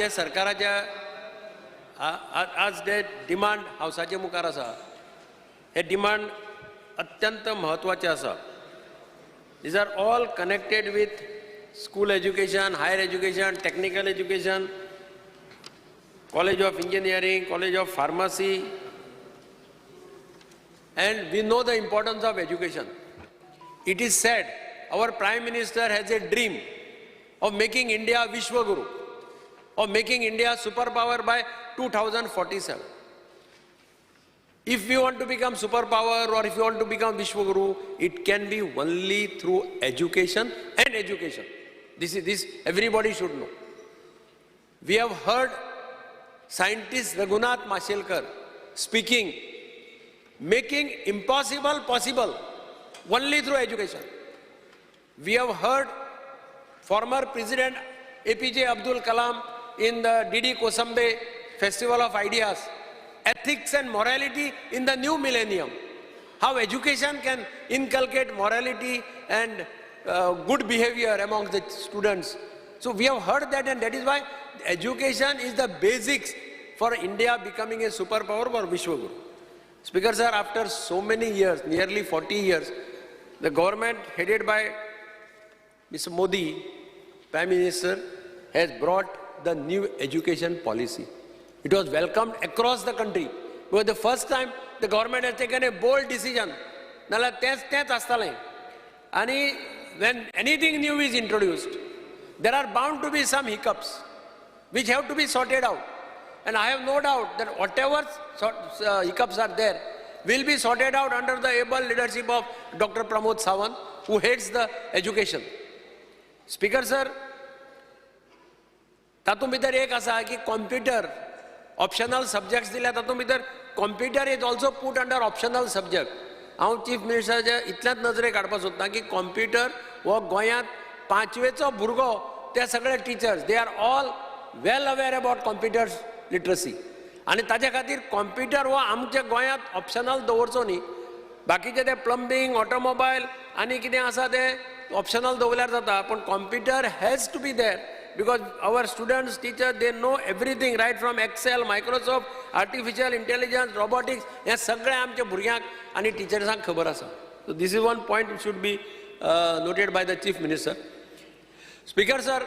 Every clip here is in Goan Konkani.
जे सरकाराच्या आज जे डिमांड हावसाचे मुखार आसा, हे डिमांड अत्यंत म्हत्वाचे आसा. These are all connected with school education, higher education, technical education, college of engineering, college of pharmacy, and we know the importance of education. It is said our Prime Minister has a dream of making India Vishwaguru, of making India superpower by 2047. If we want to become superpower or if you want to become Vishwaguru, it can be only through education and education. This is this everybody should know. We have heard scientist Raghunath Mashelkar speaking, making impossible possible only through education. We have heard former President APJ Abdul Kalam in the DD Kosambe Festival of Ideas, ethics and morality in the new millennium. How education can inculcate morality and good behavior among the students. So we have heard that, and that is why education is the basics for India becoming a superpower or Vishwaguru. Speaker sir, after so many years, nearly 40 years, the government headed by Mr. Modi, Prime Minister, has brought the new education policy. It was welcomed across the country because the first time the government has taken a bold decision. नाल्यार तेंच तेंच आसतालें आनी when anything new is introduced, there are bound to be some hiccups which have to be sorted out. And I have no doubt that whatever hiccups are there will be sorted out under the able leadership of Dr. Pramod Sawant, who heads the education. Speaker sir, तातूंत भितर एक आसा की कॉम्प्युटर ऑप्शनल सब्जेक्ट्स दिल्या. तातूंत भितर computer is also put under optional subject. हांव चीफ मिनिस्टराच्या इतल्याच नजरेक हाडपाक सोदतां की कॉम्प्युटर हो गोंयांत पांचवेचो भुरगो ते सगळे teachers, they are all well aware about computer literacy. आनी ताच्या खातीर कॉम्प्युटर हो आमच्या गोंयांत ऑप्शनल दवरचो न्ही. बाकीचे ते प्लंबींग, ऑटोमोबायल आनी कितें आसा तें ऑप्शनल दवरल्यार जाता, पूण computer has to be there because our students, teacher, they know everything, right from Excel, Microsoft, artificial intelligence, robotics. हें सगळें आमच्या भुरग्यांक आनी टिचर्सांक खबर आसा. So this is one point should be noted by the Chief Minister. Speaker sir,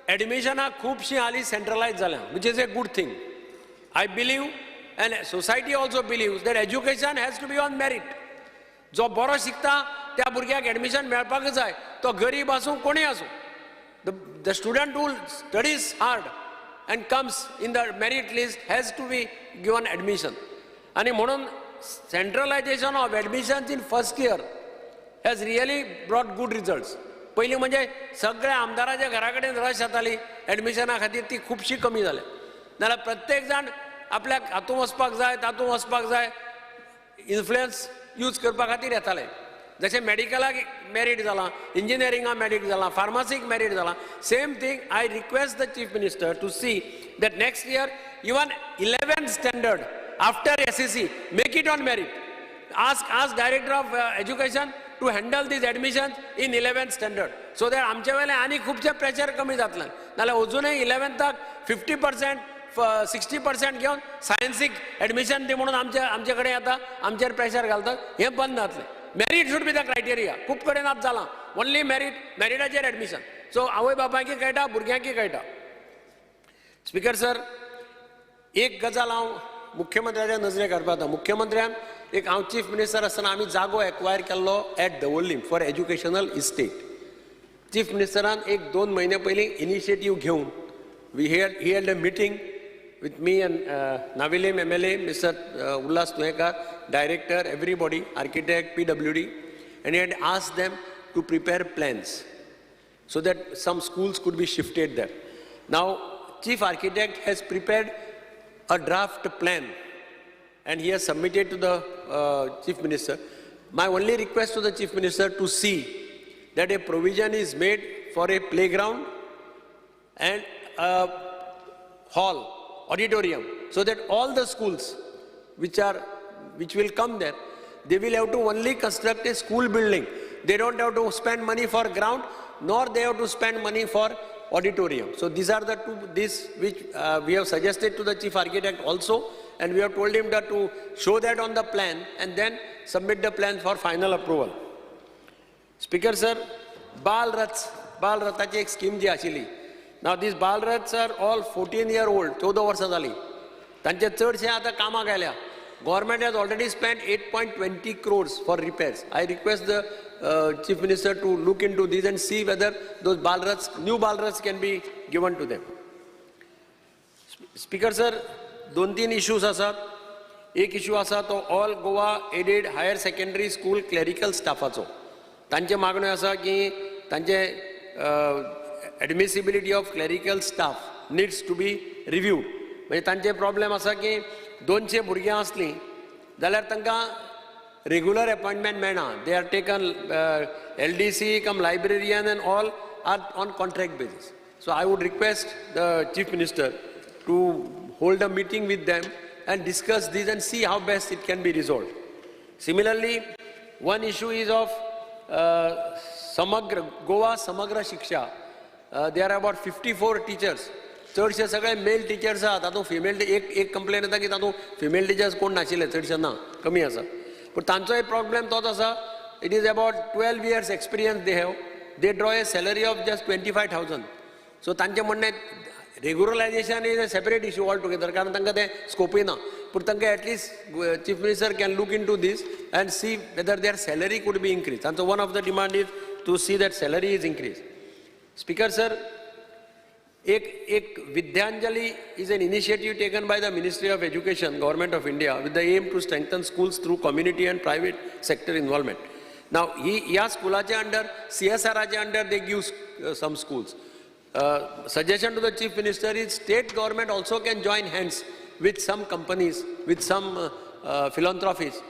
एडमिशनां खुबशीं हालीं सेंट्रलायज जाल्या, which is a good thing. I believe and society also believes that education has to be on merit. जो बरो शिकता त्या भुरग्याक एडमिशन मेळपाकच जाय, तो गरीब आसूं, कोणूय आसूं. The student who studies hard and comes in the merit list has to be given admission. आनी म्हणून centralization of admissions in first year has really brought good results. पयलीं म्हणजे सगळ्या आमदाराच्या घरा कडेन रश जाताली एडमिशना खातीर, ती खुबशी कमी जाल्या. नाल्यार प्रत्येक जाण आपल्याक हातूंत वचपाक जाय, तातूंत वचपाक जाय, इन्फ्लुयन्स यूज करपा खातीर येताले. जशें मेडिकलाक मेरीट जालां, इंजिनियरिंगाक मेरीट जालां, फार्मासीक मेरीट जालां, same thing I request the Chief Minister to see that next year even 11th standard after SSC, make it on merit. Ask Director of Education to handle these admissions in 11th standard so that आमचे वेले आनी खुबशें प्रेशर कमी जातलें. नाल्यार अजुनूय इलेवन्थाक 50%, 60% घेवन सायन्सीक एडमिशन दी म्हणून आमचे कडेन येता, आमचेर प्रेशर घालतात. हें बंद जातलें. Merit should be the criteria. खूब कडेन आतां जालां, ओनली मेरीट, मेरिटाचेर एडमिशन. सो आवय बापायकय कळटा, भुरग्यांकय कळटा. स्पिकर सर, एक गजाल हांव मुख्यमंत्र्याच्या नजरेक हाडपाक वता. मुख्यमंत्र्यान एक, हांव चीफ मिनिस्टर आसतना आमी जागो एक्वायर केल्लो at Davorlim for educational estate. Chief मिनिस्टरान एक दोन म्हयने पयलीं इनिशिएटीव घेवन we he had a meeting with me and Navelim MLA, Mr. Ulhas Tuyenkar, director, everybody, architect, PWD, and he had asked them to prepare plans so that some schools could be shifted there. Now, chief architect has prepared a draft plan and he has submitted to the Chief Minister. My only request to the Chief Minister to see that a provision is made for a playground and a hall, auditorium, so that all the schools which will come there, they will have to only construct a school building. They don't have to spend money for ground, nor they have to spend money for auditorium. So these are the two, this which we have suggested to the chief architect also, and we have told him that to show that on the plan and then submit the plan for final approval. Speaker sir, Bal Rath, Bal रथाची एक स्कीम जी आशिल्ली. Now these Bal Raths are all 14 year old, 14 वर्सां जालीं तांचे, चडशे आतां कामाक आयल्या. Government has already spend 8.20 crores for repairs. I request the Chief Minister to look into this and see whether those Bal Raths, new Bal Raths can be given to them. Speaker sir, दोन तीन इश्यूज आसात. एक इश्यू आसा तो All Goa Aided Higher Secondary School clerical स्टाफाचो. तांचे मागण्यो आसा की तांचे admissibility of clerical staff needs to be reviewed. म्हणजे तांचे प्रॉब्लेम आसा की 200 भुरगीं आसलीं जाल्यार तांकां रेगुलर अपॉयंटमेंट मेळना. They are taken, LDC cum librarian and all are on contract basis. So I would request the Chief Minister to hold a meeting with them and discuss this and see how best it can be resolved. Similarly, one issue is of Samagra Goa Samagra Shiksha. There are about 54 teachers. चडशे सगळे मेल टिचर्स आहात. तातूंत फिमेल, एक एक कंप्लेन येता की तातूंत फिमेल टिचर्स कोण नाशिल्ले, चडशे ना, कमी आसा. पूण तांचोय प्रॉब्लेम तोच आसा. It is about 12 years experience they have. They draw a salary of just 25,000. So तांचें म्हणणें, regularisation is a separate issue altogether, कारण तांकां तें स्कोपूय ना, पूण तांकां at least Chief Minister can look into this and see whether their salary could be increase. तांचो one of the demand is to see that salary is increase. Speaker sir, एक एक Vidyanjali is an initiative taken by the Ministry of Education, Government of India, with the aim to strengthen schools through community and private sector involvement. Now ही ह्या स्कुलाच्या under, सीएसआराच्या under they give some schools. Suggestion to the Chief Minister is state government also can join hands with some companies, with some philanthropies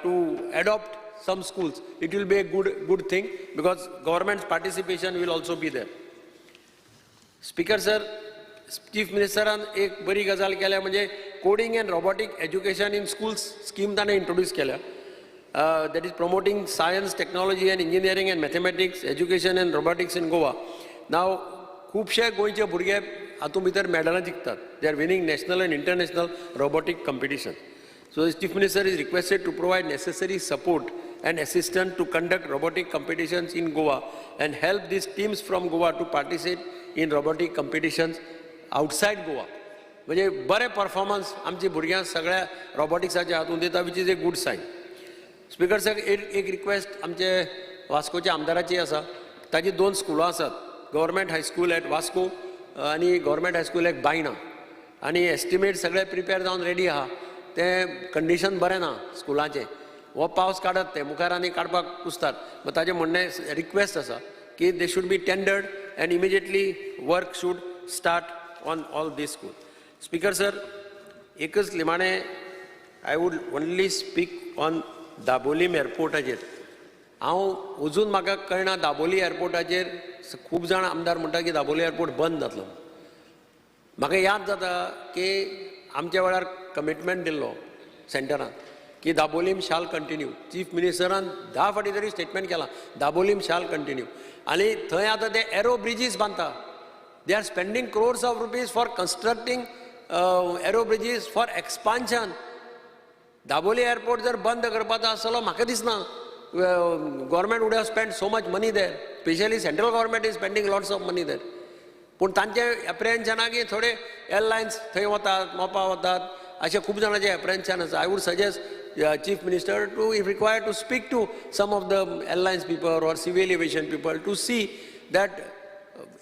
to adopt some schools. It will be a good thing because government's participation will also be there. Speaker sir, chief मिनिस्टरान एक बरी गजाल केल्या, म्हणजे coding and robotic education in schools scheme ताणें इंट्रोड्यूस केल्या, that is promoting science, technology and engineering and mathematics education and robotics in Goa. Now खुबशे गोंयचे भुरगे हातूंत भितर मेडलां जिखतात. They are winning national and international robotic competition. So Chief Minister is requested to provide necessary support and assistance to conduct robotic competitions in Goa and help these teams from Goa to participate in robotic competitions outside Goa. म्हणजे बरे परफॉर्मन्स आमची भुरग्यां सगळ्या रोबोटिक्साच्या हातून दिता, which is a good sign. Speaker sir, एक एक रिक्वेस्ट आमचे वास्कोच्या आमदाराची आसा. ताजी दोन स्कुलां आसात, government high school at Vasco आनी गव्हर्मेंट हायस्कूल एट बायणा, आनी एस्टिमेट सगळे प्रिपेर जावन रेडी आहा. तें कंडिशन बरें ना स्कुलाचें. हो पावस काडत ते मुखार आनी काडपाक कुसतात. मागीर ताजें म्हणणें, रिक्वेस्ट आसा की they should be tendered and immediately work should start on all these school. Speaker sir, एकच निमाणें, I would only speak on Dabolim एअरपोर्टाचेर. हांव अजून म्हाका कळना, दाबोली एअरपोर्टाचेर खूब जाण आमदार म्हणटा की दाबोली एअरपोर्ट बंद जातलो. म्हाका याद जाता की आमच्या वेळार कमिटमेंट दिल्लो सेंटरान की दाबोलीम शाल कंटिन्यू. चीफ मिनिस्टरान 10 फावटी तरी स्टेटमेंट केलां, दाबोलीम शाल कंटिन्यू. आनी थंय आतां ते एरो ब्रिजीस बांदता. They are spending crores of rupees for constructing aero bridges for expansion. Dabolim airport जर बंद करपाचो आसलो, म्हाका दिसना government would have spend so much money there. Specially central government is spending lots of money there. पूण तांचें एप्रिहेन्शन की थोडे एअरलायन्स थंय वतात, मोपा वतात, अशें खूब जाणांचें एप्रिहेन्शन आसा. I would suggest Chief Minister to, if required, to speak to some of the airlines people or civil aviation people to see that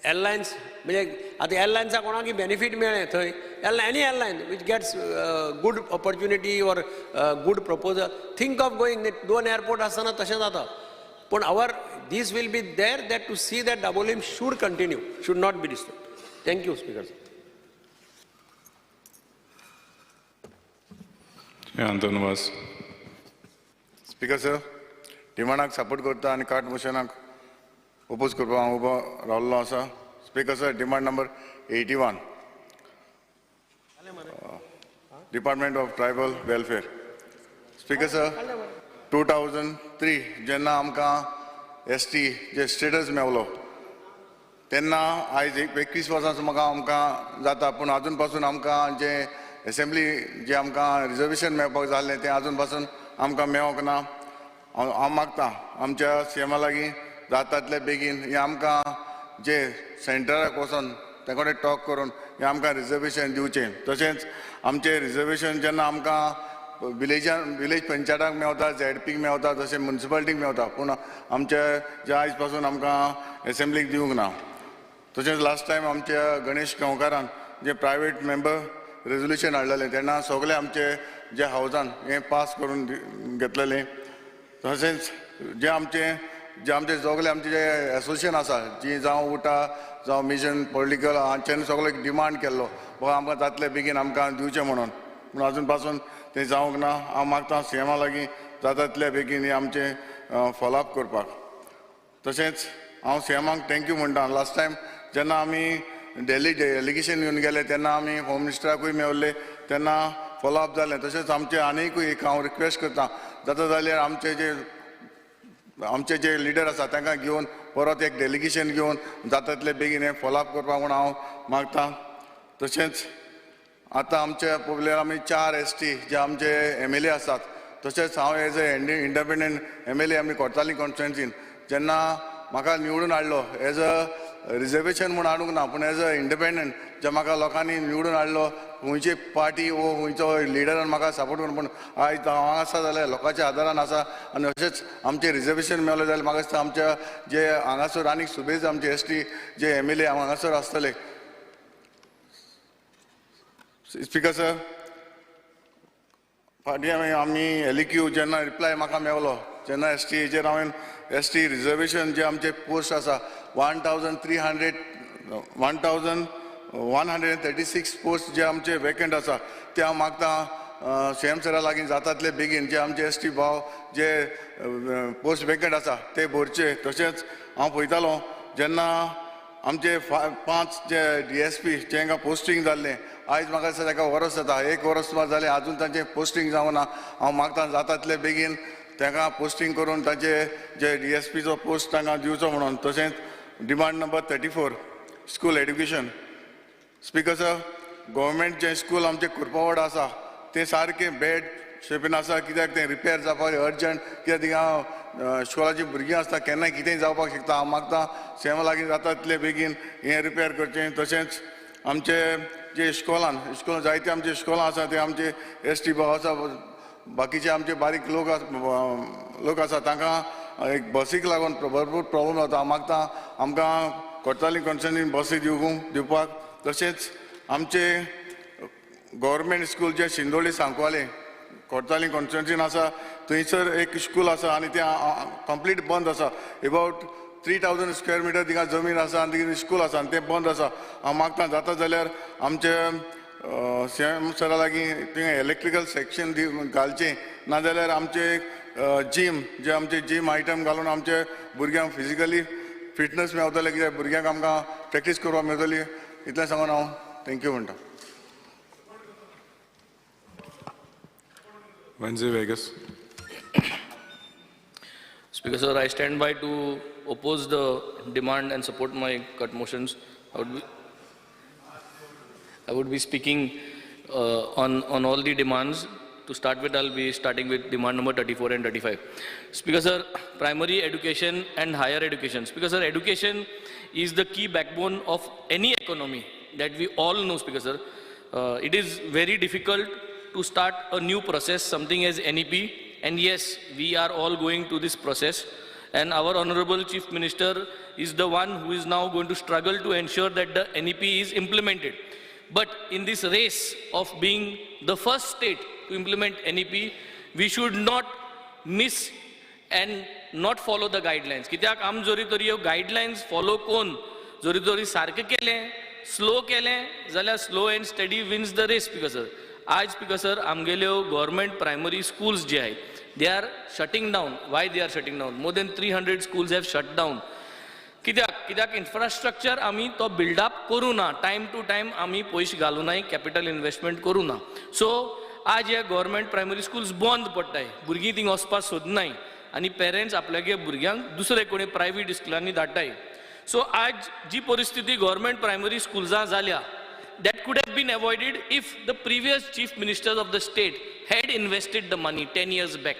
airlines, म्हणजे आतां एअरलायन्साक कोणाक बेनिफीट मेळ्ळें थंय, airline, any airline which gets good opportunity or good proposal, think of going. दोन एअरपोर्ट आसतना तशें जाता, पूण our this will be there that to see that Dabolim should continue, should not be disturb. Thank you, Speaker sir. Anton Vaz. Speaker sir, डिमांडाक सपोर्ट करता आनी कार्ट मोशनाक ओपोज करपाक हांव उबो रावल्लो आसा. Speaker sir, demand number 81, Department of Tribal Welfare. Speaker sir, 2003 जेन्ना आमकां एस टी जे स्टेटस मेवलो, तेन्ना आयज 21 वर्सां म्हाका आमकां जाता, पूण आजून पासून आमकां जें एसेंब्ली जें आमकां रिजर्वेशन मेळपाक जाल्लें तें आजून पासून आमकां मेळोंक ना. हांव हांव मागता आमच्या सीएमा लागीं, जाता तितले बेगीन हें आमकां जे सेंटराक वचोन ते कडेन टॉक करून हें आमकां रिजर्वेशन दिवचें. तशेंच आमचें रिजर्वेशन जेन्ना आमकां विलेजान, विलेज पंचायताक मेवता, झेडपीक मेवता, तशें मुन्सिपालिटीक मेवता, पूण आमचे जे आयज पासून आमकां एसेंब्लीक दिवंक ना. तशेंच लास्ट टायम आमच्या गणेश गांवकारान जे प्रायवेट मेंबर रेजोल्युशन हाडलेलें तेन्ना सगळे आमचे जे हावजान हें पास करून घेतलेलें. तशेंच जे आमचे सगळे आमचे जे एसोसिएशन आसा जी, जावं उटा, जावं मिशन पॉलिटिकल, हांच्यांनी सगळे डिमांड केल्लो बाबा आमकां जातले बेगीन आमकां दिवचें म्हणून, पूण आजून पासून तें जावंक ना. हांव मागता सीएमा लागीं जाता तितले बेगीन हें आमचें फॉलोअप करपाक. तशेंच हांव सीएमाक thank you म्हणटा. लास्ट टायम जेन्ना आमी दिल्ली डेलिगेशन घेवन गेले तेन्ना आमी होम मिनिस्टराकूय मेवल्ले, तेन्ना फॉलोअप जालें. तशेंच आमचें आनीकूय एक हांव रिक्वेस्ट करता, जाता जाल्यार आमचे जे लिडर आसा तांकां घेवन परत एक डेलिगेशन घेवन जाता तितले बेगीन हें फॉलोअप करपाक म्हूण हांव मागता. तशेंच आतां आमच्या पळोवल्यार आमी चार एसटी जे आमचे एमएलए आसात, तशेंच हांव एज ए इंडिपेंडंट एमएलए आमी कोर्ताली कॉन्स्टिट्युएन्सीन जेन्ना म्हाका निवडून हाडलो, एज अ रिजर्वेशन म्हूण हाडूंक ना, पूण एज अ इंडिपेंडंट जे म्हाका लोकांनी निवडून हाडलो, खंयची पार्टी वो खंयचो लिडरान म्हाका सपोर्ट करून, पूण आयज हांव हांगा आसा जाल्यार लोकांच्या आदारान आसा. आनी अशेंच आमचें रिजर्वेशन मेवलें जाल्यार म्हाका दिसता आमच्या जे हांगासर आनीक सुबेज आमचे एसटी जे एमएलए हांगासर आसतले. स्पीकर सर, फाटीं आमी एलइक्यू जेन्ना रिप्लाय म्हाका मेवलो जेन्ना एसटीचेर हांवें एसटी रिजर्वेशन जे आमचे पोस्ट आसा, 1300, 1136 post जे आमचे वेकंट आसा, ते हांव मागता सीएम सरा लागीं जाता तितले बेगीन जे आमचे एसटी भाव जे पोस्ट वेकंट आसा ते भरचे. तशेंच हांव पळयतालो जेन्ना आमचे पांच जे डीएसपी जेंका पोस्टींग जाल्लें, आयज म्हाका दिसता ताका वर्स जाता, एक वर्स सुमार जालें, आजून तांचें पोस्टींग जावना. हांव मागता जाता तितले बेगीन तांकां पोस्टींग करून तांचे जे डीएसपीचो पोस्ट तांकां दिवचो म्हणून. तशेंच demand number 34, school education. Speaker sir, government जें स्कूल आमचें कुरपावड आसा तें सारकें बॅड शेपीन आसा, कित्याक तें रिपेर जावपाक अर्जंट, कित्याक थिंगा स्कुलाचीं भुरगीं आसता, केन्नाय कितेंय जावपाक शकता. हांव मागता सीएमा लागीं जाता तितले बेगीन हें रिपेर करचें. तशेंच आमचे जे इस्कोलान, इस्कोल जायते आमचे इस्कोलां आसा, ते आमचे एसटी भाव आसा, बाकीचे आमचे बारीक लोक आसा, तांकां एक बसीक लागून भरपूर प्रॉब्लम जाता. हांव मागता आमकां कोर्ताली कॉन्स्टिट्युएन्सीन बसी दिवपाक. तशेंच आमचे गव्हर्मेंट स्कूल जे शिंदोळी, सांकवाले, कोर्ताली कॉन्स्टिट्युएन्सीन आसा, थंयसर एक स्कूल आसा आनी तें कंप्लीट बंद आसा. About 3000 square meter थिंगा जमीन आसा आनी थिंगा स्कूल आसा आनी तें बंद आसा. हांव मागता जाता जाल्यार आमचे सीएम सरा लागीं थिंगा इलेक्ट्रिकल सेक्शन दी घालचें, नाजाल्यार आमचे जीम जे आमचे जीम आयटम घालून आमचे भुरग्यांक फिजिकली फिटनस मेवतले, कित्याक भुरग्यांक आमकां प्रॅक्टीस करपाक मेळटली. इतलें सांगून हांव thank you म्हणटा. Venzy Vegas. Speaker sir, I stand by to oppose the demand and support my cut motions. I would be speaking on all the demands. To start with, I'll be starting with demand number 34 and 35. Speaker sir, primary education and higher education. Speaker sir, education is the key backbone of any economy that we all know, Speaker sir. It is very difficult to start a new process, something as NEP, and yes, we are all going to this process. And our Honorable Chief Minister is the one who is now going to struggle to ensure that the NEP is implemented. But in this race of being the first state to implement NEP, we should not miss and not follow the guidelines. कित्याक आम जरी तरी ह्यो गायडलायन्स फॉलो करून जरी तरी सारकें केलें, स्लो केलें जाल्यार slow and steady wins the race, Speaker sir. आयज, स्पीकर सर, आमगेल्यो गव्हर्मेंट प्रायमरी स्कुल्स जे आहेत, they are shutting down. Why they are shutting down? More than 300 schools have shut down. कित्याक? कित्याक इन्फ्रास्ट्रक्चर आमी तो बिल्डअप करूं ना, टायम टू टायम आमी पयशे घालूं नाय, कॅपिटल इन्वेस्टमेंट करूं ना. सो आज हे गव्हर्मेंट प्रायमरी स्कुल्स बंद पडटाय, भुरगीं थिंग वचपाक सोदनाय आनी पेरंट्स आपल्यागे भुरग्यांक दुसरे कोणी प्रायवेट स्कुलांनी धाडटाय. सो आज जी परिस्थिती गव्हर्मेंट प्रायमरी स्कुल्सां जाल्या, that could have been avoided if the previous chief ministers of the state had invested the money 10 years back.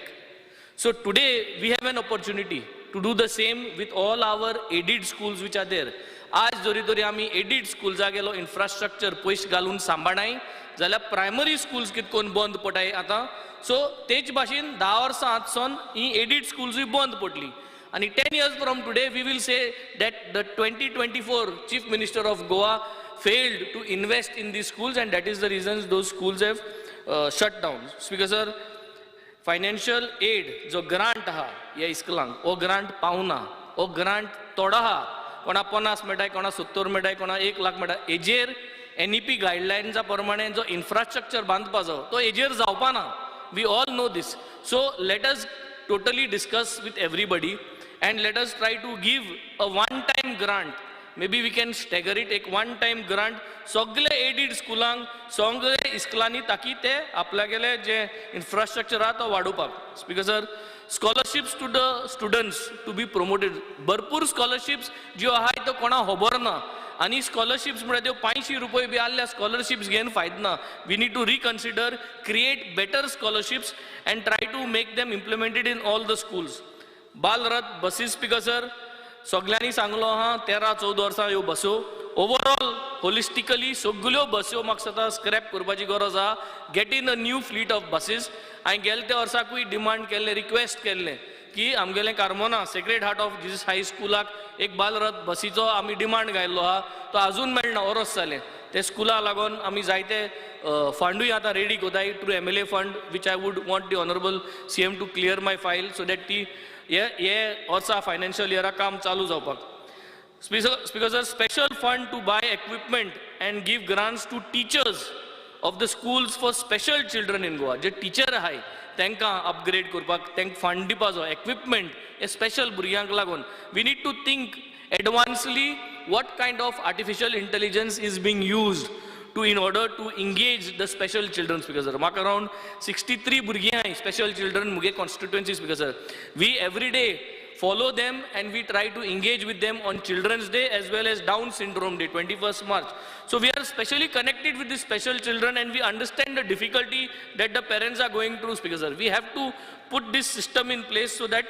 So today we have an opportunity to do the same with all our aided schools which are there. आज जरी तरी आमी एडिड स्कुल्सा गेलो इन्फ्रास्ट्रक्चर पयशे घालून सांबाळनाय जाल्यार प्रायमरी स्कुल्स कितें करून बंद पडटाय आतां. सो तेच भाशेन 10 वर्सां आतसून ही एडिड स्कुल्सूय बंद पडली आनी 10 years from today we will say that the 2024 chief minister of Goa failed to invest in these schools, and that is the reasons those schools have shut down. Speaker sir, financial aid जो ग्रांट आहा ह्या इस्कुलांक, हो ग्रांट पावना. हो ग्रांट थोडो आहा. कोणा 50 मेळटाय, कोणा 70 मेळटाय, कोणा 1 लाख मेळटा. हेजेर एनईपी गायडलायन्सा प्रमाणे जो इन्फ्रास्ट्रक्चर बांदपाचो तो हेजेर जावपा ना. We all know this. So let us totally discuss with everybody and let us try to give a one time grant. Maybe we can stagger it. एक वन टायम ग्रांट सगळे एडिड स्कुलांक, सगळे इस्कुलांनी, ताकी ते आपल्यागेले जे इन्फ्रास्ट्रक्चर आहा तो वाडोवपाक. Speaker sir, scholarships to the students to be promoted. भरपूर स्कॉलरशिप्स ज्यो आहाय त्यो कोणाक खबर ना आनी स्कॉलरशिप्स म्हळ्यार त्यो 500 रुपये बी आहल्या स्कॉलरशिप्स घेवन फायदो ना. We need to reconsider, create better scholarships and try to make them implemented in all the schools. Balrath buses, speaker sir, सगल्यांनी सांगलो आहा, 13-14 वर्सां ह्यो बसो. ओवरऑल होलिस्टिकली सगल्यो बस्यो म्हाका दिसता स्क्रॅप करपाची गरज आहा. Get in a new fleet of buses. हांवें गेले त्या वर्साकूय डिमांड केल्लें, रिक्वेस्ट केल्लें की आमगेलें Carmona sacred heart of Jesus high स्कुलाक एक बालरथ बसीचो आमी डिमांड घायल्लो आहा. तो आजून मेळना. वरस जालें. ते स्कुला लागून आमी जायते फंडूय आतां रेडी कोताय through MLA fund, which I would want the honourable CM to clear my file so that ती हे हे वर्सा फायनान्शियल इयराक काम चालू जावपाक. Speaker sir, special fund to buy equipment and give grants to teachers of the schools for special children in Goa. J teacher आहाय तांकां अपग्रेड करपाक तांकां फंड दिवपाचो, एक्विपमेंट हे स्पेशल भुरग्यांक लागून. We need to think advancedly what kind of artificial intelligence is being used to in order to engage the special children. Speaker sir, म्हाका अराउंड 63 भुरगीं आहाय स्पेशल चिल्ड्रन मुगे constituency. Speaker sir, we every day follow them and we try to engage with them on Children's Day as well as Down Syndrome Day, 21st March. So we are specially connected with the special children and we understand the difficulty that the parents are going through, Speaker sir. We have to put this system in place so that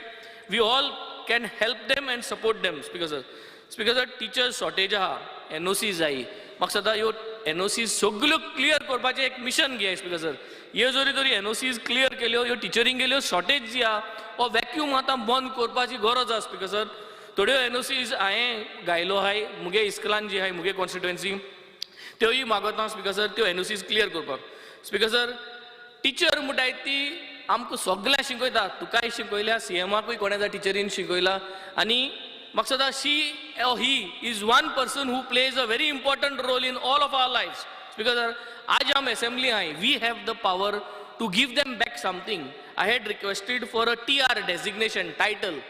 we all can help them and support them, Speaker sir. Speaker sir, teachers shortage आहा, NOC जाय. म्हाका सदां ह्यो एनओसी सगल्यो क्लियर करपाचें एक मिशन घेय. स्पीकर सर, ह्यो जरी तरी एनओसीज क्लियर केल्यो, ह्यो टिचरींक गेल्यो, शॉर्टेज जी आहा हो वॅक्यूम आतां बंद करपाची गरज आहा. स्पीकर सर, थोड्यो एनओसीज हांवें घायलो आहाय मुगे इस्कुलान जी आहाय मुगे कॉन्स्टिट्युएन्सी, त्योय मागता स्पीकर सर त्यो एनओसीज क्लियर करपाक. स्पीकर सर, टिचर म्हणटाय ती आमकां सगळ्यांक शिकयता. तुकाय शिकयल्या, सीएमाकूय कोणा टिचरीन शिकयला आनी म्हाका दिसता she or he is one person who plays a very important role in all of our life. Speaker sir, आज आम असेंब्ली आहाय, we have the power to give them back something. I had requested for a TR designation title,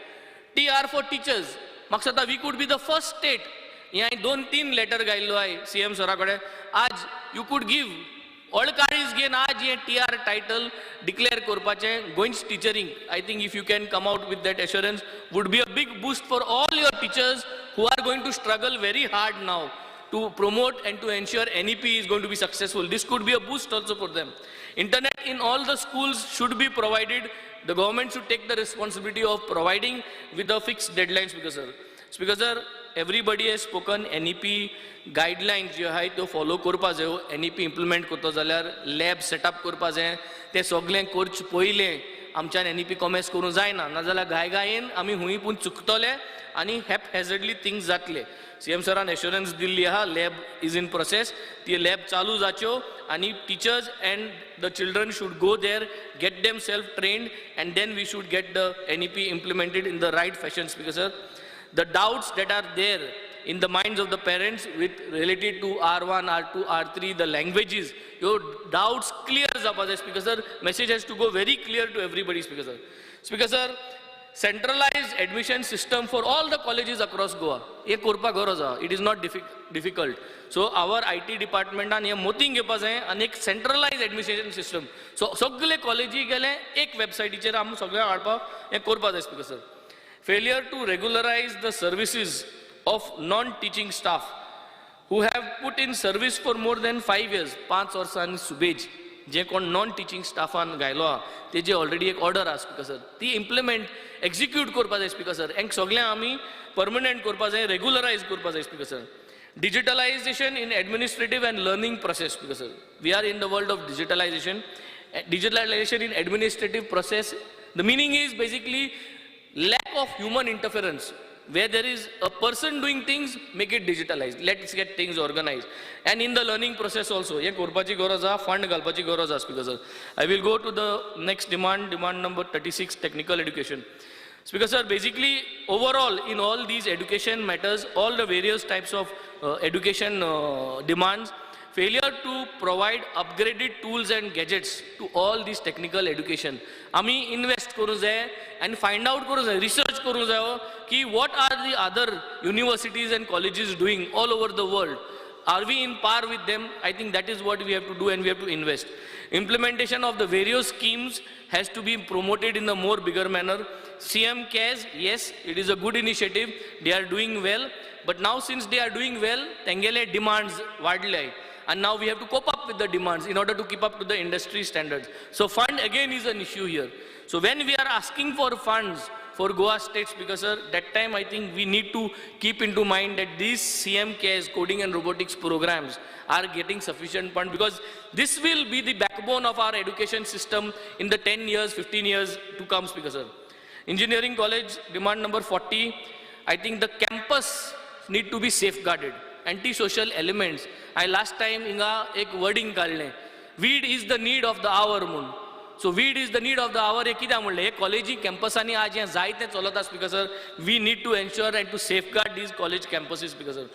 TR for teachers. म्हाका दिसता we could be the first state. हें हांवें दोन तीन लेटर घायल्लो आहाय सी एम सरा कडेन. आज you could give ऑळकाळीज घेवन आज हें टी आर टायटल डिक्लेअर करपाचें गोंयच टिचरींक. I think if you can come out with that assurance, would be a big boost for all your teachers who are going to struggle very hard now to promote and to ensure NEP is going to be successful. This could be a boost also for them. Internet in all the schools should be provided. The government should take the responsibility of providing with the fixed deadlines, Speaker sir. Speaker sir, everybody has spoken. NEP guidelines ज्यो आहाय त्यो फॉलो करपा जायो. NEP implement करतो जाल्यार लॅब सेटअप करपा जाय. तें सगळें करचें पयलें आमच्यान एनईपी कॉमेस करूंक जायना, नाजाल्यार घायघायेन आमी हुंय पूण चुकतले आनी हॅपहॅझर्डली थिंग्स जातले. सी एम सरान एश्योरन्स दिल्ली आहा, lab is in process. ती लॅब चालू जाच्यो आनी teachers and the children should go there, get them self trained, and then we should get the NEP implemented in the right fashion. Speaker sir, the doubts that are there in the minds of the parents with related to R1, R2, R3, the languages, your doubts clear जावपा जाय. Speaker sir, message has to go very clear to everybody, Speaker sir. Speaker sir, centralized admission system for all the colleges across Goa. हे करपाक गरज आहा. It is not difficult. So our IT डिपार्टमेंटान हे मोतीन घेवपा जाय आनी एक सेंट्रलायज एडमिशन सिस्टम, सो सगळे कॉलेजी गेले एक वेबसायटीचेर आमी सगळें हाडपाक हें करपा जाय. Speaker sir, failure to regularize the services of non teaching staff who have put in service for more than 5 years. 5 वर्सां सुबेज जे कोण नॉन टिचींग स्टाफान घायलो आहा तेजे ऑलरेडी एक ऑर्डर आहा स्पीकर सर, ती इम्प्लिमेंट एक्झिक्यूट करपा जाय स्पीकर सर. हेंक सगळें आमी परमनंट करपा जाय, रेगुलरायज करपा जाय speaker sir. Digitalization in administrative and learning process speaker sir. We are in the world of digitalization. Digitalization in administrative process, the meaning is basically lack of human interference. Where there is a person doing things, make it digitalized. Let's get things organized. And in the learning process also, हे करपाची गरज आहा, फंड घालपाची गरज आहा speaker sir. I will go to the next demand, demand number 36, technical education. Speaker sir, basically overall in all these education matters, all the various types of education demands, failure to provide upgraded tools and gadgets to all these technical education. आमी invest करूं जाय and find out करूं जाय, research करूं जाय की what are the other universities and colleges doing all over the world. Are we in par with them? I think that is what we have to do and we have to invest. Implementation of the various schemes has to be promoted in a more bigger manner. CM CARES, yes, it is a good initiative. They are doing well. But now since they are doing well, tengele demands वाढले. And now we have to cope up with the demands in order to keep up to the industry standards. So fund again is an issue here. So when we are asking for funds for Goa State, Speaker sir, that time I think we need to keep into mind that these CM CARES coding and robotics programs are getting sufficient fund, because this will be the backbone of our education system in the 10 years, 15 years to come, Speaker sir. Engineering college, demand number 40, I think the campus need to be safeguarded. Anti-social elements. I last time inga ek wording काढले, weed is the need of the hour म्हणून. So weed is the need of the hour हे कित्याक म्हणलें, हे कॉलेजी कॅम्पसांनी आज हें जायतें चलता speaker sir. We need to ensure and to safeguard these college campuses speaker sir.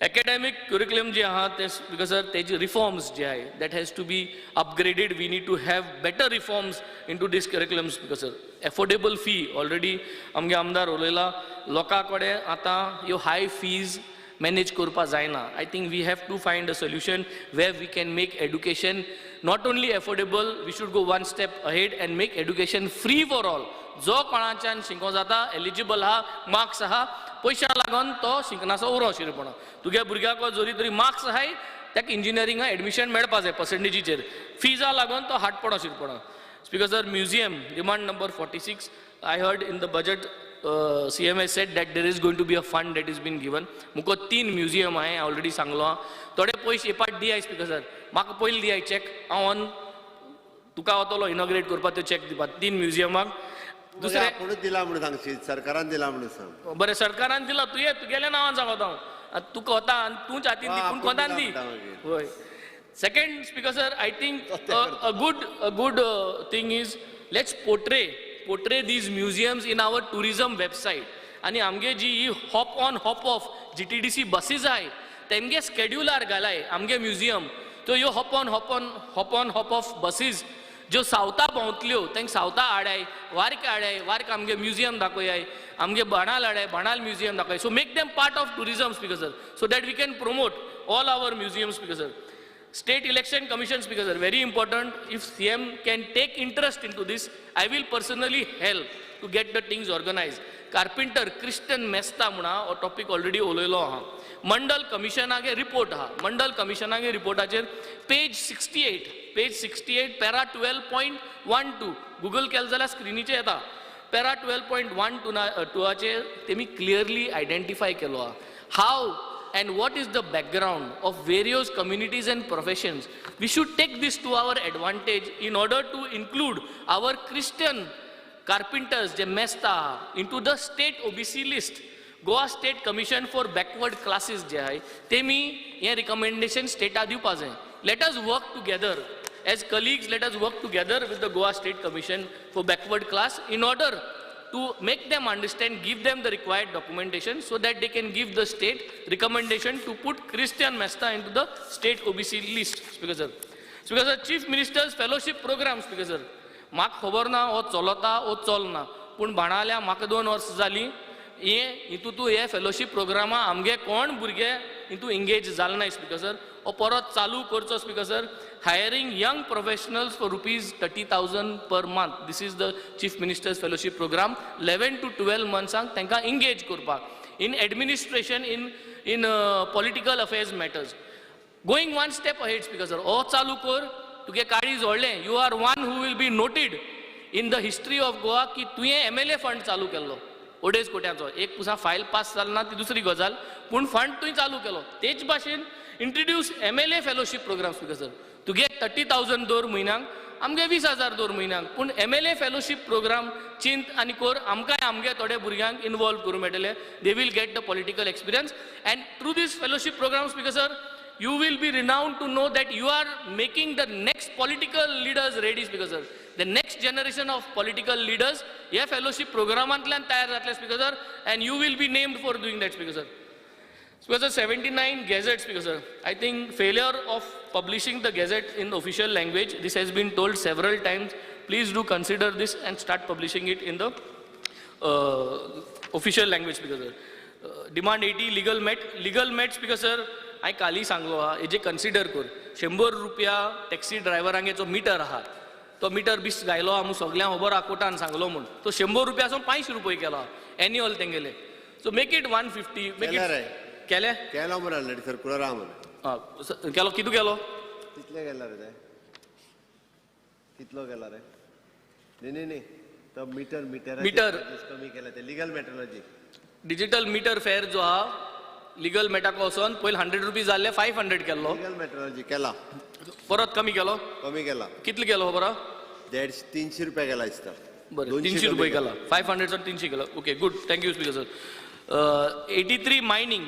Academic curriculum जे आहा ते स्पीकर सर, तेजे रिफॉर्म्स जे आहाय that has to be upgraded. We need to have better reforms into this curriculum speaker sir. Affordable fee already आमगे आमदार उलयला, लोकां कडेन आतां ह्यो हाय फीज मॅनेज करपा जायना. I think we have to find a solution where we can make education not only affordable, we should go one step ahead and make education free for all. जो कोणाच्यान शिकों जाता, एलिजिबल आहा, मार्क्स आहा, पयशा लागून तो शिकनासो उरो शिरपणा. तुगे भुरग्याक जरी तरी मार्क्स आहाय ताका इंजिनियरिंगा एडमिशन मेळपा जाय पर्संटेजीचेर, फिजा लागून तो हाट पडो शिरपणा. Speaker sir, museum demand number 46, I heard in the budget CM has said that there is going to be a fund that is been given. मुको 3 museum हांवें ऑलरेडी सांगलो आहा, थोडे पयशे एपाट दियाय स्पीकर सर, म्हाका पयलीं दियाय चॅक, हांव ऑन तुका वतलो इनॉग्रेट करपाक त्यो चॅक दिवपाक 3 म्युझियमाक. दुसरें आपुणूच दिला म्हणून सांगशीत, सरकारान दिला म्हणून सांग. बरें, सरकारान दिला, तुवें तुगेल्या नांवान सांगता हांव, तुका वता आनी तूंच हातीन दी, पूण कोतान दी. हय. Second speaker sir, I think a good thing is let's portray these museums in our tourism website. आनी आमगे जी ही hop on hop off GTDC buses आहाय तेमगे स्केड्युलार घालाय आमगे म्युझियम. त्यो ह्यो hop on hop on hop on hop off buses ज्यो सावथा भोंवतल्यो तांकां सावथा हाडाय, वार्क हाडाय, वार्क आमगे म्युझियम दाखयाय, आमगे बाणाल हाडाय, बाणाल म्युझियम दाखय. So make them part of tourism speaker sir, so that we can promote all our museum speaker sir. State Election Commission speaker sir, very important. If CM can take interest into this, I will personally help to get the things organized. Carpenter Christian Mesta म्हणा हो टॉपिक ऑलरेडी उलयलो आहा. मंडल कमिशनागे रिपोर्ट आहा, मंडल कमिशनागे रिपोर्टाचेर पेज 68, पेज 68 पॅरा 12.12 गुगल केलें जाल्यार स्क्रिनीचेर येता. पॅरा 12.12 तेमी क्लियरली आयडेंटिफाय केलो आहा how and what is the background of various communities and professions. We should take this to our advantage in order to include our Christian carpenters, J Mesta, into the state OBC list. Goa State Commission for Backward Classes जे आहाय तेमी हें रिकमेंडेशन स्टेटा दिवपा जाय. Let us work together as colleagues, let us work together with the Goa State Commission for Backward Class in order to make them understand, give them the required documentation so that they can give the state recommendation to put Christian Mesta into the state OBC list. Speaker sir. Speaker sir, Chief Minister's Fellowship Program, Speaker sir. म्हाका खबर ना हो चलता हो चलना, पूण बाणाल्या म्हाका 2 वर्सां जालीं हे हितू तूं हे फेलोशीप प्रोग्रामा आमगे कोण भुरगे हितू एंगेज जाले ना स्पीकर सर. हो परत चालू करचो speaker sir. Hiring young professionals for rupees 30,000 per month. This is the Chief Minister's Fellowship Program. 11 to 12 months तांकां engage करपाक. in administration, in political affairs matters. Going one step ahead, Speaker sir, हो चालू कर, तुगे काळी जोडलें, you are one who will be noted in the history of Goa की तुवें MLA fund चालू केल्लो 2.5 कोट्यांचो. एक पुसा फायल पास जाल ना ती दुसरी गजाल, पूण फंड तुवें चालू केलो. तेच भाशेन introduce MLA fellowship program, Speaker sir. तुगे 30,000 दवर म्हयन्याक, आमगे 20,000 दवर म्हयन्याक, पूण MLA fellowship programme चिंत आनी कोर, आमकांय आमगे थोडे भुरग्यांक इनवॉल्व करूंक मेळटले. They will get the political experience and through this fellowship program, Speaker sir, you will be renowned to know that you are making the next political leaders ready, Speaker sir. The next generation of political leaders ह्या fellowship programांतल्यान तयार जातले, Speaker sir, and you will be named for doing that, Speaker sir. Speaker sir, 79 gazette, Speaker sir. I think failure of publishing the gazette in official language, this has been told several times. Please do consider this and start publishing it in the official language, Speaker sir. Demand 80, legal met. Legal met, Speaker sir, हांवें काली सांगलो आहा, हेजे कन्सिडर कर. 100 रुपया टॅक्सी ड्रायव्हरांगे जो मिटर आहा तो मिटर बीस घायलो आहा म्हूण सगळ्यांक खबर आहा, कोर्टान सांगलो म्हूण. तो 100 रुपया आसून 5 रुपये केलो आहा एन्युअल तेंगेले. So make it 150. Make it केले केलो म्हूण ऑलरेडी सर्कुलर आहा म्हूण. केलो कितू केलो? कितले केला रे ते? कितलो केला रे? न्ही न्ही न्ही, तो मिटर मिटर मिटर कमी केला ते legal metrology. Digital meter fare जो आहा लिगल मेटाक वचोन पयलीं 100 रुपीज जाल्ले 500 केल्लो. लिगल मेट्रोलॉजी केला, परत कमी केलो. कमी केला. कितलो केलो खबर? 150 300 रुपया केला दिसता. बरें, 300 रुपये केला. 500 300 केला. Okay, good, thank you Speaker sir. 83 mining.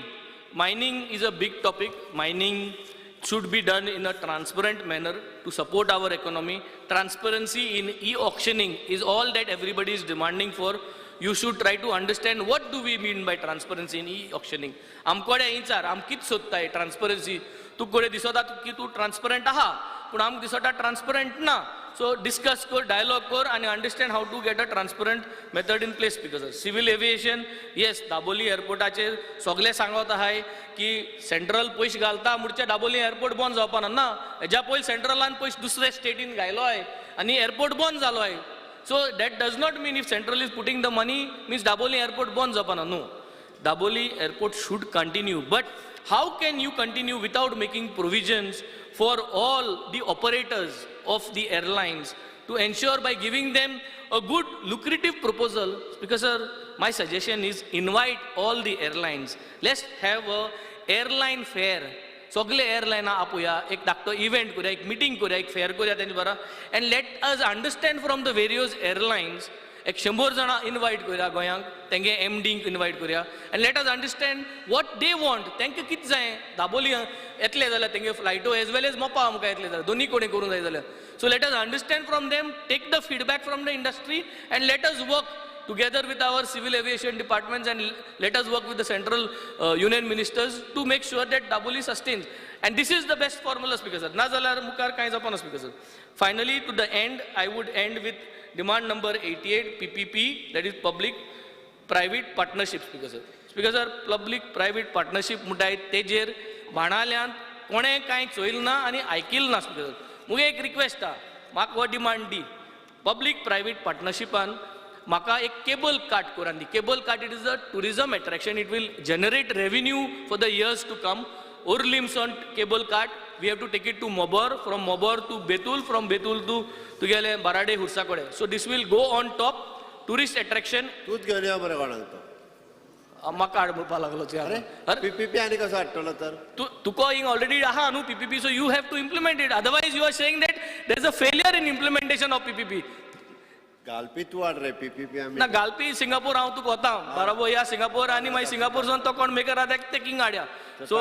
Mining is a big topic. Mining should be done in a transparent manner to support our economy. Transparency in e-auctioning is all that everybody is demanding for. You should try to understand what do we mean by transparency in e-auctioning. आमकडे विचार, आम कित सोदताय transparency. तूं कोडे दिसता की तूं transparent आहा, पूण आमकां दिसता transparent ना. So discuss कर, dialogue कर आनी understand how to get a transparent method in place. Because civil aviation, yes, Dabolim एअरपोर्टाचेर सगळे सांगत आहाय की सेंट्रल पयशे घालता म्हणचे दाबोली एअरपोर्ट बंद जावपाना ना. हेज्या पयलीं सेंट्रलान पयशे दुसरे स्टेटीन घायलो आहाय आनी एअरपोर्ट बंद जालो आहाय. So that does not mean if central is putting the money means Dabolim airport बंद जावपाना. No, Dabolim airport should continue. But how can you continue without making provisions for all the operators of the airlines to ensure by giving them a good lucrative proposal? Because sir, my suggestion is invite all the airlines. Let's have a airline fair. सगळे एअरलायना आपोया, एक धाकटो इव्हेंट करूया, एक मिटींग करूया, एक फेअर करूया तेंचे बरोबर, and let us understand from the various airlines. एक 100 जाणां इनवायट करूया गोंयांक, तेंगे एमडींक इनवायट करूया and let us understand what they want. तांकां कितें जाय? दाबोली येतले जाल्यार तेंगे फ्लायटो एज वेल एज मोपा आमकां येतले जाल्यार दोनी कडेन करूंक जाय जाल्यार. So let us understand from them, take the feedback from the industry and let us work together with our civil aviation departments and let us work with the central union ministers to make sure that Dabolim sustains. And this is the best formula, Speaker sir. Na jalyar mukar kai jawpa na, Speaker sir. Finally, to the end, I would end with demand number 88, PPP, that is public private partnership, Speaker sir. Speaker sir, public private partnership म्हणटाय तेजेर बाणाल्यांत कोणें कांय चोयल ना आनी आयकिल ना, Speaker sir. मुगे एक रिक्वेस्ट आहा, म्हाका हो डिमांड दी, पब्लिक प्रायवेट पार्टनरशिपान म्हाका एक केबल कार्ट करून दी. Cable cart, it is a tourism attraction, it will generate revenue for the years to come. ओर्लिम्स on cable cart, we have to take it to Mobor, from Mobor to Betul, from Betul to तुगेले बाराडे हुर्सा कडेन. So this will go on top tourist attraction. तूंच घेवन यो मरे कोणाक तो. म्हाका हाड म्हणपाक लागलो. अरे पीपीपी आनी कसो हाडटलो तर? तुका हिंग ऑलरेडी आहा न्हू PPP, so you have to implement it. Otherwise you are saying that there is a failure in implementation of PPP. घालपी तूं हाड रे पीपीपी. ना घालपी सिंगापूर हांव तुका वता बरोबर, या सिंगापूर आनी मागीर सिंगापूरसून तो कोण मेकर आहा ते किंग हाडया. So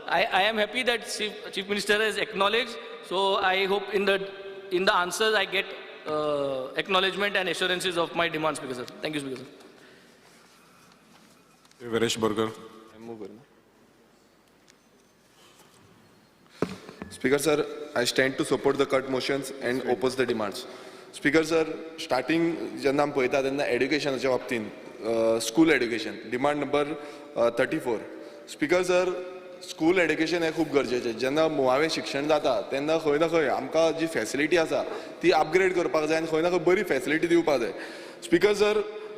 I am happy that chief minister has acknowledge. So I hope in the answers I get acknowledgement and assurances of my demand, Speaker sir. Thank you, Speaker sir. Viresh Borkar. Speaker sir, I stand to support the cut motions and oppose the demands. Speaker sir, starting जेन्ना आमी पळयता तेन्ना एड्युकेशनाच्या बाबतीन school education demand number 34. Speaker sir, school education हें खूब गरजेचें. जेन्ना मुळावें शिक्षण जाता तेन्ना खंय ना खंय आमकां जी फॅसिलिटी आसा ती अपग्रेड करपाक जाय आनी खंय ना खंय बरी फॅसिलिटी दिवपाक जाय. Speaker sir,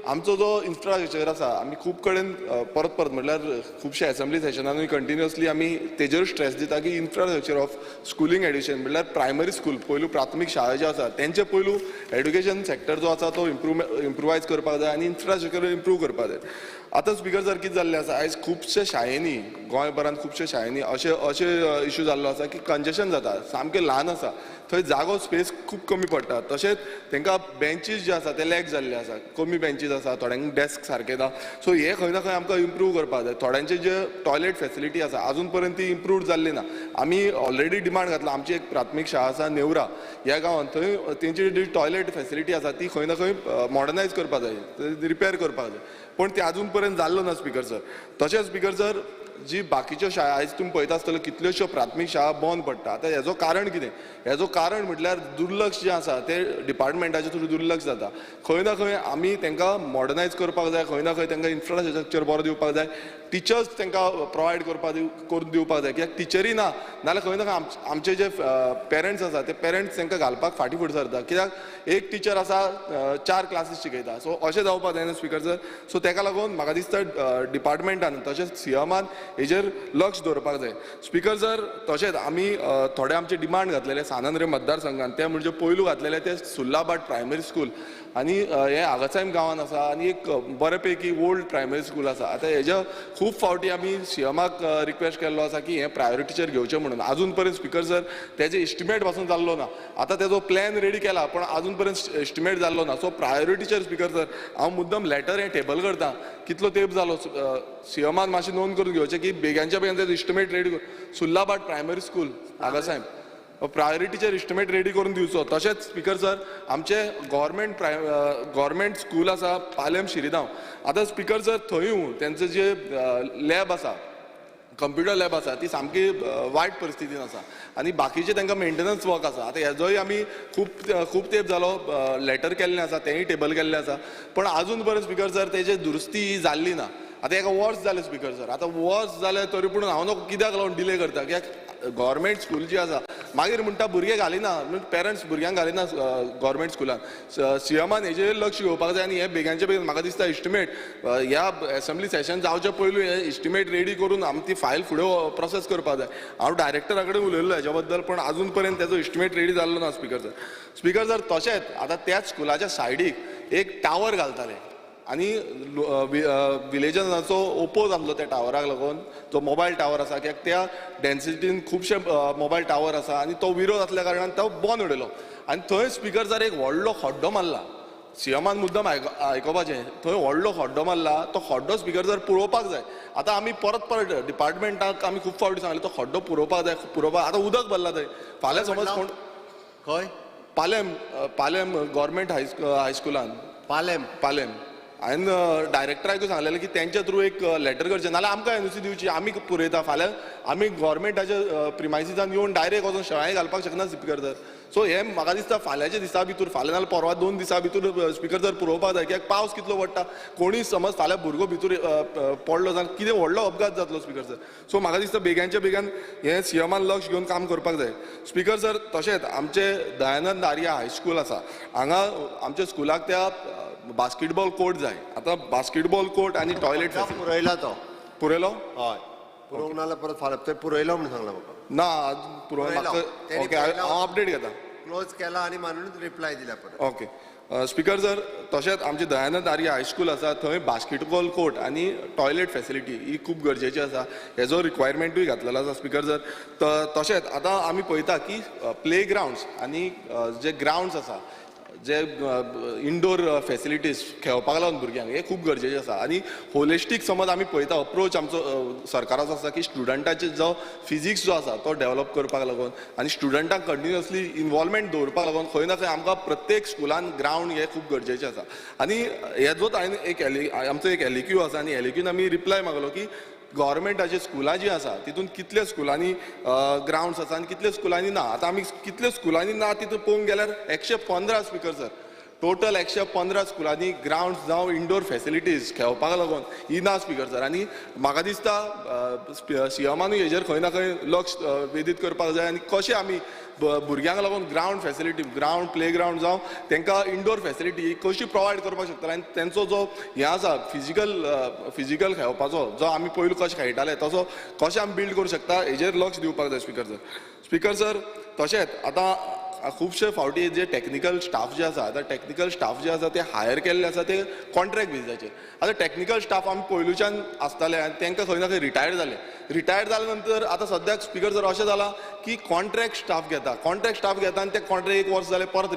आमचो जो इन्फ्रास्ट्रक्चर आसा आमी खूब कडेन परत परत म्हटल्यार खुबशे एसेंब्ली सेशनानूय कंटिन्युअसली आमी तेजेर स्ट्रेस दिता की इन्फ्रास्ट्रक्चर ऑफ स्कुलींग एड्युकेशन म्हटल्यार प्रायमरी स्कूल पयलू प्राथमीक शाळा ज्यो आसा तेंचे पयलू एड्युकेशन सेक्टर जो आसा तो इम्प्रुवायज करपाक जाय आनी इन्फ्रास्ट्रक्चर इम्प्रूव करपाक जाय. आतां स्पीकर सर कितें जाल्लें आसा आयज खुबशे शाळेंनी गोंयभरान खुबशे शाळेंनी अशे अशे इशू जाल्लो आसा की कंजेशन जाता, सामकें ल्हान आसा थंय जागो स्पेस खूब कमी पडटा. तशेंच तांकां बेंचीस जे आसा ते लॅक जाल्ले आसा, कमी बेंचीस आसा, थोड्यांक डेस्क सारके ना. सो हे खंय ना खंय आमकां इम्प्रूव करपाक जाय. थोड्यांचे जे टॉयलेट फेसिलिटी आसा आजून पर्यंत ती इम्प्रूव जाल्ली ना. आमी ऑलरेडी डिमांड घातला, आमची एक प्राथमीक शाळा आसा नेवरा ह्या गांवांत, थंय तेंची जी टॉयलेट फेसिलिटी आसा ती खंय ना खंय मॉडर्नायज करपाक जाय, रिपेर करपाक जाय, पूण ते आजून पर्यंत जाल्लो ना स्पीकर सर. तशेंच स्पीकर सर जी बाकीच्यो शाळा आयज तुमी पळयता आसतलो कितल्योश्यो प्राथमीक शाळा बंद पडटा. आतां हेजो कारण कितें? हेजो कारण म्हटल्यार दुर्लक्ष जें आसा तें डिपार्टमेंटाचें थ्रू दुर्लक्ष जाता. खंय ना खंय आमी तांकां मॉडर्नायज करपाक जाय, खंय ना खंय तांकां इन्फ्रास्ट्रक्चर बरो दिवपाक जाय, टिचर्स तांकां प्रोवायड करून दिवपाक जाय, कित्याक टिचरी ना नाल्यार खंय ना खंय आमचे जे पेरंट्स आसा ते पेरंट्स तांकां घालपाक फाटीं फुडें सरता, कित्याक एक टिचर आसा 4 क्लासीस शिकयता. सो अशें जावपाक जायना स्पीकर सर. सो ताका लागून म्हाका दिसता डिपार्टमेंटान तशेंच सीएमान हेजेर लक्ष दवरपाक जाय. स्पीकर सर तशेंच आमी थोडे आमचे डिमांड घातलेले सान आंद्रे मतदारसंघान, ते म्हणजे पयलू घातलेले ते सुल्लाबाट प्रायमरी स्कूल आनी हे आगासायम गांवान आसा आनी एक बरे पैकी ओल्ड प्रायमरी स्कूल आसा. आतां हेज्या खूब फावटी आमी सीएमाक रिक्वेस्ट केल्लो आसा की हें प्रायोरिटीचेर घेवचें म्हणून, आजून पर्यंत स्पीकर सर तेजे एस्टिमेट पासून जाल्लो ना. आतां तेजो प्लॅन रेडी केला पण आजून पर्यंत एस्टिमेट जाल्लो ना. सो प्रायोरिटीचेर स्पीकर सर हांव मुद्दम लेटर हें टेबल करता, कितलो तेंप जालो सीएमान मातशें नोंद करून घेवचें की बेगांच्या बेगीन तेजो estimate ready Sulabhat primary school Agassaim प्रायोरिटीचेर एस्टिमेट रेडी करून दिवचो. तशेंच स्पीकर सर आमचे गव्हर्मेंट स्कूल आसा पालेम शिरिदांव, आतां स्पीकर सर थंय तेंचे जे लॅब आसा कंप्युटर लॅब आसा ती सामकी वायट परिस्थितीन आसा आनी बाकीचे तांकां मेंटेनन्स वर्क आसा. आतां हेजोय आमी खूब तेंप जालो लेटर केल्लें आसा, तेंय टेबल केल्लें आसा, पण आजून पर्यंत स्पीकर सर तेजे दुरुस्ती जाल्ली ना. आतां एका वर्स जालें स्पीकर सर, आतां वर्स जालें तरी पूण हांव न्हू कित्याक लागून डिले करता, कित्याक गव्हर्मेंट स्कूल जी आसा मागीर म्हणटा भुरगे घालिना, पेरंट्स भुरग्यांक घालिना गव्हर्मेंट स्कुलान. सीएमान हेजेर लक्ष घेवपाक जाय आनी हे बेगांचे बेगीन म्हाका दिसता एस्टिमेट ह्या एसेंब्ली सेशन जावचे पयलू हे एस्टिमेट रेडी करून आमी ती फायल फुडें प्रोसेस करपाक जाय. हांव डायरेक्टरा कडेन उलयल्लो हेज्या बद्दल पण आजून पर्यंत तेजो एस्टिमेट रेडी जाल्लो ना स्पीकर सर. स्पीकर सर तशेंच आतां त्याच स्कुलाच्या सायडीक एक टावर घालताले आनी विलेजनाचो ओपोज आसलो त्या टावराक लागून, जो मोबायल टावर आसा कित्याक त्या डेन्सिटीन खुबशे मोबायल टावर आसा आनी तो विरोध आसल्या कारणान तो बंद उडयलो आनी थंय स्पीकर सर एक व्हडलो खड्डो मारला. सीएमान मुद्दम आयकोपाचें, थंय व्हडलो खड्डो मारला, तो खड्डो स्पीकर सर पुरोवपाक जाय. आतां आमी परत परत डिपार्टमेंटाक आमी खूब फावटी सांगलें तो खड्डो पुरोवपाक जाय, पुरोवपाक. आतां उदक भरला थंय, फाल्यां समज कोण खंय पालेम पालेम गव्हर्मेंट हायस्कुलान पालेम पालेम हांवें डायरेक्टराकूय सांगलेलें की तेंच्या थ्रू एक लेटर करचें, नाल्यार आमकां एनओसी दिवची, आमी पुरयता. फाल्यां आमी गव्हर्मेंटाच्या प्रिमायसिसान येवन डायरेक्ट वचून शाळें घालपाक शकना स्पीकर सर. सो हें म्हाका दिसता फाल्यांच्या दिसा भितर, फाल्यां नाल्यार परवा 2 दिसां भितर स्पीकर सर पुरोवपाक जाय, कित्याक पावस कितलो पडटा, कोणूय समज फाल्यां भुरगो भितर पडलो जाल्यार कितें व्हडलो अपघात जातलो स्पीकर सर. सो म्हाका दिसता बेगांच्या बेगान हें सीएमान लक्ष घेवन काम करपाक जाय. स्पीकर सर तशेंच आमचे दयानंद आर्या हायस्कूल आसा, हांगा आमच्या स्कुलाक त्या बास्केटबॉल कोर्ट जाय. आतां बास्केटबॉल कोर्ट आनी टॉयलेट पुरयला, तो पुरयलो? हय पुरोवंक नाल्यार परत फाल्यां थंय पुरयलो म्हणून सांगला म्हाका. ना पुरोवंक, ओके हांव अपडेट घेता. क्लोज केला आनी मानूनच रिप्लाय दिला परत. ओके स्पीकर सर तशेंच आमचे दयानंद आर्या हायस्कूल आसा थंय बास्केटबॉल कोर्ट आनी टॉयलेट फेसिलिटी ही खूब गरजेची आसा, हेजो रिक्वायरमेंटूय घातलेलो आसा स्पीकर सर. तशेंच आतां आमी पळयता की प्ले ग्रावंड्स आनी जे ग्रावंड्स आसा, जे इनडोर फेसिलिटीज खेळपाक लागून भुरग्यांक हे खूब गरजेचें आसा. आनी होलिस्टीक समज आमी पळयता अप्रोच आमचो सरकाराचो आसा की स्टुडंटाचे जो फिजिक्स जो आसा तो डेवलप करपाक लागून आनी स्टुडंटांक कंटिन्युअसली इनवॉल्वमेंट दवरपाक लागून खंय ना खंय आमकां प्रत्येक स्कुलान ग्रावंड हे खूब गरजेचें आसा. आनी हेजोच हांवें एक आमचो एक एलएक्यू आसा आनी एलएक्यून आमी रिप्लाय मागलो की गव्हर्मेंटाची स्कुलां जीं आसा तितून कितल्या स्कुलांनी ग्रावंड्स आसा आनी कितल्या स्कुलांनी ना. आतां आमी कितल्या स्कुलांनी ना तितून पळोवंक गेल्यार 115 स्पीकर सर टोटल 115 स्कुलांनी ग्रावंड जावं इंडोर फॅसिलिटीज खेळपाक लागून ही ना स्पीकर सर. आनी म्हाका दिसता सीएमानूय हेजेर खंय ना खंय लक्ष वेधीत करपाक जाय आनी कशें आमी भुरग्यांक लागून ground facility, ground play ground जावं तांकां इंडोर फॅसिलिटी कशी प्रोवायड करपाक शकतले आनी तेंचो जो हें आसा फिजिकल खेळपाचो जो आमी पयलू कशें खेळटाले तसो कशें आमी बिल्ड करूं शकता हेजेर लक्ष दिवपाक जाय स्पीकर सर. स्पीकर सर तशेंच आतां खुबशे फावटी जे टॅक्निकल स्टाफ जे आसा, आतां टॅक्निकल स्टाफ जे आसा ते हायर केल्ले आसा ते कॉन्ट्रॅक्ट बेजिसाचेर. आतां टॅक्निकल स्टाफ आमी पयलूच्यान आसताले आनी तांकां खंय ना खंय रिटायर्ड जाले. रिटायर्ड जाल्या नंतर आतां सद्याक स्पीकर सर अशें जालां की कॉन्ट्रॅक्ट स्टाफ घेता, कॉन्ट्रॅक्ट स्टाफ घेता आनी ते कॉन्ट्रॅक्ट 1 वर्स जालें परत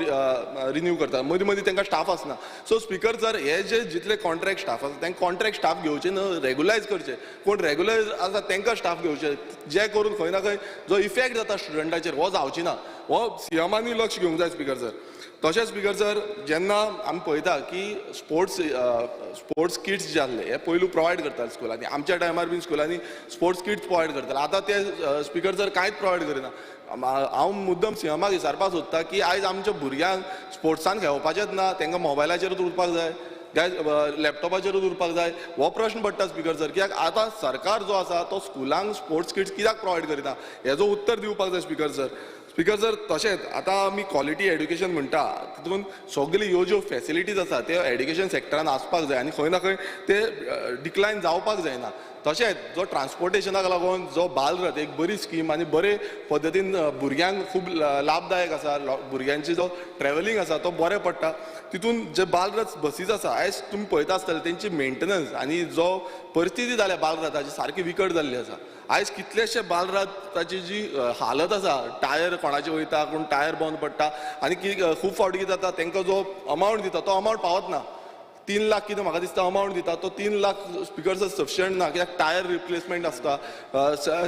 रिन्यू करता, मदीं मदीं तांकां स्टाफ आसना. सो स्पीकर सर हे जे जितले कॉन्ट्रॅक्ट स्टाफ आसा तांकां कॉन्ट्रॅक्ट स्टाफ घेवचे न्हू, रेगुलायज करचे. कोण रेगुलायज आसा तांकां स्टाफ घेवचे, जे करून खंय ना खंय जो इफेक्ट जाता स्टुडंटाचेर हो जावची ना, हो सीएमानूय लक्ष घेवंक जाय स्पीकर सर. तशेंच स्पीकर सर जेन्ना आमी पळयता की स्पोर्ट्स किट्स जे आसले हे पयलू प्रोवायड करताले स्कुलांनी, आमच्या टायमार बीन स्कुलांनी स्पोर्ट्स किट्स प्रोवायड करताले. आतां ते स्पीकर सर कांयच प्रोवायड करिना. हांव मुद्दम सीएमाक विचारपाक सोदता की आयज आमच्या भुरग्यांक स्पोर्ट्सान खेळपाचेंच ना, तांकां मोबायलाचेरूच उरपाक जाय, लॅपटॉपाचेरूच उरपाक जाय, हो प्रश्न पडटा स्पीकर सर. कित्याक आतां सरकार जो आसा तो स्कुलांक स्पोर्ट्स किट्स कित्याक प्रोवायड करिना हेजो उत्तर दिवपाक जाय स्पीकर सर. स्पीकर सर तशेंच आतां आमी क्वॉलिटी एड्युकेशन म्हणटा तितून सगळ्यो ह्यो ज्यो फॅसिलिटीज आसा त्यो एड्युकेशन सेक्टरान आसपाक जाय आनी खंय ना खंय ते डिक्लायन जावपाक जायना. तशेंच जो ट्रान्सपोर्टेशनाक लागून जो बालरथ एक बरी स्कीम आनी बरे पद्दतीन भुरग्यांक खूब लाभदायक आसा, भुरग्यांची जो ट्रॅवलिंग आसा तो बरें पडटा. तितून जे बालरथ बसीस आसा आयज तुमी पळयता आसतले तेंची मेंटेनन्स आनी जो परिस्थिती जाल्या बालरथाची सारकी विकट जाल्ली आसा. आयज कितलेशे बालरथाची जी हालत आसा, टायर कोणाचे वयता, कोण टायर बंद पडटा आनी खूब फावटी कितें जाता तांकां जो अमावंट दिता तो अमावंट पावत ना. 3 लाख कितें म्हाका दिसता अमावंट दिता तो 3 लाख स्पीकर सर सफिशियंट ना, कित्याक टायर रिप्लेसमेंट आसता,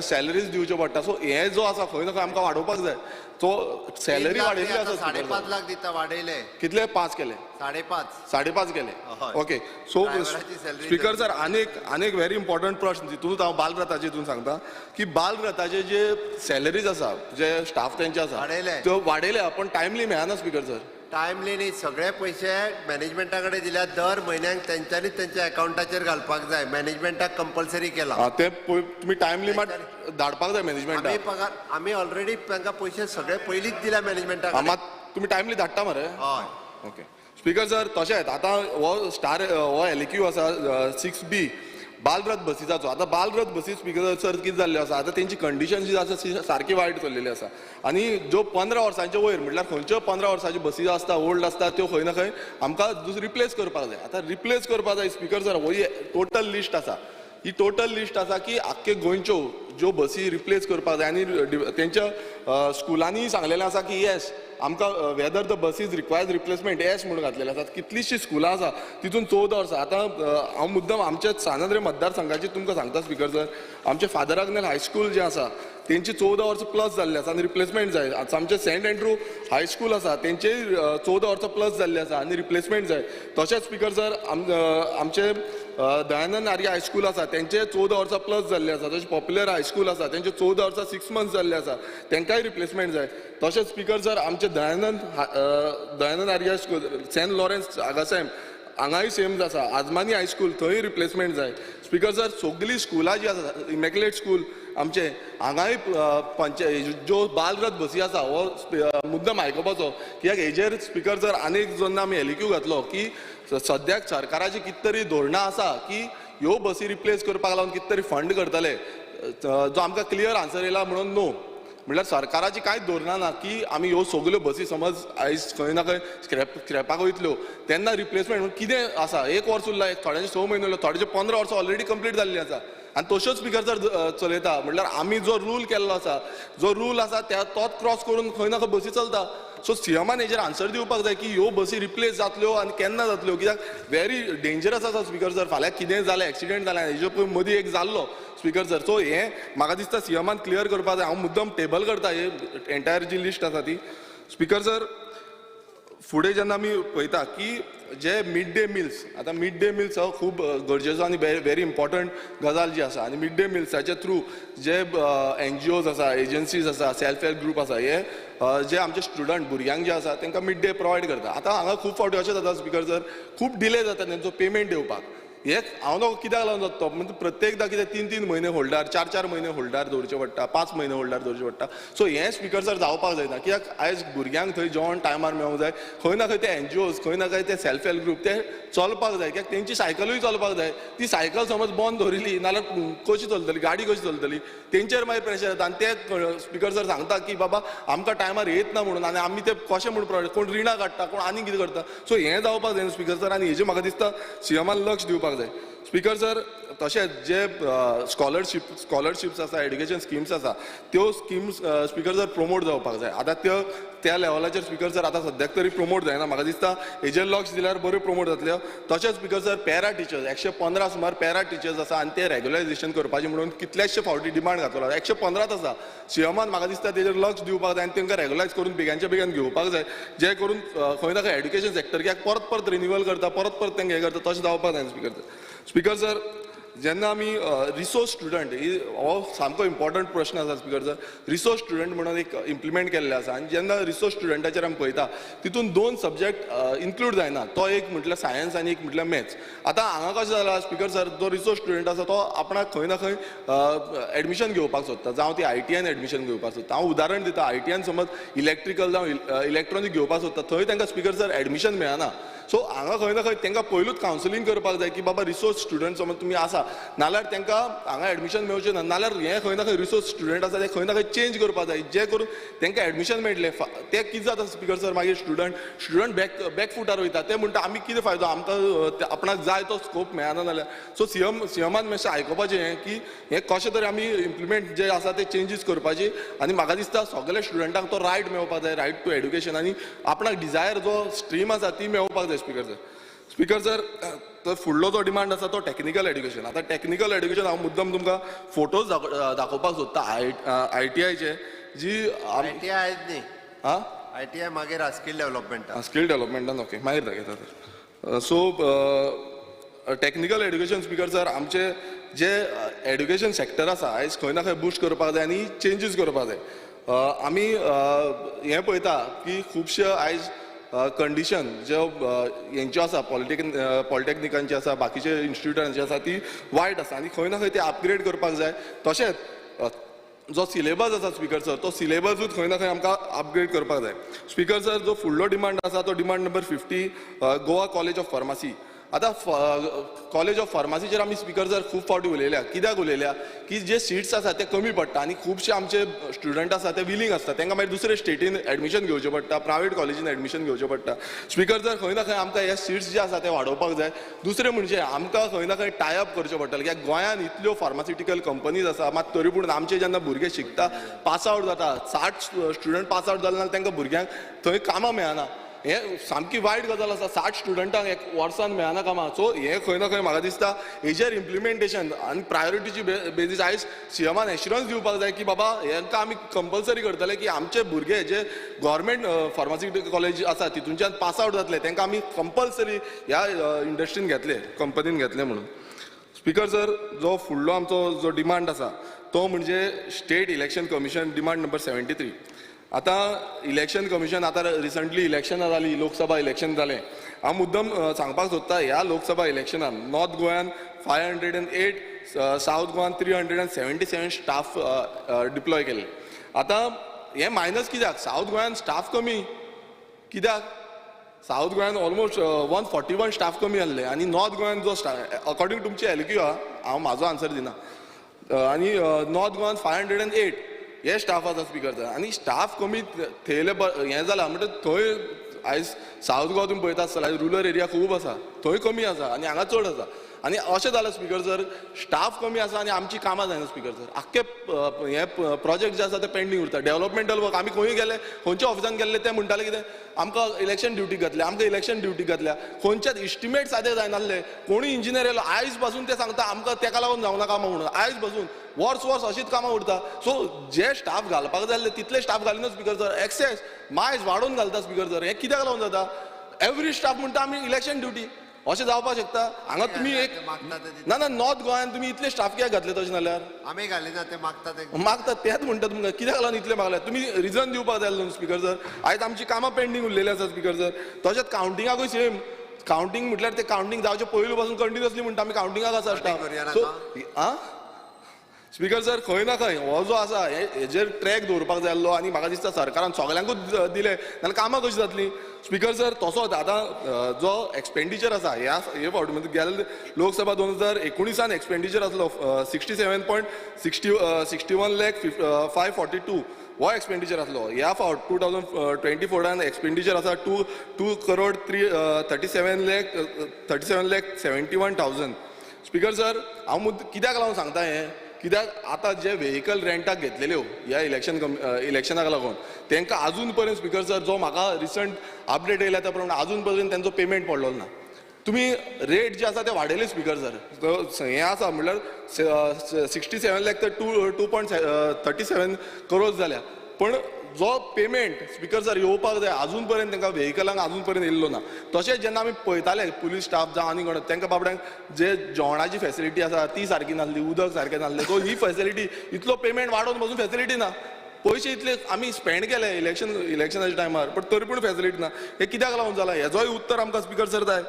सॅलरीज दिवच्यो पडटा. सो हें जो आसा खंय ना खंय आमकां वाडोवपाक जाय. सो सॅलरी वाडयल्ली आसा, 5.5 लाख दिता, वाडयले कितले? 5 केले, 5.5 केले. ओके. सो स्पीकर सर आनीक व्हेरी इम्पॉर्टंट प्रश्न तितूनच हांव बालरथाचे हितून सांगता की बालरथाचे जे सॅलरीज आसा, जे स्टाफ तेंचे आसा त्यो वाडयल्या पण टायमली मेळना स्पीकर सर. टायमली न्ही, सगळे पयशे मॅनेजमेंटा कडेन दिल्या, दर म्हयन्याक तेंच्यांनीच तेंच्या अकावंटाचेर घालपाक जाय, मॅनेजमेंटाक कंपल्सरी केला ते तुमी टायमली मात धाडपाक जाय मॅनेजमेंटाक. पगार आमी ऑलरेडी तांकां पयशे सगळे पयलींच दिल्या मॅनेजमेंटाक, मात तुमी टायमली धाडटा मरे. हय. ओके स्पीकर सर तशेंच आतां हो स्टार हो LAQ आसा 6B बालरथ बसीचाचो. आतां बालरथ बसी स्पीकर सर कितें जाल्ल्यो आसा आतां तेंची कंडिशन जी आसा सारकी वायट चल्लेली आसा आनी ज्यो 15 वर्सांचे वयर म्हटल्यार खंयच्यो 15 वर्सांच्यो बसी आसता ओल्ड आसता त्यो खंय ना खंय आमकां रिप्लेस करपाक जाय. आतां रिप्लेस करपाक जाय स्पीकर सर, ही टोटल लिस्ट आसा, ही टोटल लिस्ट आसा की आख्खे गोंयच्यो ज्यो बसी रिप्लेस करपाक जाय आनी तेंच्या स्कुलांनी सांगलेलें आसा की येस आमकां whether the buses requires replacement yes म्हणून घातलेलें आसा. कितलींशीं स्कुलां आसा तितून 14 वर्सां. आतां हांव मुद्दम आमच्या सांत मतदारसंघाची तुमकां सांगता स्पीकर सर, आमचे फादर आग्नेल हायस्कूल जें आसा तेंची 14 वर्सां प्लस जाल्ले आसा आनी रिप्लेसमेंट जाय. आतां आमचें सेंट एंड्रू हायस्कूल आसा तेंचेय 14 वर्सां प्लस जाल्ले आसा आनी रिप्लेसमेंट जाय. तशेंच स्पीकर सर आमचे दयानंद आर्य हायस्कूल आसा तेंचे 14 वर्सां प्लस जाल्ले आसा. तशें पॉप्युलर हायस्कूल आसा तेंचे 14 वर्सां 6 मंथ्स जाल्ले आसा, तेंकांय रिप्लेसमेंट जाय. तशेंच स्पीकर सर आमचे Dayanand Arya high school Saint Lawrence Agassaim हांगाय सेम आसा, आजमानी हायस्कूल थंय रिप्लेसमेंट जाय. स्पीकर सर सगळीं स्कुलां जीं आसा इमॅक्युलेट स्कूल आमचे हांगाय पंचायत ज्यो बालरथ बसी आसा हो मुद्दम आयकुपाचो, कित्याक हेजेर स्पीकर सर आनीक जेन्ना आमी LAQ घातलो की सद्याक सरकाराची कितें तरी धोरणां आसा की ह्यो बसी रिप्लेस करपाक लागून कितें तरी फंड करतले, जो आमकां क्लियर आन्सर येयला म्हणून नो. म्हळ्यार सरकाराची कांयच धोरणां ना की आमी ह्यो सगल्यो बसी समज आयज खंय ना खंय स्क्रॅपाक वयतल्यो तेन्ना रिप्लेसमेंट म्हणून कितें आसा. 1 वर्स उरला, थोड्यांचे 6 म्हयने उरला, थोड्यांचे 15 वर्सां ऑलरेडी कंप्लीट जाल्ली आसा आनी तश्योच स्पीकर सर चलयता. म्हळ्यार आमी जो रूल केल्लो आसा, जो रूल आसा त्या तोच क्रॉस करून खंय ना खंय बसी चलता. सो सीएमान हेजेर आन्सर दिवपाक जाय की ह्यो बसी रिप्लेस जातल्यो आनी केन्ना जातल्यो, कित्याक व्हेरी डेंजरस आसा स्पीकर सर. फाल्यां कितेंय जालें, एक्सिडेंट जालें, हेजे पळय मदीं एक जाल्लो स्पीकर सर. सो हें म्हाका दिसता सीएमान क्लियर करपाक जाय. हांव मुद्दम टेबल करता हे एंटायर जी लिस्ट आसा ती. स्पीकर सर फुडें जेन्ना आमी पळयता की जे मिड डे मिल्स, आतां मिड डे मिल्स हो खूब गरजेचो आनी व्हेरी इम्पॉर्टंट गजाल जी आसा आनी मिड डे मिल्साच्या थ्रू जे NGOs आसा, एजन्सीज आसा, सेल्फ हेल्प ग्रूप आसा, हे जे आमचे स्टुडंट भुरग्यांक जे आसा तांकां मिड डे प्रोवायड करता. आतां हांगा खूब फावटी अशें जाता स्पीकर सर, खूब डिले जाता तेंचो पेमेंट येवपाक. हे हांव न्हू कित्याक लागून जाता तो, म्हणजे प्रत्येकदां कितें 3-3 म्हयने होल्डार, 4-4 म्हयने होल्डार दवरचे पडटा, 5 म्हयने होल्डार दवरचे पडटा. सो हें स्पीकर सर जावपाक जायना, कित्याक आयज भुरग्यांक थंय जेवण टायमार मेळोंक जाय. खंय ना खंय ते एनजीओज, खंय ना खंय ते सेल्फ हेल्प ग्रूप ते चलपाक जाय, कित्याक तेंची सायकलूय चलपाक जाय. ती सायकल समज बंद दवरिली नाल्यार कशी चलतली, गाडी कशी चलतली, तेंचेर मागीर प्रेशर येता. आनी ते स्पीकर सर सांगता की बाबा आमकां टायमार येत ना म्हणून, आनी आमी ते कशें म्हूण प्रोवायड, कोण रिणां काडटा, कोण आनी कितें करता. सो हें जावपाक जायना स्पीकर सर, आनी हेजें म्हाका दिसता सीएमान लक्ष दिवपाक जाय. स्पीकर सर, तशेंच जे स्कॉलरशिप्स आसा, एड्युकेशन स्किम्स आसा, त्यो स्किम्स स्पीकर सर प्रमोट जावपाक जाय. आतां त्यो त्या लेवलाचेर स्पीकर सर आतां सद्याक तरी प्रमोट जायना, म्हाका दिसता हेजेर लक्ष दिल्यार बऱ्यो प्रमोट जातल्यो. तशेंच स्पीकर सर पॅरा टिचर्स 115 सुमार पॅरा टिचर्स आसा आनी ते रेगुलरायझेशन करपाचें म्हणून कितलेशे फावटी डिमांड घातलो, 115 आसा. सीएमान म्हाका दिसता तेजेर लक्ष दिवपाक जाय आनी तांकां रेगुलायज करून बेगानच्या बेगान घेवपाक जाय, जे करून खंय ना खंय एड्युकेशन सेक्टर कित्याक परत परत रिन्युअल करता, परत परत तांकां हें करता, तशें जावपाक जाय स्पीकर सर. स्पीकर सर, जेन्ना आमी रिसोर्स स्टुडंट, हो सामको इम्पॉर्टंट प्रश्न आसा स्पीकर सर. रिसोर्स स्टुडंट म्हणून एक इम्प्लिमेंट केल्लें आसा, आनी जेन्ना रिसोर्स स्टुडंटाचेर आमी पळयता तितून 2 सब्जेक्ट इन्क्लूड जायना, तो एक म्हटल्यार सायन्स आनी एक म्हटल्यार मॅथ्स. आतां हांगा कशें जालां स्पीकर सर, जो रिसोर्स स्टुडंट आसा तो आपणाक खंय ना खंय एडमिशन घेवपाक सोदता, जावं ती ITIन एडमिशन घेवपाक सोदता. हांव उदाहरण दिता, ITIन समज इलेक्ट्रिकल जावं इलेक्ट्रॉनीक घेवपाक सोदता, थंय तांकां स्पीकर सर एडमिशन मेळना. सो हांगा खंय ना खंय तांकां पयलूच कावन्सिलींग करपाक जाय की बाबा रिसोर्स स्टुडंट समज तुमी आसा नाल्यार तांकां हांगा एडमिशन मेळचें ना, नाल्यार हें खंय ना खंय रिसोर्स स्टुडंट आसा ते खंय ना खंय चेंज करपाक जाय, जे करून तांकां एडमिशन मेळटलें. तें कितें जाता स्पीकर सर, मागीर स्टुडंट बॅक फुटार वयता, ते म्हणटा आमी कितें फायदो, आमकां आपणाक जाय तो स्कोप मेळना जाल्यार. सो सीएमान मातशें आयकुपाचें हें की हें कशें तरी आमी इम्प्लिमेंट जे आसा ते चेंजीस करपाची, आनी म्हाका दिसता सगल्या स्टुडंटांक तो रायट मेळपाक जाय, रायट टू एड्युकेशन, आनी आपणाक डिजायर जो स्ट्रीम आसा ती मेळपाक जाय. स्पीकर सर, स्पीकर सर, तर फुडलो जो डिमांड आसा तो टॅक्निकल एड्युकेशन. आतां टॅक्निकल एड्युकेशन हांव मुद्दम तुमकां फोटोज दाखोवपाक सोदता ITIचे, जी ITI आयज न्ही, आं ITI मागीर स्कील डेव्हलपमेंटान, स्कील डेव्हलपमेंटान, ओके मागीर दाखयता तर. So technical education speaker sir, आमचे जे एड्युकेशन सेक्टर आसा आयज खंय ना खंय बूस्ट करपाक जाय आनी चेंजीस करपाक जाय. आमी हें पळयता की खुबशे आयज कंडिशन ज्यो हेंच्यो आसा, पॉलिटेक्निकांची आसा, बाकीचे इन्स्टिट्यूटांची आसा, ती वायट आसा आनी खंय ना खंय ती अपग्रेड करपाक जाय. तशेंच जो सिलेबस आसा स्पीकर सर, तो सिलेबसूच खंय ना खंय आमकां अपग्रेड करपाक जाय. स्पीकर सर, जो फुडलो डिमांड आसा तो demand number 50, Goa college of pharmacy. आतां कॉलेज ऑफ फार्मासीचेर आमी स्पीकर सर खूब फावटी उलयल्या. कित्याक उलयल्या की जे सिट्स आसा ते कमी पडटा आनी खुबशे आमचे स्टुडंट आसा ते विलींग आसता, तांकां मागीर दुसरे स्टेटीन एडमिशन घेवचें पडटा, प्रायवेट कॉलेजीन एडमिशन घेवचें पडटा. स्पीकर सर, खंय ना खंय आमकां हे सिट्स जे आसा ते वाडोवपाक जाय. दुसरें म्हणजे आमकां खंय ना खंय टायअप करचें पडटलें, कित्याक गोंयांत इतल्यो फार्मास्युटिकल कंपनीज आसा, मात तरी पूण आमचे जेन्ना भुरगे शिकता, पास आवट जाता, 60 स्टुडंट पास आवट जाले जाल्यार तांकां भुरग्यांक थंय कामां मेळना. हें सामकी वायट गजाल आसा, 60 स्टुडंटांक एक वर्सान मेळना कामां. सो हें खंय ना खंय म्हाका दिसता हेजेर इम्प्लिमेंटेशन आनी प्रायोरिटीची बेजीस आयज सीएमान एश्युरन्स दिवपाक जाय की बाबा हेंकां आमी कंपल्सरी करतले की आमचे भुरगे जे गव्हर्मेंट फार्मास्युटिकल कॉलेज आसा तितूनच्यान पास आवट जातले तांकां आमी कंपल्सरी ह्या इंडस्ट्रीन घेतले, कंपनीन घेतले म्हणून. स्पीकर सर, जो फुडलो आमचो जो डिमांड आसा तो म्हणजे state election commission, demand number 73. आतां इलेक्शन कमिशन आतां रिसंटली इलेक्शनां जालीं, लोकसभा इलेक्शन जालें. हांव मुद्दम सांगपाक सोदता ह्या लोकसभा इलेक्शनान नॉर्थ गोव्यान 508, सावथ गोवान 377 स्टाफ डिप्लॉय केल्ले. आतां हें मायनस कित्याक, सावथ गोव्यान स्टाफ कमी कित्याक, सावथ गोव्यान ऑलमोस्ट 141 स्टाफ कमी आहले आनी नॉर्थ गोव्यान जो स्टाफ अकॉर्डिंग तुमची LQ आहा, हांव म्हाजो आन्सर दिना, आनी नॉर्थ गोवान 508 हे स्टाफ आसा स्पीकर सर. आनी स्टाफ कमी थेयले हें जालां म्हणटा थंय आयज सावथ गोवा तुमी पळयता आसतले, आयज रुरल एरिया खूब आसा, थंय कमी आसा आनी हांगा चड आसा. आनी अशें जालां स्पीकर सर, स्टाफ कमी आसा आनी आमची कामां जायना स्पीकर सर. आख्खे हे प्रोजेक्ट जे आसा ते पेंडींग उरता. डेव्हलपमेंटल वर्क आमी खंय गेले, खंयच्या ऑफिसान गेल्ले ते म्हणटाले कितें आमकां इलेक्शन ड्युटी घातल्या, आमकां इलेक्शन ड्युटी घातल्या, खंयच्याच इस्टिमेट सादे जायनासले. कोणूय इंजिनियर येयलो आयज पासून ते सांगता आमकां तेका लागून जावना कामां म्हणून, आयज पासून वर्स वर्स अशीच कामां उरता. सो जे स्टाफ घालपाक जाय आसले तितले स्टाफ घालिना स्पीकर सर, एक्सेस मायज वाडोवन घालता स्पीकर सर. हें कित्याक लागून जाता, एवरी स्टाफ म्हणटा आमी इलेक्शन ड्युटी. अशें जावपाक शकता? हांगा तुमी एक ना ना नॉर्थ गोंयान तुमी इतले स्टाफ कित्याक घातले तशें जाल्यार? आमी घाले ना, ते मागता ते मागतात तेच म्हणटा तुमकां कित्याक लागून इतले मागले? तुमी रिजन दिवपाक जाय न्हू स्पीकर सर. आयज आमची कामां पेंडींग उरलेली आसा स्पीकर सर. तशेंच कावंटिंगाकूय सेम, कावंटींग म्हटल्यार ते कावंटींग जावचे पयलू पासून कंटिन्युअसली म्हणटा आमी कावंटिंगाक आसा स्टाफ. सो आं स्पीकर सर खंय ना खंय हो जो आसा हेजेर ट्रॅक दवरपाक जाय आसलो आनी म्हाका दिसता सरकारान सगल्यांकूच दिले नाल्यार कामां कशीं जातलीं? स्पीकर सर तसोच आतां जो एक्सपेंडिचर आसा ह्या हे फावटी म्हणजे गेल्ले लोकसभा 2019 एक्सपेंडिचर आसलो 67.61 lakh 542 हो एक्सपेंडिचर आसलो. ह्या फावट 2024 एक्सपेंडिचर आसा 2 crore 37 lakh 71,000. Speaker sir हांव मुद्दो कित्याक लागून सांगता हें, कित्याक आतां जे व्हेकल रेंटाक घेतलेल्यो ह्या इलेक्शनाक लागून तांकां आजून पर्यंत स्पीकर सर जो म्हाका रिसंट अपडेट येयला त्या प्रमाणे आजून पर्यंत तेंचो पेमेंट पडलो ना. तुमी रेट जे आसा ते वाडयले स्पीकर सर. हें आसा म्हणल्यार 67 लाख तर 2.37 करोड जाल्या, पण जो पेमेंट स्पीकर सर येवपाक जाय आजून पर्यंत तांकां व्हेकलांक आजून पर्यंत येयल्लो ना. तशेंच जेन्ना आमी पळयताले पुलीस स्टाफ जावं आनी कोण तांकां बाबड्यांक जे जेवणाची फेसिलिटी आसा ती सारकी नासली, उदक सारकें नासलें. सो ही फेसिलिटी इतलो पेमेंट वाडोवन पसून फेसिलिटी ना. पयशे इतले आमी स्पेंड केले इलेक्शनाच्या टायमार, पण तरी पूण फेसिलिटी ना. हें कित्याक लागून जालां हेजोय उत्तर आमकां स्पीकर सर जाय.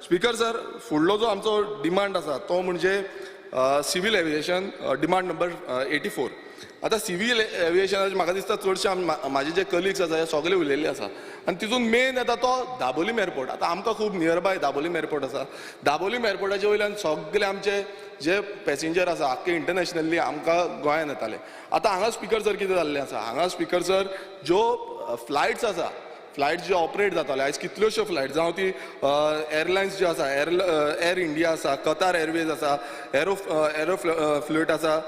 स्पीकर सर फुडलो जो आमचो डिमांड आसा तो म्हणजे सिवील एविएशन डिमांड नंबर 84. आतां सिवील एविएशनाचे म्हाका दिसता चडशे म्हाजे जे कलिग्स आसा हे सगळे उलयल्ले आसा आनी तितून मेन येता तो दाबोलीम एअरपोर्ट. आतां आमकां खूब नियरबाय दाबोलीम एअरपोर्ट आसा. दाबोलीम एअरपोर्टाचे वयल्यान सगळे आमचे जे पॅसेंजर आसा आख्खे इंटरनॅशनली आमकां गोंयान येताले. आतां हांगा स्पीकर सर कितें जाल्लें आसा, हांगा स्पीकर सर ज्यो फ्लायट्स आसा, फ्लायट ज्यो ऑपरेट जाताले आयज कितल्योश्यो फ्लायट जावं ती एअरलायन्स ज्यो आसा, एअर इंडिया आसा, कतार एअरवेज आसा, एरो फ्लूट आसा,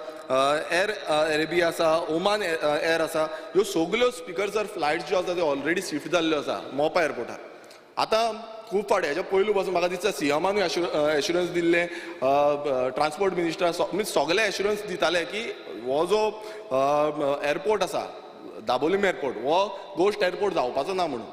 एअर अरेबिया आसा, ओमान एअर आसा, ह्यो सगल्यो स्पीकर सर फ्लायट्स ज्यो आसा त्यो ऑलरेडी शिफ्ट जाल्ल्यो आसा मोपा एअरपोर्टार. आतां खूब फावटी हेच्या पयलू पासून म्हाका दिसता सीएमानूय एश्युरन्स दिल्लें, ट्रान्सपोर्ट मिनिस्टर मिन्स सगळे एश्युरन्स दिताले की हो जो एअरपोर्ट आसा दाबोलीम एअरपोर्ट हो गोश्ट एअरपोर्ट जावपाचो ना म्हणून.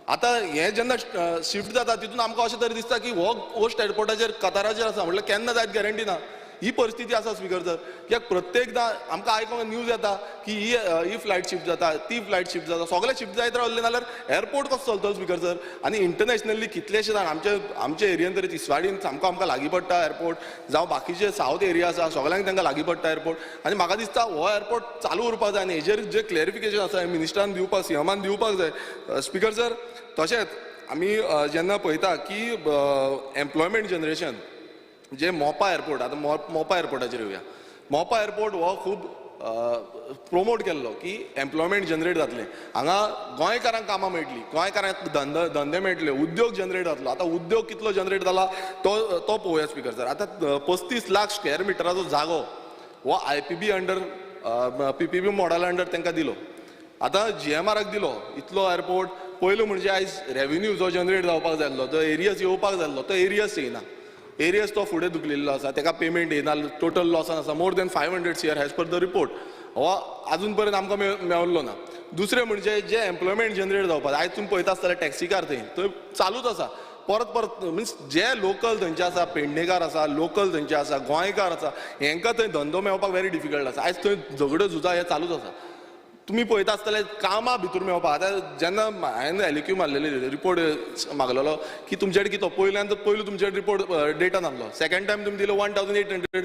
आतां हें जेन्ना शिफ्ट जाता तितून आमकां अशें तरी दिसता की हो गोश्ट एअरपोर्टाचेर कताराचेर आसा म्हटल्यार केन्ना जायत गॅरंटी ना. ही परिस्थिती आसा स्पीकर सर. कित्याक प्रत्येकदां आमकां आयकोंक न्यूज येता की ही फ्लायट शिफ्ट जाता, ती फ्लायट शिफ्ट जाता, सगळे शिफ्ट जायत रावले जाल्यार एअरपोर्ट कसो चलतलो स्पीकर सर? आनी इंटरनॅशनली कितलेशे जाण आमचे एरियन तरी तिसवाडीन सामको आमकां लागीं पडटा एअरपोर्ट, जावं बाकीचे सावथ एरिया आसा सगळ्यांक तांकां लागीं पडटा एअरपोर्ट. आनी म्हाका दिसता हो एअरपोर्ट चालू उरपाक जाय आनी हेजेर जे क्लॅरिफिकेशन आसा मिनिस्टरान दिवपाक, सीएमान दिवपाक जाय स्पीकर सर. तशेंच आमी जेन्ना पळयता की एम्प्लॉयमेंट जनरेशन जे मोपा एअरपोर्ट, आतां मोपा एअरपोर्टाचेर येवया. मोपा एअरपोर्ट हो खूब प्रोमोट केल्लो की एम्प्लॉयमेंट जनरेट जातलें, हांगा गोंयकारांक कामां मेळटलीं, गोंयकारांक धंदे मेळटले, उद्योग जनरेट जातलो. आतां उद्योग कितलो जनरेट जाला तो पळोवया स्पीकर सर. आतां 35 लाख स्क्वेअर मिटराचो जागो हो IPB under PPP मॉडला अंडर तांकां दिलो. आतां जीएमआराक दिलो इतलो एअरपोर्ट. पयलू म्हणजे आयज रेवेन्यू जो जनरेट जावपाक जाय आसलो, जो एरियस येवपाक जाय आसलो तो एरियस येयना, एरियस तो फुडें धुकलिल्लो आसा, ताका पेमेंट येना, टोटल लॉसान आसा more than 500 CR as per the report. हो आजून पर्यंत आमकां मेळिल्लो ना. दुसरें म्हणजे जे एम्प्लॉयमेंट जनरेट जावपाक आयज तुमी पळयता आसतले टॅक्सीकार थंय चालूच आसा परत परत, मिन्स जे लोकल थंयचे आसा, पेडणेकार आसा, लोकल थंयचे आसा, गोंयकार आसा, हेंकां थंय धंदो मेळपाक वेरी डिफिकल्ट आसा. आयज थंय झगड्यो झुजां हें चालूच आसा. तुमी पळयता आसतले कामां भितर मेळपाक. आतां जेन्ना हांवें एलक्यू मारलेली रिपोर्ट मागलेलो की तुमचे कडेन कितो पयल्यान पयलू तुमचे कडेन रिपोर्ट डेटा नासलो, सेकंड टायम तुमी दिलो 1800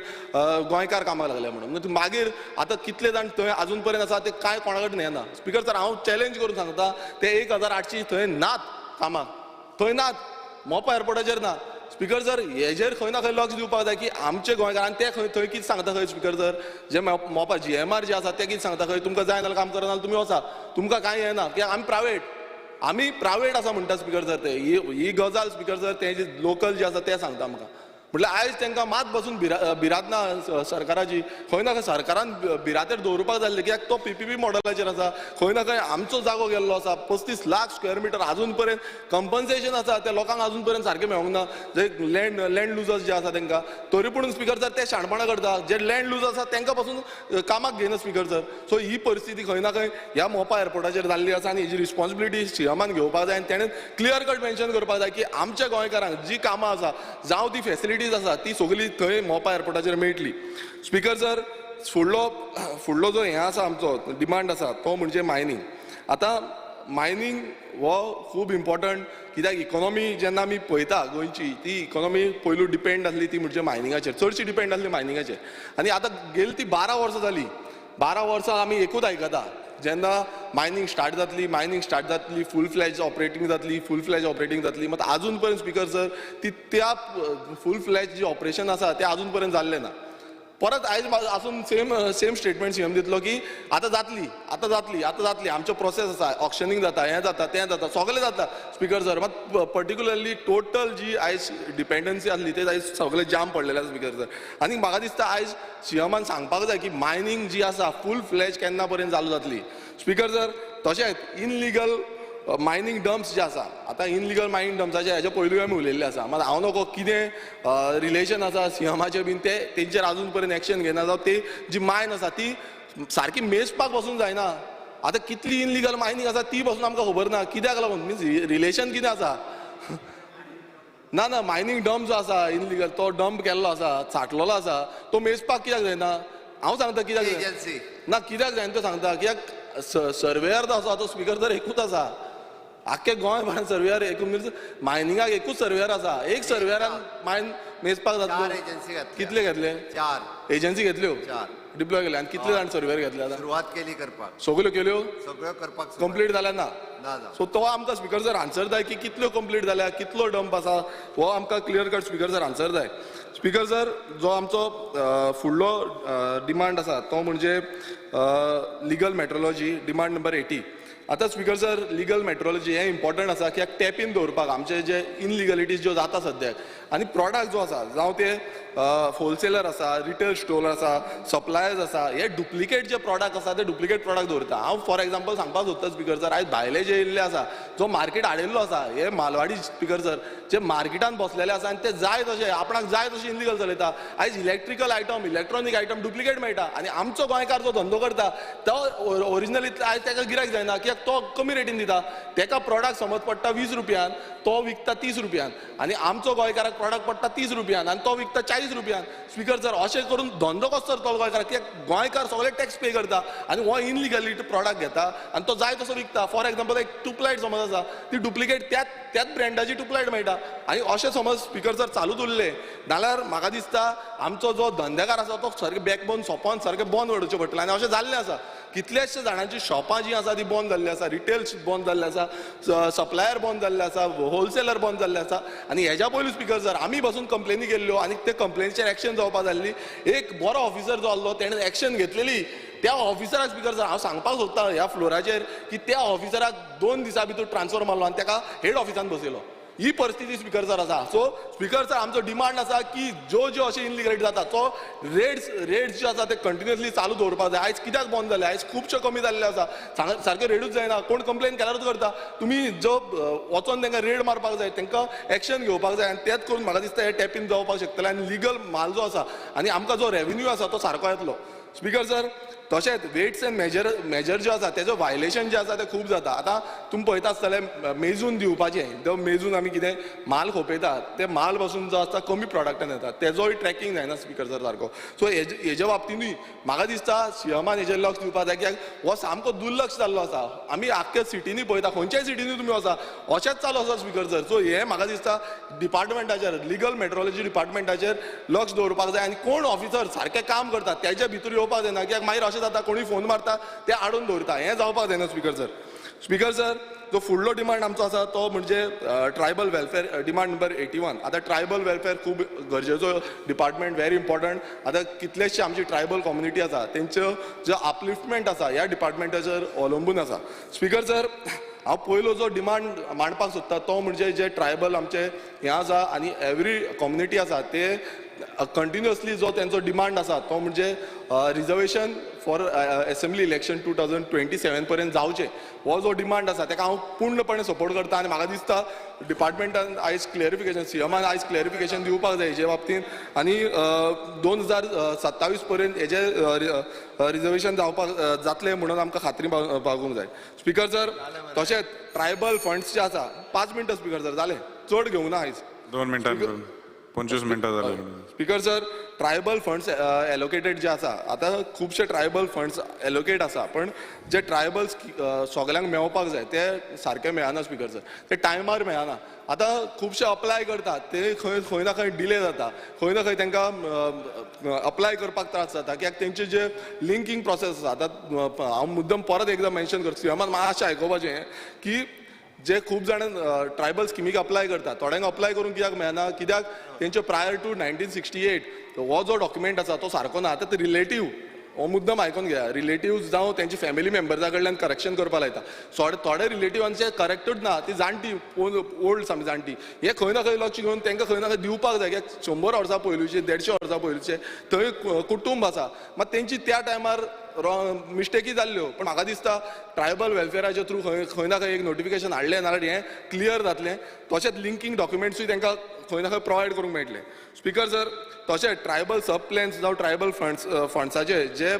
गोंयकार कामाक लागले म्हणून. मागीर आतां कितले जाण थंय आजून पर्यंत आसा ते कांय कोणा कडेन येना. स्पीकर सर हांव चॅलेंज करून सांगता ते 1800 थंय नात कामाक, थंय नात, मोपा एअरपोर्टाचेर ना. स्पीकर सर हेजेर खंय ना खंय लक्ष दिवपाक जाय की आमचे गोंयकार आनी ते खंय थंय कितें सांगता खंय स्पीकर सर, जे मोपा जीएमआर जे आसा ते कितें सांगता खंय तुमकां जाय जाल्यार काम करना तुमी वचा, तुमकां कांय येना कित्याक आमी प्रायवेट, आमी प्रायवेट आसा म्हणटा स्पीकर सर. ते ही गजाल स्पीकर सर ते जे लोकल जे आसा ते सांगता आमकां. म्हटल्यार आयज तांकां मात बसून भिरांत ना सरकाराची. खंय ना खंय सरकारान भिरांतेर दवरुपाक जाय कित्याक तो पीपीपी मॉडलाचेर आसा. खंय ना खंय आमचो जागो गेल्लो आसा 35 लाख स्क्वेअर मिटर आजून पर्यंत कंपन्सेशन आसा त्या लोकांक आजून पर्यंत सारकें मेळोंक ना, जे लँड लुजर्स जे आसा तांकां. तरी पूण स्पीकर सर ते शाणपणां करता, जे लँड लुजर्स आसा तांकां पासून कामाक घेयना स्पीकर सर. सो ही परिस्थिती खंय ना खंय ह्या मोपा एअरपोर्टाचेर जाल्ली आसा आनी हेजी रिस्पॉन्सिबिलिटी सीएमान घेवपाक जाय आनी तेणें क्लियर कट मेन्शन करपाक जाय की आमच्या गोंयकारांक जी कामां आसा जावं ती फेसिलिटीज आसा ती सगळी थंय मोपा एअरपोर्टाचेर मेळटली. स्पीकर सर फुडलो जो हें आसा आमचो डिमांड आसा तो म्हणजे मायनींग. आतां मायनींग हो खूब इम्पॉर्टंट कित्याक इकॉनॉमी जेन्ना आमी पळयता गोंयची ती इकॉनॉमी पयलू डिपेंड आसली ती म्हणजे मायनिंगाचेर, चडशी डिपेंड आसली मायनिंगाचेर. आनी आतां गेली ती 12 वर्सां जाली, 12 वर्सां आमी एकूच आयकता जेन्ना मायनींग स्टार्ट जातली, मायनींग स्टार्ट जातली, फूल फ्लॅज ऑपरेटींग जातली, फूल फ्लॅज ऑपरेटींग जातली. मात आजून पर्यंत स्पीकर सर ती त्या फूल फ्लॅज जी ऑपरेशन आसा तें आजून पर्यंत जाल्लें ना. परत आयज आसून सेम स्टेटमेंट सीएम दितलो की आतां जातली, आतां जातली, आतां जातली, आमचो प्रोसेस आसा, ऑक्शनींग जाता, हें जाता, तें जाता, सगळें जाता स्पीकर सर. मात पर्टिक्युलरली टोटल जी आयज डिपेंडन्सी आसली ते आयज सगळें जाम पडलेलें आसा स्पीकर सर. आनी म्हाका दिसता आयज सीएमान सांगपाक जाय की मायनींग जी आसा फूल फ्लॅज केन्ना पर्यंत चालू जातली स्पीकर सर. तशेंच इनलिगल मायनींग डम्प्स जे आसा, आतां इनलिगल मायनींग डम्प्साचे हेजे पयलूय आमी उलयल्ले आसा. मात हांव नको कितें रिलेशन आसा सीएमाचें बीन ते तेंचेर आजून पर्यंत एक्शन घेना, जावं ते जी मायन आसा ती सारकी मेजपाक बसून जायना. आतां कितली इनलिगल मायनींग आसा ती बसून आमकां खबर ना, कित्याक लागून मिन्स रिलेशन कितें आसा. ना ना मायनींग डम्प जो आसा इनलिगल तो डम्प केल्लो आसा, साठलेलो आसा, तो मेजपाक कित्याक जायना? हांव सांगता कित्याक ना, कित्याक जायना तो सांगता कित्याक सर्वेयर जो आसा तो स्पीकर तर एकूच आसा, आख्खे गोंय भरान सर्वेयर एकूच, मिन्स मायनिंगाक एकूच सर्वेयर आसा, एक सर्वेयरान मायन मेजपाक जाता. कितले घेतले? 4 एजन्सी घेतल्यो, डिप्लॉय केले. आनी कितले जाण सर्वेयर घेतले? आतां सुरवात केली करपाक, सगळ्यो केल्यो, सगळ्यो करपाक कंप्लीट जाल्या ना? सो तो आमकां स्पीकर सर आन्सर जाय की कितल्यो कंप्लीट जाल्या, कितलो डंप आसा, हो आमकां clear cut speaker sir answer जाय. स्पीकर सर जो आमचो फुडलो डिमांड आसा तो म्हणजे लिगल मेट्रोलॉजी, डिमांड नंबर 80. आतां स्पीकर सर लिगल मेट्रोलॉजी हें इम्पॉर्टंट आसा कित्याक टॅपीन दवरपाक आमचे जे इनलिगलिटीज ज्यो जाता सद्याक आनी प्रॉडक्ट जो आसा जावं ते होलसेलर आसा, रिटेल स्टोर आसा, सप्लायर्स आसा, हे डुप्लिकेट जे प्रॉडक्ट आसा ते डुप्लिकेट प्रॉडक्ट दवरता. हांव फॉर एग्जाम्पल सांगपाक सोदता स्पीकर सर, आयज भायले जे येयल्ले आसा जो मार्केट हाडिल्लो आसा हे मालवाडी स्पीकर सर जे मार्केटान बसलेले आसा आनी ते जाय तशे आपणाक जाय तशे इनलिगल चलयता. आयज electrical item, electronic item duplicate मेळटा आनी आमचो गोंयकार जो धंदो करता तो ओरिजिनल आयज ताका गिरायक जायना कित्याक तो कमी रेटीन दिता. ताका प्रॉडक्ट समज पडटा 20 रुपयान, तो विकता 30 रुपयान आनी आमचो गोंयकाराक प्रॉडक्ट पडटा 30 रुपयान आनी तो विकता 40 रुपयान. स्पीकर सर अशें करून धंदो कसो चलतलो गोंयकार? कित्याक गोंयकार सगळे टॅक्स पे करता आनी हो इनलिगली प्रॉडक्ट घेता आनी तो जाय तसो विकता. फॉर एग्जाम्पल एक ट्यूबलायट समज आसा ती डुप्लिकेट त्याच ब्रँडाची ट्यूबलायट मेळटा आनी अशें समज स्पीकर सर चालूच उरलें जाल्यार म्हाका दिसता आमचो जो धंदेकार आसा तो सारकें बॅकबोन सोंपोन सारकें बंद उडोवचें पडटलें. आनी अशें जाल्लें आसा, कितल्याशे जाणांची शॉपां जीं आसा ती बंद जाल्ली आसा, रिटेल बंद जाल्ले आसा, सप्लायर बंद जाल्ले आसा, होलसेलर बंद जाल्ले आसा. आनी हेज्या पयलू स्पीकर सर आमी बसून कंप्लेनी केल्ल्यो आनी ते कंप्लेनीचेर एक्शन जावपाक जाल्ली. एक बरो ऑफिसर जो आसलो तेणें एक्शन घेतलेली, त्या ऑफिसराक स्पीकर सर हांव सांगपाक सोदता ह्या फ्लोराचेर की त्या ऑफिसराक 2 दिसां भितर ट्रान्सफर मारलो आनी ताका हेड ऑफिसान बसयलो. ही परिस्थिती स्पीकर सर आसा. सो स्पीकर सर आमचो डिमांड आसा की ज्यो ज्यो अशें इनलिगल जाता तो रेट्स जे आसा ते कंटिन्युअसली चालू दवरपाक जाय. आयज कित्याक बंद जाले? आयज खुबशे कमी जाल्ले आसा, सारके रेडूच जायना, कोण कंप्लेन केल्यारूच करता. तुमी जो वचोन तांकां रेड मारपाक जाय, तांकां एक्शन घेवपाक जाय आनी तेच करून म्हाका दिसता हे टॅपीन जावपाक शकतले आनी लिगल माल जो आसा आनी आमकां जो रेवेन्यू आसा तो सारको येतलो. स्पीकर सर तशेंच वेट्स एंड मेजर जे आसा तेजो वायलेशन जे आसा ते खूब जाता. आतां तुमी पळयता आसतले मेजून दिवपाचें, जो मेजून आमी कितें माल खोपयता ते माल पासून जो आसता कमी प्रॉडक्टान येता, तेजोय ट्रॅकिंग जायना स्पीकर सर सारको. सो हेजे बाबतीनूय म्हाका दिसता सीएमान हेजेर लक्ष दिवपाक जाय कित्याक हो सामको दुर्लक्ष जाल्लो आसा. आमी आख्ख्या सिटींनी पळयता, खंयच्याय सिटींनी तुमी वचा अशेंच चालू आसा स्पीकर सर. सो हें म्हाका दिसता डिपार्टमेंटाचेर, लिगल मेट्रोलॉजी डिपार्टमेंटाचेर लक्ष दवरपाक जाय आनी कोण ऑफिसर सारकें काम करता तेज्या भितर येवपाक जायना कित्याक मागीर अशें जाता कोणी फोन मारता ते हाडून दवरता, हें जावपाक जायना स्पीकर सर. स्पीकर सर जो फुडलो डिमांड आमचो आसा तो म्हणजे ट्रायबल वेलफेअर, डिमांड नंबर 81. आतां ट्रायबल वेलफेअर खूब गरजेचो डिपार्टमेंट, व्हेरी इम्पॉर्टंट. आतां कितलेशे आमची ट्रायबल कम्युनिटी आसा तेंच्यो जो अपलिफ्टमेंट आसा ह्या डिपार्टमेंटाचेर अवलंबून आसा. स्पीकर सर हांव पयलो जो डिमांड मांडपाक सोदता तो म्हणजे जे ट्रायबल आमचे हें आसा आनी एवरी कम्युनिटी आसा ते कंटिन्युअसली जो तेंचो डिमांड आसा तो म्हणजे reservation for assembly election 2027 पर्यंत जावचें, हो जो डिमांड आसा ताका हांव पूर्णपणे सपोर्ट करता. आनी म्हाका दिसता डिपार्टमेंटान आयज क्लॅरिफिकेशन, सीएमान आयज क्लॅरिफिकेशन दिवपाक जाय हेजे बाबतींत आनी 2027 पर्यंत हेजे रिजर्वेशन जावपाक जातलें म्हणून आमकां खात्री बाळगूंक जाय. स्पीकर सर, तशेंच ट्रायबल फंड्स जे आसा, 5 मिनटां स्पीकर सर जालें, चड घेवना आयज, 2 मिनटां 25 मिनटां जाली. Speaker sir, tribal funds allocated जे आसा, आतां खुबशे ट्रायबल फंड्स एलोकेट आसा, पण जे ट्रायबल सगल्यांक मेळपाक जाय ते सारके मेळना स्पीकर सर, ते टायमार मेळना. आतां खुबशे अप्लाय करतात ते खंय खंय ना खंय डिले जाता, खंय ना खंय तांकां अप्लाय करपाक त्रास जाता, कित्याक तेंचे जे लिंकींग प्रोसेस आसा. आतां हांव मुद्दम परत एकदां मेन्शन करता, सीएमान मातशें आयकुपाचें की जे खूब जाण ट्रायबल स्किमीक अप्लाय करतात, थोड्यांक अप्लाय करूंक कित्याक मेळना, कित्याक तेंचे प्रायर टू 1968 हो जो डॉक्युमेंट आसा तो सारको ना. आतां ते रिलेटीव, हो मुद्दम आयकून घेया, रिलेटिव्स जावं तेंचे फॅमिली मेंबर्सा कडल्यान करेक्शन करपाक लायता. थोडे रिलेटिवांचे करेक्टूच ना, ती जाणटी ओल्ड सामकी जाणटी, हे खंय ना खंय लक्ष घेवन तांकां खंय ना खंय दिवपाक जाय. कित्याक 100 वर्सां पयलूचे, 150 वर्सां पयलूचे थंय कुटुंब आसा, मात तेंची त्या टायमार मिस्टेकी जाल्ल्यो. पण म्हाका दिसता ट्रायबल वेलफेराच्या थ्रू खंय खंय ना खंय एक नोटिफिकेशन हाडलें नाल्यार हें क्लियर जातलें. तशेंच लिंकींग डॉक्युमेंट्सूय तांकां खंय ना खंय प्रोवायड करूंक मेळटलें. स्पीकर सर, तशेंच ट्रायबल सब प्लॅन्स जावं ट्रायबल फंड्स फंड्साचे जे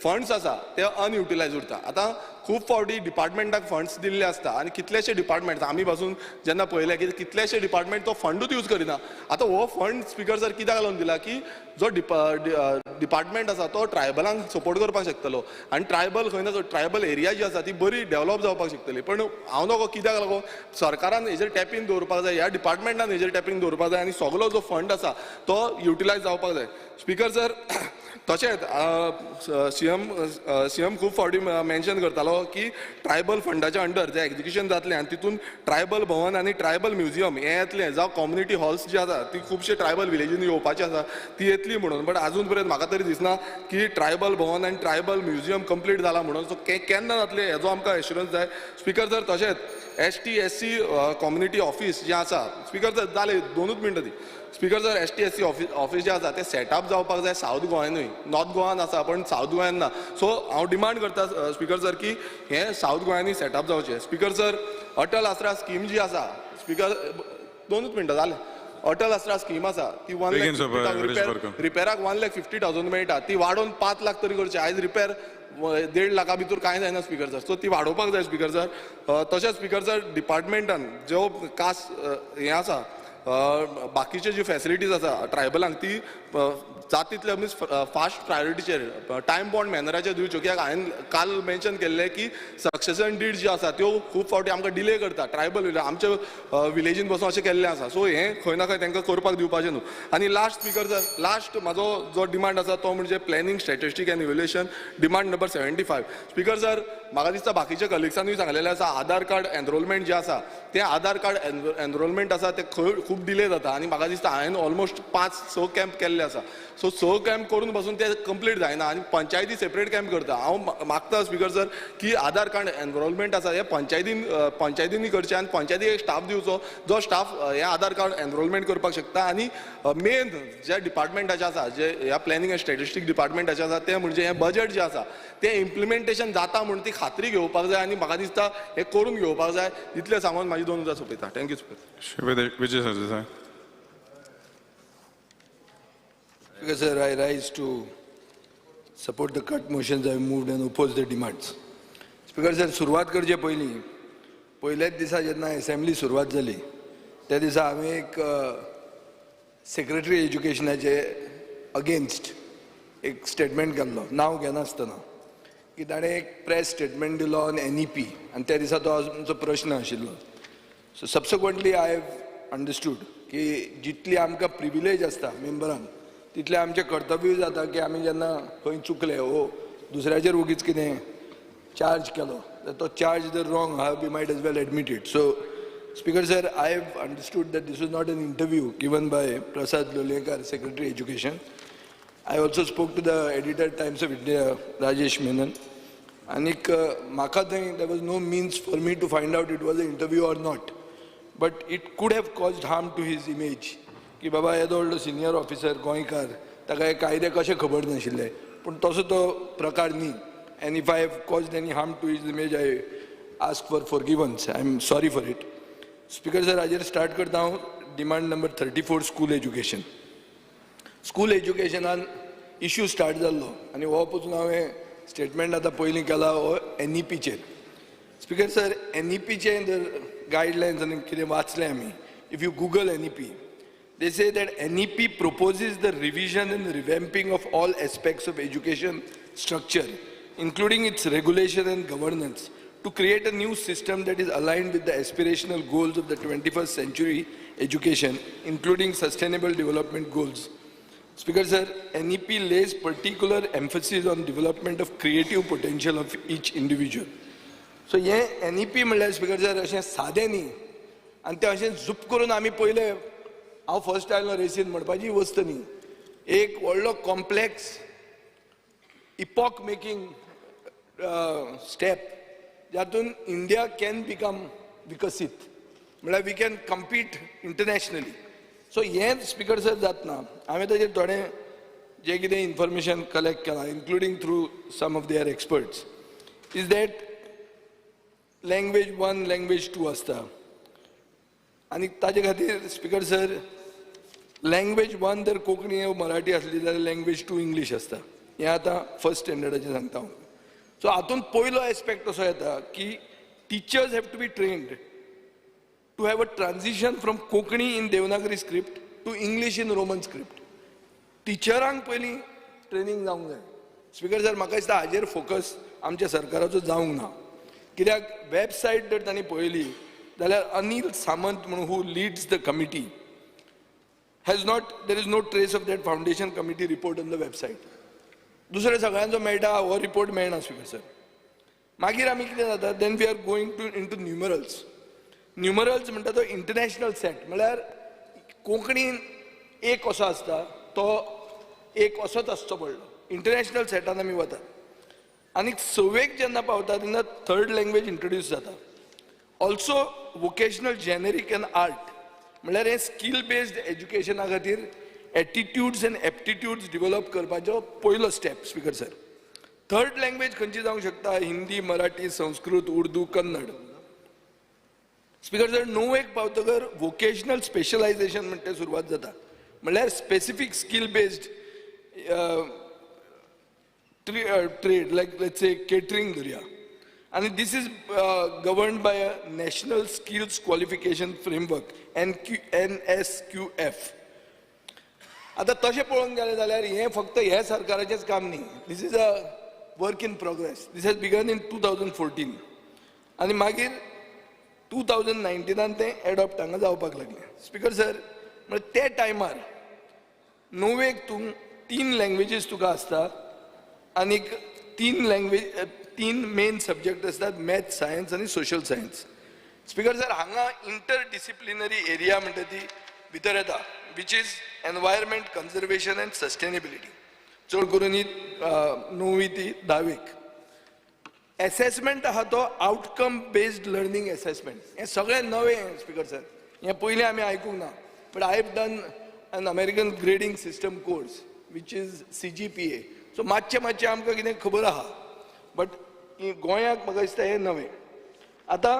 फंड्स आसा ते अनयुटिलायज उरता. आतां खूब फावटी डिपार्टमेंटाक फंड्स दिल्ले आसता आनी कितलेशे डिपार्टमेंट आमी पासून जेन्ना पळयलें की कितलेशे डिपार्टमेंट तो फंडूच यूज करिना. आतां हो फंड स्पीकर सर कित्याक लागून दिला की जो डिपार्टमेंट आसा तो ट्रायबलांक सपोर्ट करपाक शकतलो आनी ट्रायबल खंय ना ट्रायबल एरिया जी आसा ती बरी डेव्हलप जावपाक शकतली. पण हांव नको कित्याक लागून सरकारान हेजेर टॅपींग दवरपाक जाय, ह्या डिपार्टमेंटान हेजेर टॅपींग दवरपाक जाय आनी सगलो जो फंड आसा तो युटिलायज जावपाक जाय. स्पीकर सर, तशेंच सीएम खूब फावटी मेन्शन करतालो की ट्रायबल फंडाच्या अंडर जे एक्जिक्युशन जातलें आनी तितून ट्रायबल भवन आनी ट्रायबल म्युझियम हें येतलें, जावं कम्युनिटी हॉल्स जे आसा ती खुबशे ट्रायबल विलेजींनी येवपाची आसा ती येतली म्हणून. बट आजून पर्यंत म्हाका तरी दिसना की ट्रायबल भवन आनी ट्रायबल म्युझियम कंप्लीट जाला म्हणून. सो केन्ना जातलें हेजो आमकां एश्युरन्स जाय. स्पीकर सर, तशेंच ST SC community office जें आसा, स्पीकर सर जालें 2 मिनटां दी. Speaker sir, ST SC office जें आसा तें सेटअप जावपाक जाय सावथ गोंयानूय, नॉर्थ गोवान आसा पण सावथ गोंयान ना. सो हांव डिमांड करता स्पीकर सर की हें सावथ गोंयांनी सेटअप जावचें. स्पीकर सर, अटल आसरा स्कीम जी आसा, स्पीकर 2 मिनटां जालें, अटल आसरा स्कीम आसा ती 1 लाख रिपेराक 1,50,000 मेळटा, ती वाडोवन 5 लाख तरी करची. आयज रिपेर 1.5 लाखा भितर कांय जायना स्पीकर सर, सो ती वाडोवपाक जाय स्पीकर सर. तशेंच स्पीकर सर, डिपार्टमेंटान ज्यो कास हें आसा बाकीचे ज्यो फॅसिलिटीज आसा ट्रायबलांक ती जाता तितले मिन्स फास्ट प्रायोरिटीचेर टायम बॉन्ड मॅनराचेर दिवच्यो. कित्याक हांवें काल मेन्शन केल्लें की सक्सेसन did ज्यो आसा त्यो खूब फावटी आमकां डिले करता ट्रायबल आमच्या विलेजीन बसून अशें केल्लें आसा. सो हें खंय ना खंय तांकां करपाक दिवपाचें न्हू. आनी लास्ट स्पीकर सर, लास्ट म्हाजो जो डिमांड आसा तो म्हणजे planning statistic and evaluation demand number 75. Speaker sir, म्हाका दिसता बाकीच्या कलिग्सांनीय सांगलेलें आसा, आधार कार्ड एनरोलमेंट जें आसा तें आधार कार्ड एनरोलमेंट आसा तें खूब डिले जाता आनी म्हाका दिसता हांवें ऑलमोस्ट 5-6 कॅम्प केल्ले आसा. सो 6 कॅम्प करून बसून ते कंप्लीट जायना आनी पंचायती सेपरेट कॅम्प करता. हांव मागता स्पीकर सर की आधार कार्ड एनरोलमेंट आसा हें पंचायतींनी करचें आनी पंचायतीक एक स्टाफ दिवचो जो स्टाफ हें आधार कार्ड एनरोलमेंट करपाक शकता. आनी मेन ज्या डिपार्टमेंटाचें आसा, जे ह्या प्लॅनिंग एंड स्टॅटिस्टीक डिपार्टमेंटाचें आसा तें म्हणजे हें बजट जें आसा तें इम्प्लिमेंटेशन जाता म्हूण ती खात्री घेवपाक जाय आनी म्हाका दिसता हें करून घेवपाक जाय. इतलें सांगून म्हाजी 2 उतरां सोंपयता. Thank you speaker. Vijay Sardesai. Speaker sir, I rise to support the cut motions I moved and oppose the demands. Speaker sir, सुरवात करचे पयलीं पयल्याच दिसा जेन्ना असेंब्ली सुरवात जाली त्या दिसा हांवें एक सेक्रेटरी एज्युकेशनाचे अगेन्स्ट एक स्टेटमेंट केल्लो, नांव घेनासतना, की ताणें एक प्रेस स्टेटमेंट दिलो ऑन NEP आनी त्या दिसा तो आमचो प्रश्न आशिल्लो. So subsequently I have understood की जितली आमकां प्रिविलेज आसता मेंबरांक तितलें आमचें कर्तव्य जाता की आमी जेन्ना खंय चुकले वो दुसऱ्याचेर वगीच कितें चार्ज केलो जाल्यार तो चार्ज जर रॉंग आहा we might as well admit it. So Speaker sir, I have understood that this was not an interview given by Prasad Lolayekar, Secretary Education. I also spoke to the editor Times of India, Rajesh Menon. आनीक म्हाका थंय there was no means for me to find out it was a interview or not, but it could have caused harm to his image की बाबा येदो व्हडलो सिनियर ऑफिसर गोंयकार, ताका हे कायदे कशे खबर नाशिल्ले, पूण तसो तो प्रकार न्ही. And if I have caused any harm to his image, I ask for forgiveness. I am sorry for it. Speaker sir, हाजेर स्टार्ट करता हांव demand number 34, school education. School एज्युकेशनान issue start जाल्लो आनी हो पसून हांवें स्टेटमेंट आतां पयलीं केला हो एनईपीचेर. स्पीकर सर, एनईपीचे जर गायडलायन्स आनी कितें वाचलें आमी, if you Google NEP, they say that NEP proposes the revision and revamping of all aspects of education structure, including its regulation and governance, to create a new system that is aligned with the aspirational goals of the 21st century education, including sustainable development goals. Speaker sir, NEP lays particular emphasis on development of creative potential of each individual. So हे NEP म्हणल्यार स्पीकर सर अशें सादें न्ही आनी तें अशें झूप करून आमी पयले हांव फर्स्ट आयलो रेसीन म्हणपाची वस्त न्ही. एक व्हडलो कॉम्प्लेक्स इपॉक मेकींग स्टेप जातून इंडिया can become विकसीत, म्हळ्यार we can compete internationally. So हें स्पीकर सर जातना हांवें ताजेर थोडें जें कितें इन्फॉर्मेशन कलेक्ट केलां, including through some of their experts, is that language 1, language 2 आसता आनी ताजे खातीर स्पीकर सर लँग्वेज 1 जर कोंकणी वा मराठी आसली जाल्यार लँग्वेज 2 इंग्लीश आसता. हें आतां फर्स्ट स्टँडर्डाचें सांगता हांव. सो हातूंत पयलो एस्पेक्ट असो येता की teachers have to be trained to have a transition from Konkani in Devanagari script to English in Roman script. टिचरांक पयलीं ट्रेनींग जावंक जाय. स्पीकर सर, म्हाका दिसता हाजेर फोकस आमच्या सरकाराचो जावंक ना, कित्याक वेबसायट जर तांणी पळयली जाल्यार अनिल सामंत म्हणून who leads the committee has not, there is no trace of that foundation committee report on the website. दुसरे सगळ्यांचो मेळटा, हो रिपोर्ट मेळना स्पीकर सर. मागीर आमी कितें जाता, then we are going to into numerals. Numerals म्हणटा तो इंटरनॅशनल सेट, म्हळ्यार कोंकणीन एक असो आसता तो एक असोच आसचो पडलो. इंटरनॅशनल सेटान आमी वतात आनी सवेक जेन्ना पावता तेन्ना थर्ड लँग्वेज इंट्रोड्यूस जाता. Also vocational, generic and art, म्हळ्यार हें स्कील बेस्ड एज्युकेशना खातीर एटिट्यूड्स एंड एप्टिट्यूड्स डिवेलप करपाचो पयलो step. Speaker sir, third language खंयची जावंक शकता? Hindi, Marathi, Sanskrit, Urdu, Kannada. Speaker sir, णवेक पावतकर vocational specialisation म्हणटा सुरवात जाता, म्हळ्यार specific skill based trade, like let's say catering धरया, आनी this is governed by a national skills qualification framework, NSQF. आतां तशें पळोवंक गेलें जाल्यार हें फक्त हे सरकाराचेंच काम न्ही, this is a work in progress. This has begun in 2014 आनी मागीर 2019 तें एडॉप्ट हांगा जावपाक लागलें. स्पीकर सर, म्हळ्यार ते टायमार णवेक तूं 3 लँग्वेजीस तुका आसता आनीक 3 मेन सब्जेक्ट आसतात, मॅथ, सायन्स आनी सोशल सायन्स. स्पीकर सर, हांगा इंटरडिसिप्लिनरी एरिया म्हणटा ती भितर येता, which is environment conservation and sustainability. चड करून ही 9वी ती 10वेक एसेसमेंट आहा तो आउटकम बेस्ड लर्नींग एसेसमेंट. हें सगळें नवें स्पीकर सर, हें पयलीं आमी आयकूंक ना, but I have done an American grading system course which is CGPA. So मातशें मातशें आमकां कितें खबर आहा, बट गोंयाक म्हाका दिसता हें नवें. आतां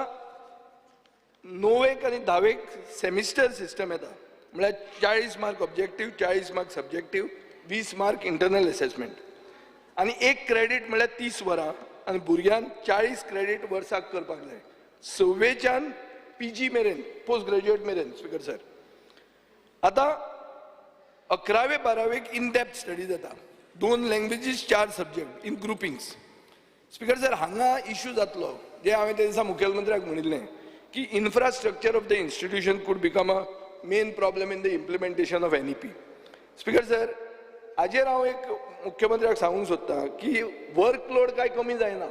9वेक आनी 10वेक सेमिस्टर सिस्टम येता, म्हळ्यार 40 mark objective, 40 mark subjective, 20 mark internal assessment, आनी एक क्रेडीट म्हळ्यार 30 वरां, आनी भुरग्यान 40 क्रेडीट वर्साक करपाक जाय, 6वेच्यान PG मेरेन, पोस्ट ग्रॅज्युएट मेरेन. स्पीकर सर, आतां 11वे 12वेक इन डेप्थ स्टडी जाता, 2 languages, 4 subject in groupings. Speaker sir, हांगा इश्यू जातलो जे हांवें त्या दिसा मुखेलमंत्र्याक म्हणिल्लें की infrastructure of the institution could become a main problem in the implementation of NEP. Speaker sir, हाजेर हांव एक मुख्यमंत्र्याक सांगूंक सोदतां की वर्कलोड कांय कमी जायना,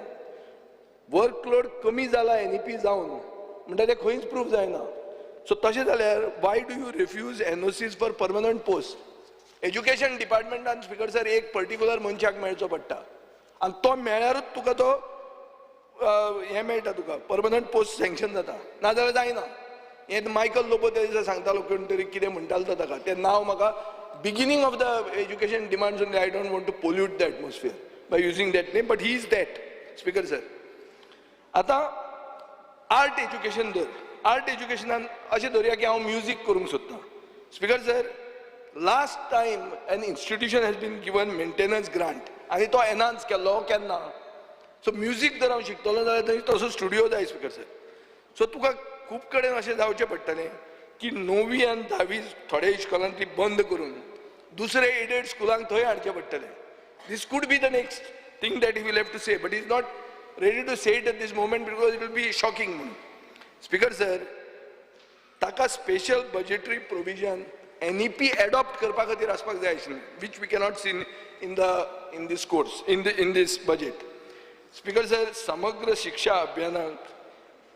वर्कलोड कमी जाला NEP जावन म्हणटा तें खंयच प्रूफ जायना. सो तशें जाल्यार why do you refuse NOCs for permanent post? Education डिपार्टमेंटान speaker sir एक पर्टिक्युलर मनशाक मेळचो पडटा आनी तो मेळ्यारूच तुका तो हें मेळटा तुका, परमनंट पोस्ट सँक्शन जाता, नाजाल्यार जायना. हें मायकल लोबो त्या दिसा सांगतालो, कोण तरी कितें म्हणटालो तो ताका, तें नांव म्हाका beginning of the education demands only, I don't want to pollute the atmosphere by using that name, but he is that. Speaker sir, आतां आर्ट एज्युकेशन धर. आर्ट एज्युकेशनान अशें धरुया की हांव म्युजीक करूंक सोदतां. Speaker sir, last time an institution has been given maintenance grant आनी तो एनहान्स केल्लो केन्ना? सो म्युजीक जर हांव शिकतलो जाल्यार थंय तसो स्टुडियो जाय स्पीकर सर. सो तुका खूब कडेन अशें जावचें पडटलें की 9वी आनी 10वी थोड्या इस्कॉलांतली बंद करून दुसरे एडेड स्कुलांक थंय हाडचें पडटलें. This could be the next thing that he will have to say, but is not ready to say it at this moment because it will be shocking म्हणून. स्पीकर सर, ताका special budgetary provision NEP adopt करपा खातीर आसपाक जाय आशिल्लें, which we cannot see in this course, in this budget. Speaker sir, Samagra Shiksha अभियानाक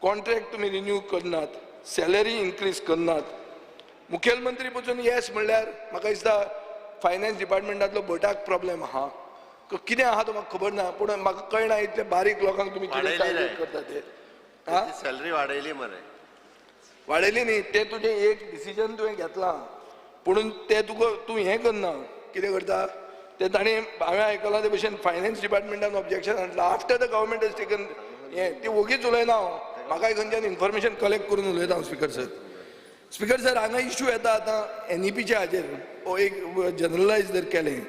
कॉन्ट्रॅक्ट तुमी रिन्यू करनात, सॅलरी इन्क्रीज करनात. मुखेलमंत्री पसून येस म्हणल्यार म्हाका दिसता फायनान्स डिपार्टमेंटांतलो भटाक प्रॉब्लेम आहा, कितें आहा तो म्हाका खबर ना, पूण म्हाका कळना इतले बारीक लोकांक तुमी कितें टार्गेट करता ते. सॅलरी वाडयली मरे? वाडयली न्ही, तें तुजें एक डिसिजन तुवें घेतलां, पूण तें तुका तूं हें करना, कितें करता तें ताणें हांवें आयकलां ते भशेन फायनान्स डिपार्टमेंटान ऑब्जेक्शन हाडलां after the government has taken हें. ती वोगीच उलयना हांव, म्हाकाय खंयच्यान इन्फॉर्मेशन कलेक्ट करून उलयता हांव स्पीकर सर. स्पीकर सर, हांगा इश्यू येता आतां एनईपीच्या हाजेर एक जनरलायज जर केलें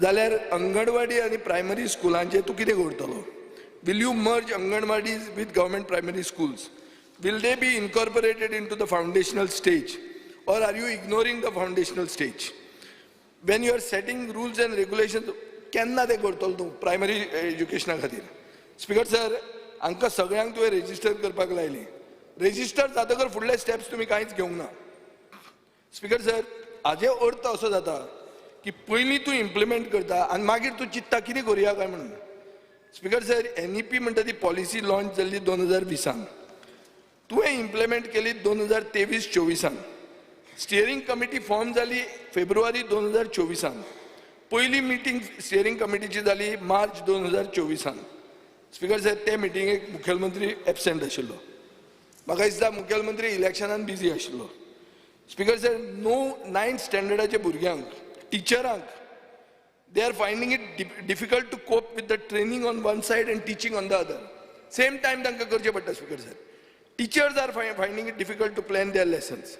जाल्यार अंगणवाडी आनी प्रायमरी स्कुलांचेर तूं कितें करतलो? Will you merge anganwadis with government primary schools? Will they be incorporated into the foundational stage, or are you ignoring the foundational stage? When you are setting rules and regulations, केन्ना ते करतलो तूं प्रायमरी एज्युकेशना खातीर? स्पीकर सर, हांकां सगळ्यांक तुवें रेजिस्टर करपाक लायलें, रेजिस्टर जातकर फुडले स्टेप्स तुमी कांयच घेवंक ना. स्पीकर सर, हाजे अर्थ असो जाता की पयलीं तूं इम्प्लिमेंट करता आनी मागीर तूं चिंत्ता कितें करुया काय म्हणून. स्पीकर सर, एनईपी म्हणटा ती पॉलिसी लॉन्च जाल्ली 2020, तुवें इम्प्लिमेंट केली 2023-24. स्टियरींग कमिटी फॉर्म जाली फेब्रुवारी 2024, पयली मिटींग स्टियरींग कमिटीची जाली मार्च 2024. स्पीकर सर, ते मिटिंगेक मुखेलमंत्री एबसेंट आशिल्लो, म्हाका दिसता मुखेलमंत्री इलेक्शनान बिजी आशिल्लो. स्पीकर सर, 9th स्टँडर्डाच्या भुरग्यांक, टिचरांक, they are finding it difficult to cope with the training on one side and teaching on the other. Same time तांकां करचें पडटा. Speaker sir, teachers are finding it difficult to plan their lessons.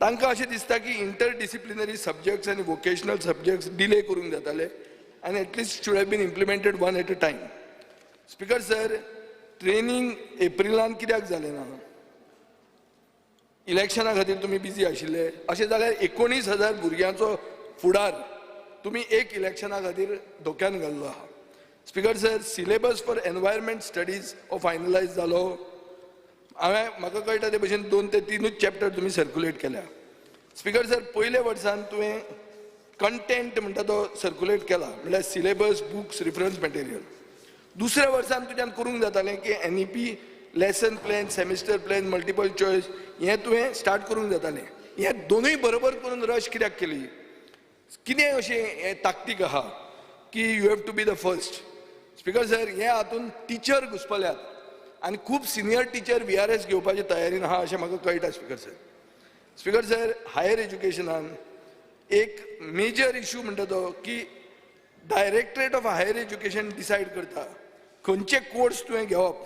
तांकां अशें दिसता की इंटरडिसिप्लिनरी सब्जॅक्ट्स आनी वोकेशनल सब्जॅक्ट्स डिले करूंक जाताले आनी at least should have been implemented one at a time. Speaker sir, training एप्रिलान कित्याक जालें ना? इलेक्शना खातीर तुमी बिजी आशिल्ले. अशें जाल्यार 19,000 भुरग्यांचो फुडार तुमी एक इलेक्शना खातीर धोक्यान घाल्लो आहा. Speaker sir, syllabus for environment studies हो फायनलायज जालो? हांवें म्हाका कळटा ते भशेन 2 ते 3 चॅप्टर तुमी सर्कुलेट केल्या. स्पीकर सर, पयल्या वर्सान तुवें कंटेंट म्हणटा तो सर्कुलेट केला, म्हणल्यार सिलेबस, बुक्स, रिफरन्स मटेरियल. दुसऱ्या वर्सान तुज्यान करूंक जातालें की NEP lesson plan, semester plan, multiple choice हें तुवें स्टार्ट करूंक जातालें. हें दोनूय बरोबर करून रश कित्याक केली? कितें अशें हें ताकतीक आहा की you have to be the first? Speaker sir, हे हातून टिचर घुसपल्यात आनी खूब सिनियर टिचर VRS घेवपाचे तयारीन आहा अशें म्हाका कळटा. Speaker sir, speaker sir, higher एज्युकेशनान एक मेजर इशू म्हणटा तो की directorate of higher education decide करता खंयचे कोर्स तुवें घेवप,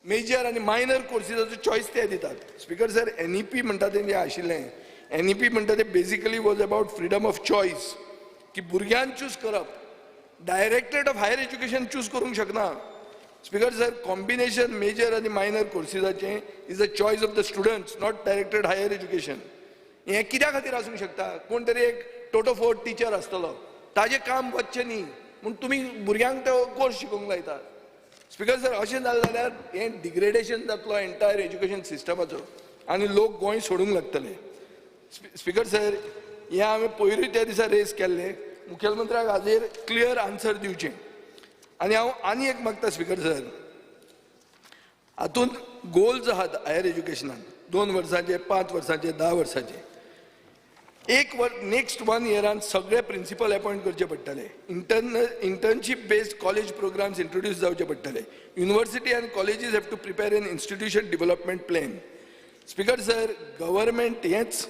मेजर आनी मायनर कोर्सीसाचो चॉयस ते दितात. स्पीकर सर, एनईपी म्हणटा तें जें आशिल्लें, एनईपी म्हणटा तें basically was about freedom of choice, की भुरग्यान चूज करप, directorate of higher education choose करूंक शकना. स्पीकर सर, कॉम्बिनेशन मेजर आनी minor कोर्सीसाचें is a choice of the students, not directorate higher education. हें कित्या खातीर आसूंक शकता? कोण तरी एक टोटो फोर टिचर आसतलो, ताजें काम वचचें न्ही म्हूण तुमी भुरग्यांक तो कोर्स शिकोवंक लायतात. स्पीकर सर, अशें जालें जाल्यार हें डिग्रेडेशन जातलो एंटायर एज्युकेशन सिस्टमाचो आनी लोक गोंय सोडूंक लागतले. स्पीकर सर, हें हांवें पयरूय त्या दिसा रेज केल्लें, मुखेलमंत्र्याक हाजेर क्लियर आन्सर दिवचें. आनी हांव आनी एक मागता स्पीकर सर, हातूंत गोल्स आहात हायर एज्युकेशनान 2 वर्सांचे, 5 वर्सांचे, 10 वर्सांचे. एक वर नेक्स्ट वन इयरान सगळे प्रिंसिपल अपॉयंट करचे पडटले. Internship based college programs introduce जावचे पडटले. University and colleges have to prepare an institution development plan. Speaker sir, government हेच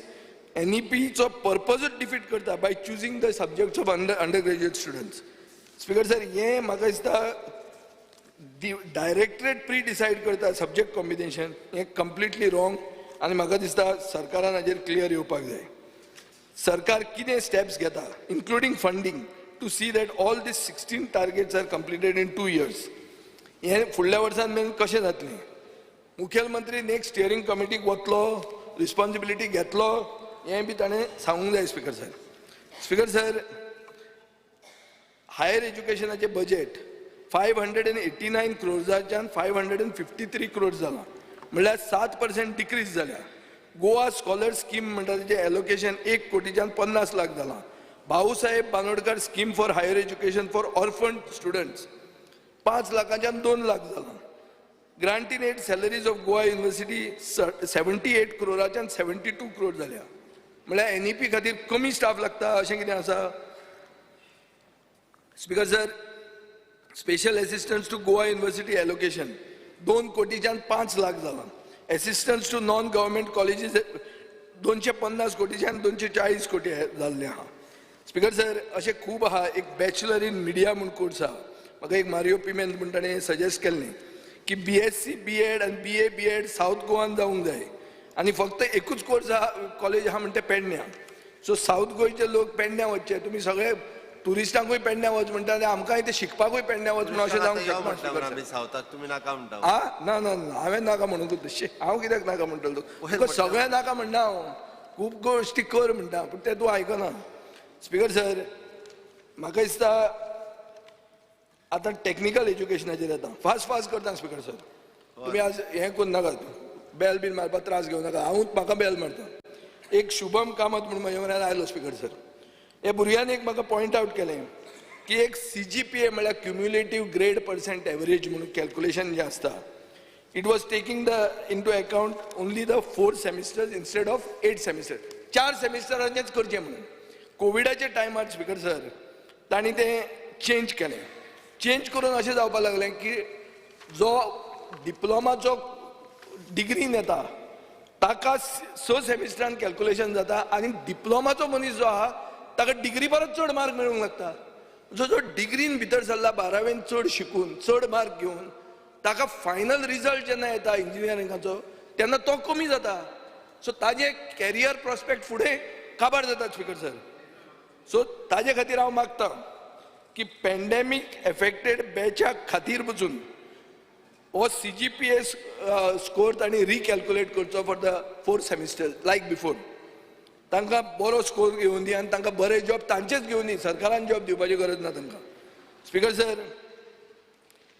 एनईपीचो पर्पजूच डिफीट करता by choosing the subjects of undergraduate students. Speaker sir, हें म्हाका दिसता डायरेक्टरेट प्री डिसायड करता सब्जेक्ट कॉम्बिनेशन, हें कंप्लिटली रॉंग आनी म्हाका दिसता सरकारान हाजेर क्लियर येवपाक जाय. सरकार कितें स्टेप्स घेता including funding to see that all these 16 targets are completed in 2 years. हें फुडल्या वर्सान मेरेन कशें जातलें? मुखेलमंत्री नेक्स्ट स्टियरींग कमिटीक वतलो, रिस्पॉन्सिबिलिटी घेतलो, हें बी ताणें सांगूंक जाय speaker sir. Speaker sir, higher एज्युकेशनाचें budget 589 क्रोर्साच्यान 553 crores जालां, म्हणल्यार 7% डिक्रीज जाल्या. गोवा स्कॉलर स्कीम म्हणटा तेजें एलोकेशन 1 कोटीच्यान 50 लाख जालां. Bhausaheb Bandodkar scheme for higher education for orphan students 5 लाखाच्यान 2 lakh जालां. Grant in aid salaries of Goa university 78 क्रोराच्यान 72 crore जाल्या. म्हणल्यार एनईपी खातीर कमी स्टाफ लागता अशें कितें आसा? Speaker sir, special assistance to Goa university allocation 2 कोटीच्यान 5 lakh जालां. Assistance to non government colleges 250 कोटीच्यान 240 कोटी जाल्ले आहा. स्पीकर सर, अशें खूब आहा. एक बॅचलर इन मिडिया म्हूण कोर्स आहा, म्हाका एक मारियो पिमेंत म्हूण ताणें सजेस्ट केल्लें की बीएससी बीएड आनी बीए बीएड सावथ गोवान जावंक जाय आनी फक्त एकूच कोर्स आहा कॉलेज आहा म्हणटा पेडण्यां. सो सावथ गोंयचे लोक पेडण्यां वचचे, तुमी सगळे टुरिस्टांकूय पेडण्यां वच म्हणटा आनी आमकांय ते शिकपाकूय पेडण्यां वच म्हणून अशें जावंक शकना. आमी सावथाक तुमी नाका म्हणटा. आ ना ना ना, हांवें नाका म्हणूंक तशें, हांव कित्याक नाका म्हणटलो? तुका सगळें नाका म्हणना हांव, खूब गोश्टी कर म्हणटा पूण तें तूं आयकना. स्पीकर सर, म्हाका दिसता आतां टॅक्निकल एज्युकेशनाचेर येता. फास्ट फास्ट करता स्पीकर सर, तुमी आज हें करूं नाकात, बेल बीन मारपाक त्रास घेवं नाका, हांवूच म्हाका बेल मारता. एक शुभम कामत म्हणून म्हज्या म्हऱ्यान आयलो स्पीकर सर. हे भुरग्यान एक म्हाका पॉयंट आवट केलें की एक CGPA म्हळ्यार क्युम्युलेटीव ग्रेड पर्संट एवरेज म्हणून कॅल्कुलेशन जें आसता, it was taking the into account only the 4 semesters instead of 8 semester. 4 सेमिस्टरांचेच करचें म्हणून कोविडाच्या टायमार स्पीकर सर तांणी तें चेंज केलें. चेंज करून अशें जावपाक लागलें की जो डिप्लोमाचो डिग्रीन येता ताका 6 सेमिस्टरान कॅल्कुलेशन जाता आनी डिप्लोमाचो मनीस जो आहा ताका डिग्री परत चड मार्क मेळूंक लागता. जो जो डिग्रीन भितर सरला 12वेन चड शिकून चड मार्क घेवन ताका फायनल रिजल्ट जेन्ना येता इंजिनियरिंगाचो तेन्ना तो कमी जाता. सो ताजे कॅरियर प्रोस्पेक्ट फुडें काबार जाता स्पीकर सर. सो ताजे खातीर हांव मागता की पॅन्डेमीक एफेक्टेड बॅचा खातीर पसून हो CGPA score तांणी रिकॅल्कुलेट करचो for the 4 semester like before. तांकां बरो स्कोर घेवन दी आनी तांकां बरे जॉब तांचेच घेवन दी, सरकारान जॉब दिवपाची गरज ना तांकां. स्पीकर सर,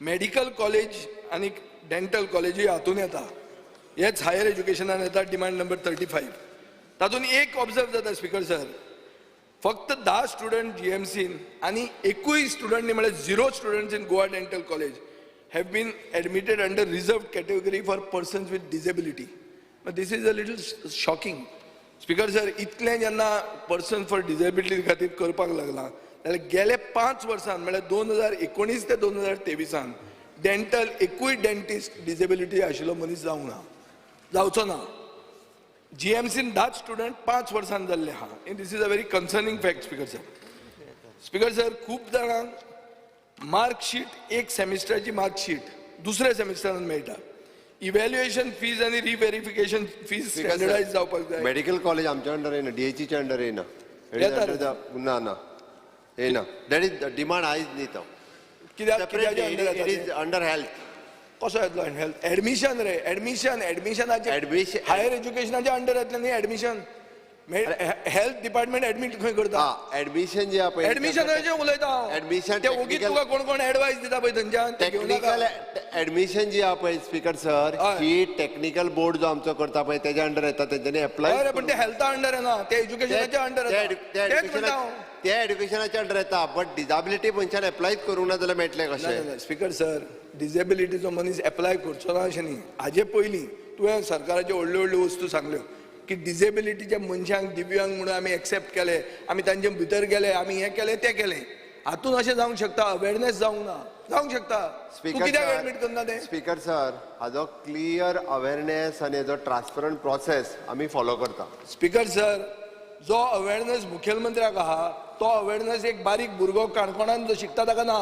मेडिकल कॉलेज आनी डेंटल कॉलेजूय हातून येता, हेच हायर एज्युकेशनान येता डिमांड नंबर 35. तातूंत एक ऑब्जर्व जाता स्पीकर सर, फक्त 10 स्टुडंट GMCन आनी एकूय स्टुडंट न्ही म्हळ्यार 0 students in Goa dental college have been admitted under reserved category for persons with disability. This is a little shocking. Speaker sir, इतलें जेन्ना पर्सन फॉर डिजेबिलिटी खातीर करपाक लागलां जाल्यार गेले 5 वर्सान म्हळ्यार 2019 ते 2023 डेंटल एकूय डेंटिस्ट डिजेबिलिटी आशिल्लो मनीस जावंक ना, जावचो ना. GMCन 10 स्टुडंट 5 वर्सान जाल्ले आहा. This is a very concerning fact speaker sir. Speaker sir, खूब जाणांक मार्कशीट एक सेमिस्टराची मार्कशीट दुसऱ्या सेमिस्टरान मेळटा. इव्हॅल्युएशन फीज आनी रिव्हेरिफिकेशन फीज स्टँडर्डायज जावपाक जाय. मेडिकल कॉलेज आमच्या अंडर येना, डीएचईच्या अंडर येना. ना ना येना, that is demand आयज न्ही तो. कित्याक it is under health. कसो येतलो हेल्थ? एडमिशन रे, एडमिशन, एडमिशनाचे हायर एज्युकेशनाच्या अंडर येतलें न्ही एडमिशन. हेल्थ डिपार्टमेंट एडमीट खंय करता? एडमिशन जे आहा एडमिशनाचें उलयता हांव. एडमिशन ते ओगीच तुका कोण कोण एडवायस दिता पळय थंयच्यान. टेक्निकल एडमिशन जी आहा पळय स्पीकर सर, ही टेक्निकल बोर्ड जो आमचो करता पळय तेज्या अंडर येता, तेंच्यांनी एप्लाय. हय, पण ते हेल्था अंडर येना, ते एज्युकेशनाच्या अंडर येता. ते एड्युकेशनाच्या अंडर येता, बट डिजेबिलिटी मनशान एप्लाय करूंक ना जाल्यार मेळटलें कशें? स्पीकर सर, डिजेबिलिटीचो मनीस एप्लाय करचो ना अशें न्ही. हाजे पयलीं तुवें सरकाराच्यो व्हडल्यो व्हडल्यो वस्तू सांगल्यो, की डिजेबिलिटीच्या मनशांक दिव्यांग म्हणून आमी एक्सेप्ट केले, आमी तांचे भितर गेले, आमी हें केलें तें केलें. हातून अशें जावंक शकता अवेरनेस जावंक ना, जावंक शकता. तूं कित्याक एडमीट करना तें? स्पीकर सर, हाजो क्लियर अवेरनेस आनी हाजो ट्रान्सपरंट प्रोसेस आमी फॉलो करता. स्पीकर सर, जो अवेरनेस मुखेलमंत्र्याक आहा तो अवेरनेस एक बारीक भुरगो काणकोणान जो शिकता ताका ना.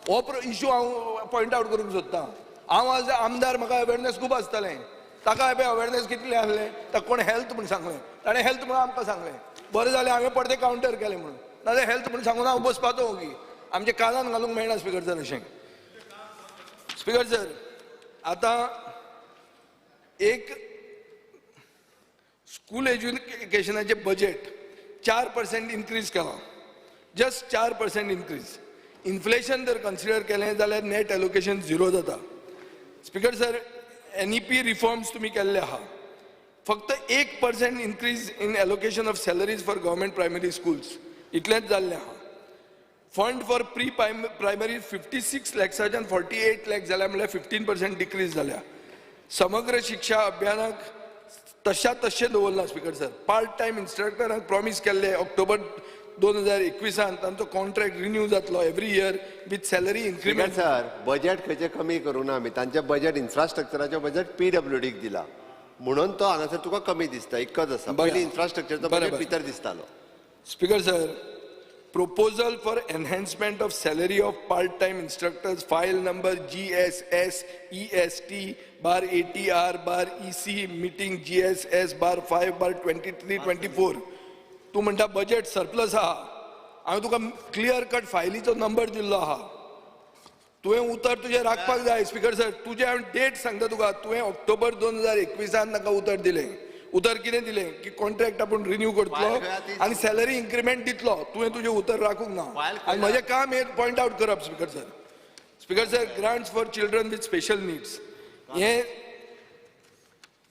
हो इशू हांव पॉयंट आवट करूंक सोदतां. हांव एज आमदार म्हाका अवेरनेस खूब आसतलें, ताका हांवें अवेरनेस कितलें आसलें, ताका कोण हेल्थ म्हूण सांगलें, ताणें हेल्थ म्हणून आमकां सांगलें, बरें जालें हांवें परतें कावंटर केलें म्हणून, नाजाल्यार हेल्थ म्हणून सांगून हांव बसपाचो ओगी. आमच्या कानान घालूंक मेळना स्पीकर सर अशें. स्पीकर सर, आतां एक स्कूल एज्युकेशनाचें बजेट 4% इन्क्रीज केलां, जस्ट 4% इन्क्रीज. इन्फ्लेशन जर कन्सिडर केलें जाल्यार नेट एलोकेशन 0 जाता. स्पीकर सर, NEP reforms तुमी केल्ले आहा, फक्त 1% increase in allocation of salaries for government primary schools इतलेंच जाल्लें आहा. फंड फॉर प्री प्रायमरी 56 लॅक्साच्यान 48 लॅक्स जाल्या, म्हणल्यार 15% डिक्रीज जाल्या. समग्र शिक्षा अभियानाक तश्या तश्शें दवरलां स्पीकर सर. पार्ट टायम इन्स्ट्रक्टरांक प्रॉमीस केल्ले ऑक्टोबर 2021 तांचो कॉन्ट्रॅक्ट रिन्यू जातलो every year with salary speaker increment. Sir, budget खंयचें कमी करूं ना आमी, तांचें बजेट इन्फ्रास्ट्रक्चराचें बजेट PWDक दिला म्हणून तो हांगासर तुका कमी दिसता, इतकोच आसा. पयलीं इन्फ्रास्ट्रक्चरचो बजेट भितर दिसतालो. Speaker sir, proposal for enhancement of salary of part-time instructors, file number GSS EST/ATR /EC meeting GSS /5/2324. तूं म्हणटा बजेट सरप्लस आहा, हांवें तुका क्लियर कट फायलीचो नंबर दिल्लो आहा, तुवें उतर तुजें राखपाक जाय. स्पीकर सर, तुजें हांव डेट सांगता तुका, तुवें ऑक्टोबर 2021 तांकां उतर दिलें. उतर कितें दिलें की कॉन्ट्रॅक्ट आपूण रिन्यू करतलो आनी सॅलरी इन्क्रिमेंट दितलो. तुवें तुजें उतर राखूंक ना आनी म्हजें काम हें पॉयंट आवट करप. Speaker sir, speaker sir, grants for children with special needs हें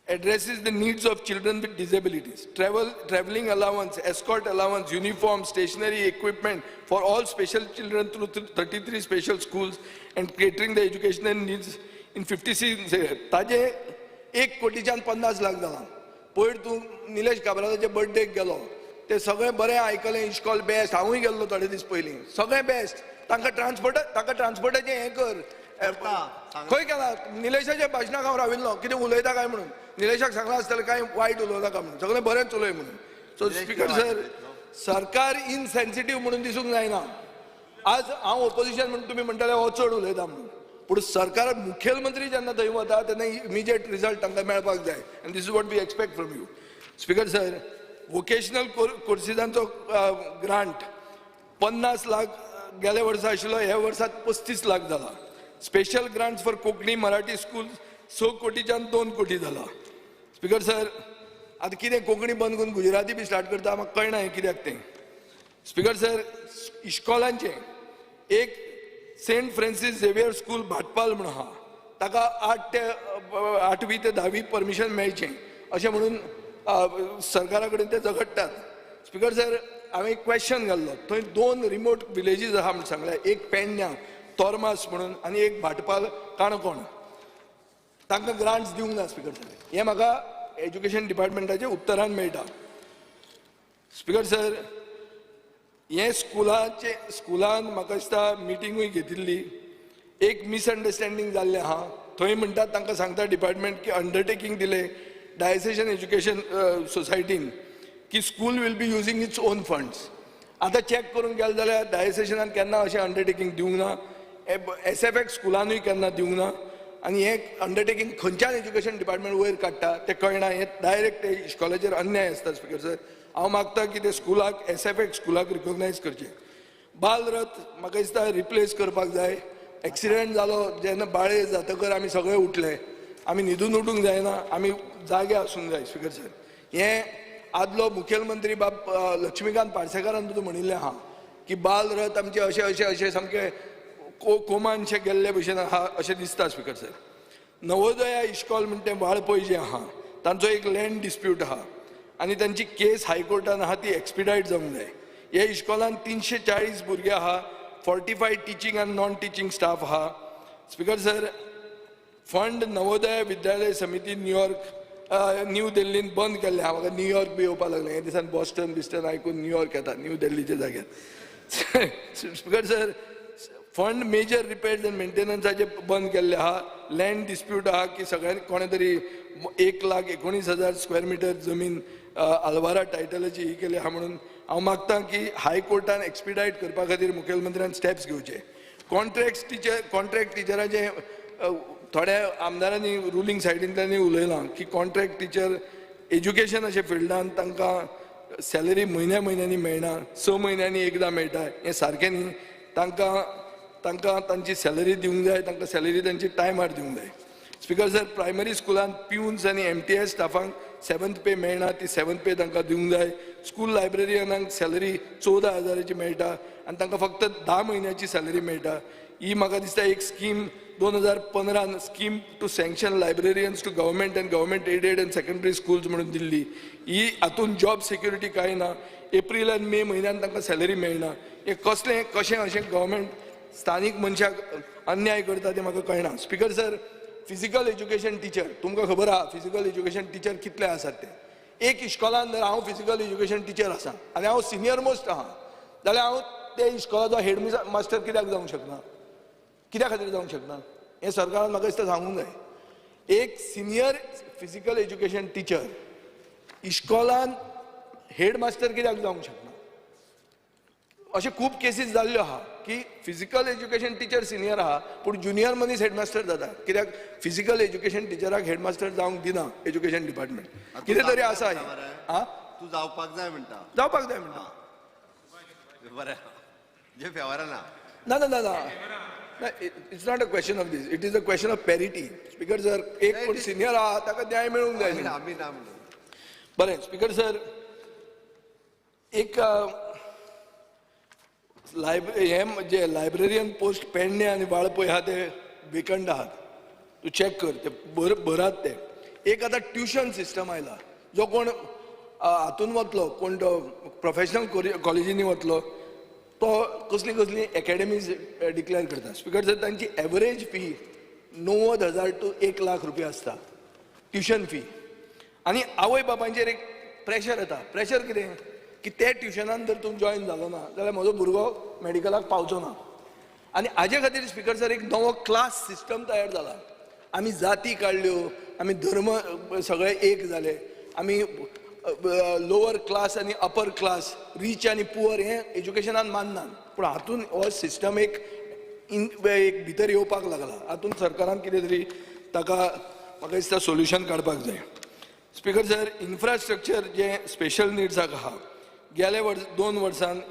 addresses the needs of children with disabilities. Traveling allowance, escort allowance, uniform, stationery, equipment for all special children through 33 special schools and catering the educational needs in 56. ताजे 1 कोटीच्यान 50 लाख जाला. पयर तूं निलेश काब्रालाच्या बर्थडेक गेलो, ते सगळें बरें आयकलें, इश्कॉल बेस्ट, हांवूय गेल्लो थोडे दीस पयलीं, सगळें बेस्ट. तांकां ट्रान्सपोर्टाचें हें कर, खंय गेला निलेशाच्या भाशणाक हांव राविल्लो, कितें उलयता काय म्हणून. निलेशाक सांगलां आसतलें कांय वायट उलयता म्हणून, सगळें बरेंच उलय म्हणून. सो स्पीकर सर, सरकार इनसेन्सिटीव म्हणून दिसूंक जायना. आज हांव ओपोजिशन म्हणून तुमी म्हणटाले हो चड उलयता म्हणून, पूण सरकार मुखेलमंत्री जेन्ना थंय वता तेन्ना इमिजिएट रिजल्ट तांकां मेळपाक जाय आनी this is what we expect from you. Speaker sir, vocational कोर्सिसांचो grant 50 lakh गेल्या वर्सा आशिल्लो, ह्या वर्साक 35 लाख जाला. Special grants for Konkani Marathi school 6 कोटीच्यान 2 कोटी जाला. स्पीकर सर, आतां कितें कोंकणी बंद करून गुजराती बी स्टार्ट करता, म्हाका कळना हें कित्याक तें. स्पीकर सर, इश्कॉलांचें एक Saint Francis Xavier school Bhatpal म्हणून आहा, ताका 8वी ते 10वी परमिशन मेळचें अशें म्हणून सरकारा कडेन ते झगडटात. स्पीकर सर, हांवें एक क्वेश्चन घाल्लो, थंय 2 रिमोट विलेजीस आहा म्हूण सांगलें, एक पेडण्यां तोरमास म्हणून आनी एक भाटपाल काणकोण, तांकां ग्रांट्स दिवंक ना. स्पीकर सर, हें म्हाका एज्युकेशन डिपार्टमेंटाचें उत्तरान मेळटा. स्पीकर सर, हें स्कुलान म्हाका दिसता मिटिंगूय घेतिल्ली, एक मिसअंडरस्टँडींग जाल्लें आहा. थंय म्हणटात तांकां सांगता डिपार्टमेंट की अंडरटेकींग दिलें डायसेशन एज्युकेशन सोसायटीन की school will be using its own funds. आतां चॅक करूंक गेले जाल्यार डायसेशनान केन्ना अशें अंडरटेकींग दिवंक ना, SFX स्कुलानूय केन्ना दिवंक ना, आनी हें अंडरटेकींग खंयच्यान एज्युकेशन डिपार्टमेंट वयर काडटा तें कळना. हें डायरेक्ट ते इश्कॉलाचेर अन्याय आसता. स्पीकर सर, हांव मागता की ते स्कुलाक SFX स्कुलाक रिकॉग्नायज करचें. बालरथ म्हाका दिसता रिप्लेस करपाक जाय. एक्सिडेंट जालो जेन्ना बाळे जातकर आमी सगळे उठले, आमी न्हिदून उठूंक जायना, आमी जागे आसूंक जाय. स्पीकर सर, हें आदलो मुखेलमंत्री बाब लक्ष्मीकांत पार्सेकारान सुद्दां म्हणिल्लें आहा की बालरथ आमचे अशे अशे अशे सामके कोमानशे गेल्ले भशेन आहा अशें दिसता. स्पीकर सर, नवोदया इश्कॉल म्हणटा तें वाळपय जें आहा तांचो एक लँड डिस्प्यूट आहा आनी तांची केस हायकोर्टान आहा ती एक्सपिडायट जावंक जाय. ह्या इश्कॉलान 340 भुरगे आहा, 45 टिचींग आनी नॉन टिचींग स्टाफ आहा. Speaker sir, fund Navodaya Vidyalaya Samiti New York new दिल्लीन बंद केल्लें आहा. म्हाका न्यूयॉर्क बी येवपाक लागलें हे दिसान, बॉस्टन बिस्टन आयकून न्यूयॉर्क येता न्यू दिल्लीच्या जाग्यार. Speaker sir, fund major repairs and मेंटेनन्साचे बंद केल्ले आहा. लँड डिस्प्यूट आहा की सगळ्यांनी कोणें तरी 1,19,000 स्क्वेअर मिटर जमीन आलवारा टायटलाची ही केली आहा. म्हणून हांव मागता की हायकोर्टान एक्सपिडायट करपा खातीर मुखेलमंत्र्यान स्टेप्स घेवचे. कॉन्ट्रॅक्ट टिचर, कॉन्ट्रॅक्ट टिचराचे थोड्या आमदारांनी रुलींग सायडींतल्यानी उलयलां की कॉन्ट्रॅक्ट टिचर एज्युकेशन अशे फिल्डान तांकां सॅलरी म्हयन्या म्हयन्यांनी मेळना, 6 म्हयन्यांनी एकदां मेळटा. हें सारकें न्ही. तांकां तांकां तांची सॅलरी दिवंक जाय, तांकां सॅलरी तांची टायमार दिवंक जाय. स्पिकर सर, प्रायमरी स्कुलान प्युन्स आनी एमटीएस स्टाफांक सेवन्थ पे मेळना, ती सेवन्थ पे तांकां दिवंक जाय. स्कूल लायब्ररियनांक सॅलरी 14 हजाराची मेळटा आनी तांकां फक्त 10 म्हयन्याची सॅलरी मेळटा. ही म्हाका दिसता एक scheme 2015न scheme to sanction librarians to government and government aided and secondary schools म्हणून दिल्ली. ही हातून जॉब सेक्युरिटी कांय ना. एप्रील आनी मे म्हयन्यान तांकां सॅलरी मेळना. हें कसलें कशें अशें गव्हर्मेंट स्थानीक मनशाक अन्याय करता तें म्हाका कळना. Speaker sir, physical education teacher, तुमकां खबर आहा फिजिकल एज्युकेशन टिचर कितले आसात ते. एक इश्कोलान जर हांव फिजिकल एज्युकेशन टिचर आसा आनी हांव सिनियर मोस्ट आहा जाल्यार हांव ते इश्कोलाचो हेड मास्टर कित्याक जावंक शकना? कित्या खातीर जावंक शकना हें सरकारान म्हाका दिसता सांगूंक जाय. एक सिनियर फिजिकल एज्युकेशन टिचर इश्कोलान हेड मास्टर कित्याक जावंक शकना? अशे खूब केसीस जाल्ल्यो आहा की फिजिकल एज्युकेशन टिचर सिनियर आहा पूण ज्युनियर मनीस हेडमास्टर जाता. कित्याक फिजिकल एज्युकेशन टिचराक हेडमास्टर जावंक दिना एज्युकेशन डिपार्टमेंट? कितें तरी आसा हें. आं. तूं जावपाक जाय म्हणटा. जावपाक जाय म्हणटा. बरें, जे फेवरा ना. ना ना ना ना, it's not a question of this, it is a question of parity, Speaker sir. एक कोण सिनियर आहा ताका न्याय मेळूंक जाय न्ही. आमी ना म्हणून. बरें स्पीकर सर, एक हे जे लायब्ररियन पोस्ट पेडणे आनी वाळपय आहा ते वेकंट आहात. तूं चॅक कर ते भरात ते. एक आतां ट्युशन सिस्टम आयला. जो कोण हातून वतलो, कोण तो प्रोफेशनल कॉलेजींनी वतलो, तो कसली कसली एकॅडमीज डिक्लेअर करता. स्पिकर सर, तांची एवरेज फी 90,000 टू 1 लाख रुपया आसता ट्युशन फी. आनी आवय बापायचेर एक प्रेशर येता. प्रेशर कितें की ते ट्युशनान जर तूं जॉयन जालो ना जाल्यार म्हजो भुरगो मेडिकलाक पावचो ना. आनी हाजे खातीर स्पिकर सर, एक नवो क्लास सिस्टम तयार जाला. आमी जाती काडल्यो, आमी धर्म सगळे एक जाले, आमी लोवर क्लास आनी अपर क्लास, रीच आनी पुअर हें एज्युकेशनान माननात. पूण हातून हो सिस्टम एक इन एक भितर येवपाक लागला. हातून सरकारान कितें तरी ताका म्हाका दिसता सोल्युशन काडपाक जाय. स्पिकर सर, इन्फ्रास्ट्रक्चर जें स्पेशल निड्साक आहा, गेले वर्स 2 वर्सान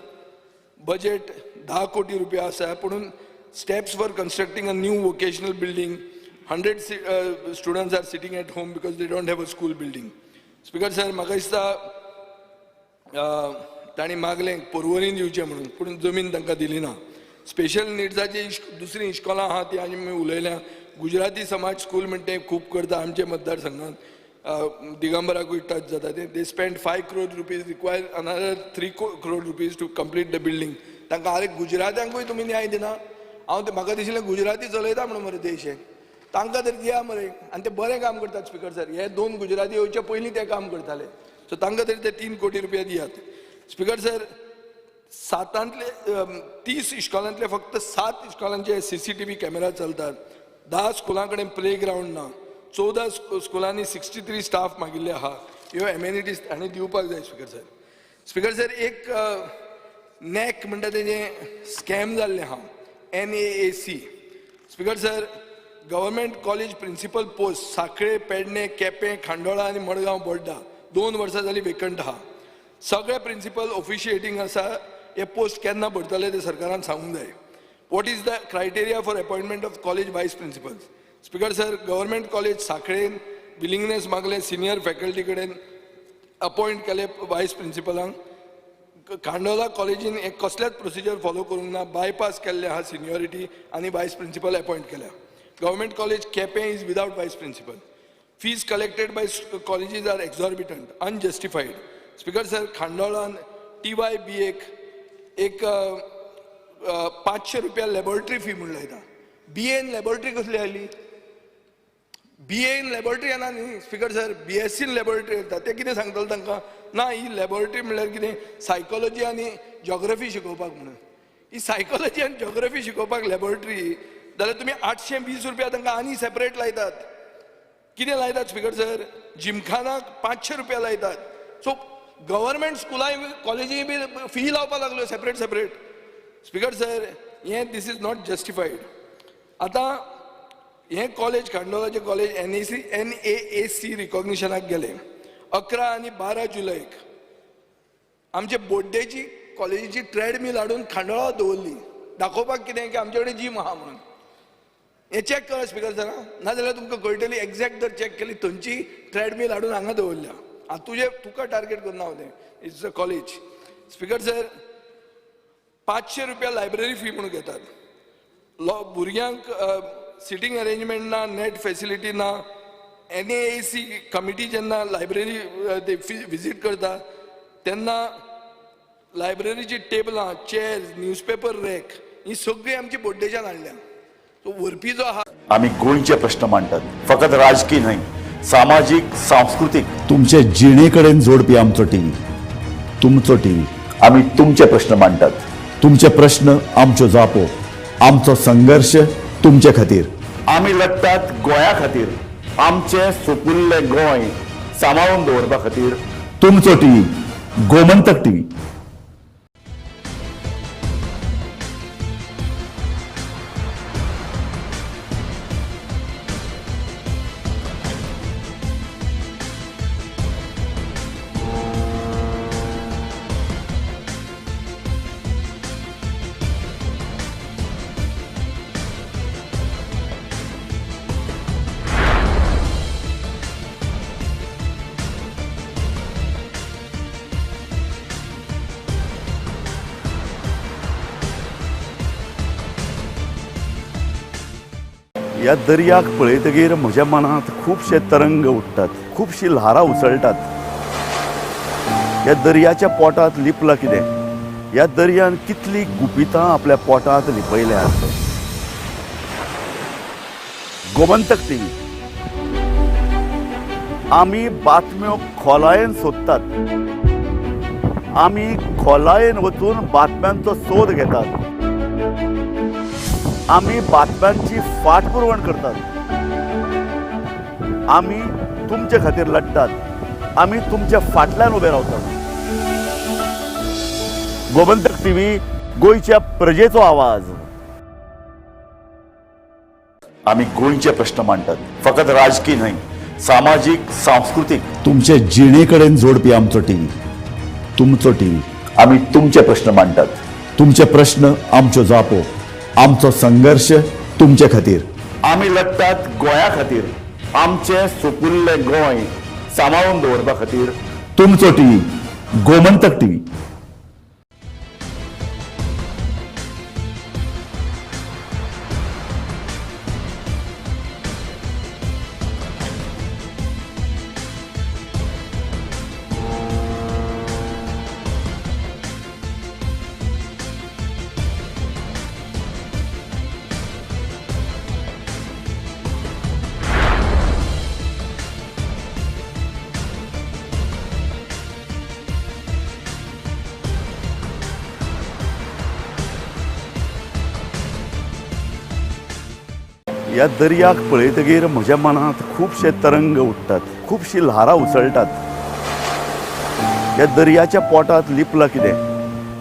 बजेट 10 कोटी रुपया आसा, पुणून steps for constructing a new vocational building, 100 students are sitting at home because they don't have a school building. Speaker sir, म्हाका दिसता तांणी मागलें पर्वरीन दिवचें म्हणून, पूण जमीन तांकां दिली ना. स्पेशल निड्साची दुसरीं इश्कोलां आहा ती आनी आमी उलयल्या. गुजराती समाज स्कूल म्हणटा तें खूब करता आमच्या मतदारसंघात, दिगंबराकूय टच जाता ते. They spend ₹5 crore, require another ₹3 crore to complete the building. तांकां, आरे, गुजरात्यांकूय तुमी न्याय दिना? हांव ते म्हाका दिशिल्लें गुजराती चलयता म्हणून मरे देश हे, तांकां तरी दिया मरे. आनी ते बरें काम करतात स्पिकर सर. हे दोन गुजराती येवचे पयलीं ते काम करताले. सो तांकां तरी ते 3 कोटी रुपया दियात. स्पिकर सर, सातांतले 30 इश्कोलांतले फक्त सात इश्कोलांचे सीसीटीव्ही कॅमेरा चलतात. 10 स्कुलां कडेन प्ले ग्रावंड ना. 14 स्कुलांनी 63 स्टाफ मागिल्ले आहा. ह्यो एमेनिटीज हांणी दिवपाक जाय स्पिकर सर. स्पिकर सर, एक नॅक म्हणटा तेजें स्कॅम जाल्लें आहा, NAAC. Speaker sir, government college principal post Sanquelim, Pedne, Quepem, Khandola आनी मडगांव बोड्डा 2 वर्सां जालीं वेकंट आहा. सगळे प्रिंसिपल ऑफिशिएटींग आसा. हे पोस्ट केन्ना भरतले ते सरकारान सांगूंक जाय. What is the criteria for appointment of college vice principals? Speaker sir, government college सांखळेन विलिंगनेस मागले सिनियर फॅकल्टी कडेन, अपॉयंट केले वायस प्रिंसिपलांक. खांडोला कॉलेजीन एक कसलेच प्रोसिजर फॉलो करूंक ना, बायपास केल्ले आहा सिनियोरिटी आनी वायस प्रिंसिपल अपॉयंट केल्या. Government college Quepem is without vice principal. Fees collected by colleges are exorbitant, unjustified. Speaker sir, खांडोळान टीवाय बी एक एक 500 रुपया लॅबोरेटरी फी म्हणून लायता. बी एन लॅबोरेटरी कसली आयली? BA in laboratory येना न्ही speaker sir, BSc in laboratory येता. ते कितें सांगतले तांकां? ना, ही लॅबोरेटरी म्हणल्यार कितें, सायकोलॉजी आनी जॉग्रफी शिकोवपाक म्हणून. ही सायकोलॉजी आनी जॉग्रफी शिकोवपाक लॅबोरेटरी जाल्यार तुमी 820 रुपया तांकां आनी सेपरेट लायतात. कितें लायतात स्पीकर सर? जिमखानाक 500 रुपया लायतात. सो गव्हर्मेंट स्कुलांय कॉलेजीय बी फी लावपाक लागल्यो सेपरेट सेपरेट. स्पीकर सर, हें this is not justified. आतां हें कॉलेज, खांडोळाचें कॉलेज NAAC रिकॉग्निशनाक गेलें 11 आनी 12 जुलयक. आमचे बोड्डेची कॉलेजीची ट्रेडमील हाडून खांडोळा दवरली, दाखोवपाक कितें की आमचे कडेन जीम आहा म्हणून. हें चॅक करा स्पीकर सर, नाजाल्यार तुमकां कळटली एग्जॅक्ट जर चॅक केली थंयची ट्रेडमील हाडून हांगा दवरल्या. आतां तुजे तुका टार्गेट करना हांव, तें it's a college. Speaker sir, 500 रुपया लायब्ररी फी म्हणून घेतात. भुरग्यांक सिटींग अरेंजमेंट ना, नेट फेसिलिटी ना. NAAC committee जेन्ना लायब्ररी ते विजीट करता तेन्ना लायब्ररीची टेबलां, चेअर्स, न्यूजपेपर रॅक ही सगळी आमची बोड्डेच्यान हाडल्या. सो व्हरपी जो आहा. आमी गोंयचे प्रश्न मांडटात, फकत राजकीय न्हय, सामाजीक, सांस्कृतीक. तुमचे जिणे कडेन जोडपी आमचो टीव्ही, तुमचो टीव्ही. आमी तुमचे प्रश्न मांडटात. तुमचे प्रश्न आमच्यो जापो, आमचो संघर्श तुमचे खातीर. आमी लढटात गोंया खातीर, आमचें सुपुल्लें गोंय सांबाळून दवरपा खातीर. तुमचो टीव्ही, गोमंतक टीव्ही. ह्या दर्याक पळयतगीर म्हज्या मनांत खुबशे तरंग उठ्ठात, खुबशीं ल्हारां उसळटात. ह्या दर्याच्या पोटांत लिपलां कितें? ह्या दर्यान कितलीं गुपितां आपल्या पोटांत लिपयल्यांत. गोमंतक टीव्ही, आमी बातम्यो खोलायेन सोदतात, आमी खोलायेन वचून बातम्यांचो सोद घेतात, आमी बातम्यांची फाटपुरवण करतात. आमी तुमचे खातीर लढटात, आमी तुमच्या फाटल्यान उबे रावतात. गोमंतक टीव्ही, गोंयच्या प्रजेचो आवाज. आमी गोंयचे प्रश्न मांडटात, फकत राजकीय न्हय, सामाजीक, सांस्कृतीक. तुमचे जिणे कडेन जोडपी आमचो टीव्ही, तुमचो टीव्ही. आमी तुमचे प्रश्न मांडटात. तुमचे प्रश्न आमच्यो जापो, आमचो संघर्श तुमचे खातीर. आमी लढटात गोंया खातीर, आमचें सुपुल्लें गोंय सांबाळून दवरपा खातीर. तुमचो टीव्ही, गोमंतक टीव्ही. ह्या दर्याक पळयतगीर म्हज्या मनांत खुबशे तरंग उठ्ठात, खुबशीं ल्हारां उसळटात. ह्या दर्याच्या पोटांत लिपलां कितें?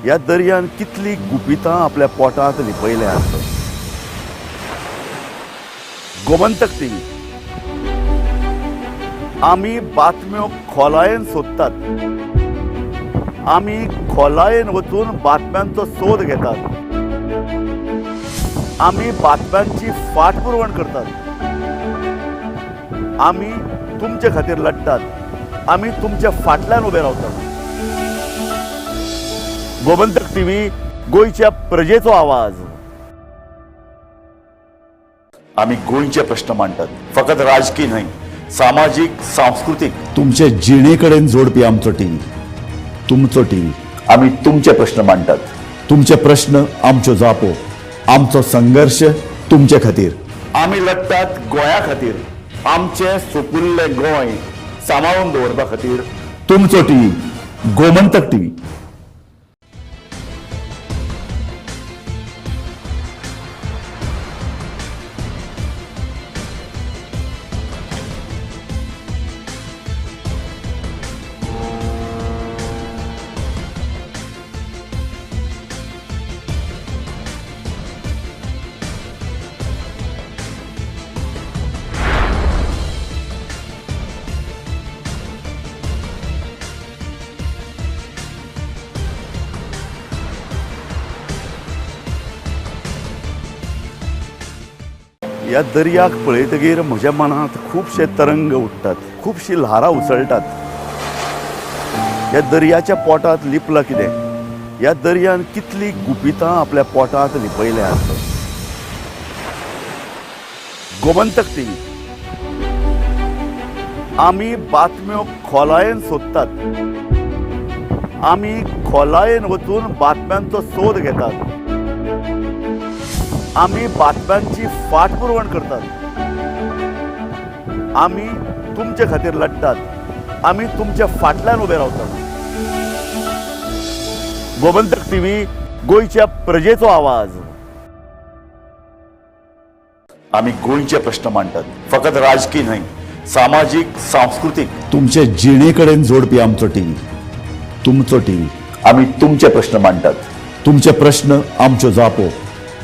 ह्या दर्यान कितलीं गुपितां आपल्या पोटांत लिपयल्यांत. गोमंतक टीव्ही, आमी बातम्यो खोलायेन सोदतात, आमी खोलायेन वचून बातम्यांचो सोद घेतात, आमी बातम्यांची फाटपुरवण करतात. आमी तुमचे खातीर लढटात, आमी तुमच्या फाटल्यान उबे रावतात. गोमंतक टीव्ही, गोंयच्या प्रजेचो आवाज. आमी गोंयचे प्रश्न मांडटात, फकत राजकीय न्हय, सामाजीक, सांस्कृतीक. तुमचे जिणे कडेन जोडपी आमचो टीव्ही, तुमचो टीव्ही. आमी तुमचे प्रश्न मांडटात. तुमचे प्रश्न आमच्यो जापो, आमचो संघर्श तुमचे खातीर. आमी लढटात गोंया खातीर, आमचें सुपुल्लें गोंय सांबाळून दवरपा खातीर तुमचो टीव्ही गोमंतक टीव्ही. ह्या दर्याक पळयतगीर म्हज्या मनांत खुबशे तरंग उठ्ठात, खुबशी ल्हारां उसळटात. ह्या दर्याच्या पोटांत लिपलां कितें? ह्या दर्यान कितलीं गुपितां आपल्या पोटांत लिपयल्यांत. गोमंतक टीव्ही आमी बातम्यो खोलायेन सोदतात, आमी खोलायेन वचून बातम्यांचो सोद घेतात, आमी बातम्यांची फाटपुरवण करतात, आमी तुमचे खातीर लढटात, आमी तुमच्या फाटल्यान उबे रावतात. गोमंतक टीव्ही, गोंयच्या प्रजेचो आवाज. आमी गोंयचे प्रश्न मांडटात, फकत राजकी न्हय, सामाजीक, सांस्कृतीक, तुमचे जिणे कडेन जोडपी आमचो टीव्ही, तुमचो टीव्ही. आमी तुमचे प्रश्न मांडटात, तुमचे प्रश्न आमच्यो जापो,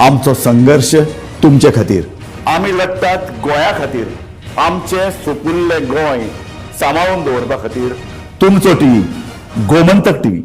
आमचो संघर्श तुमचे खातीर. आमी लढटात गोंया खातीर, आमचें सुपुल्लें गोंय सांबाळून दवरपा खातीर तुमचो टीव्ही गोमंतक टीव्ही.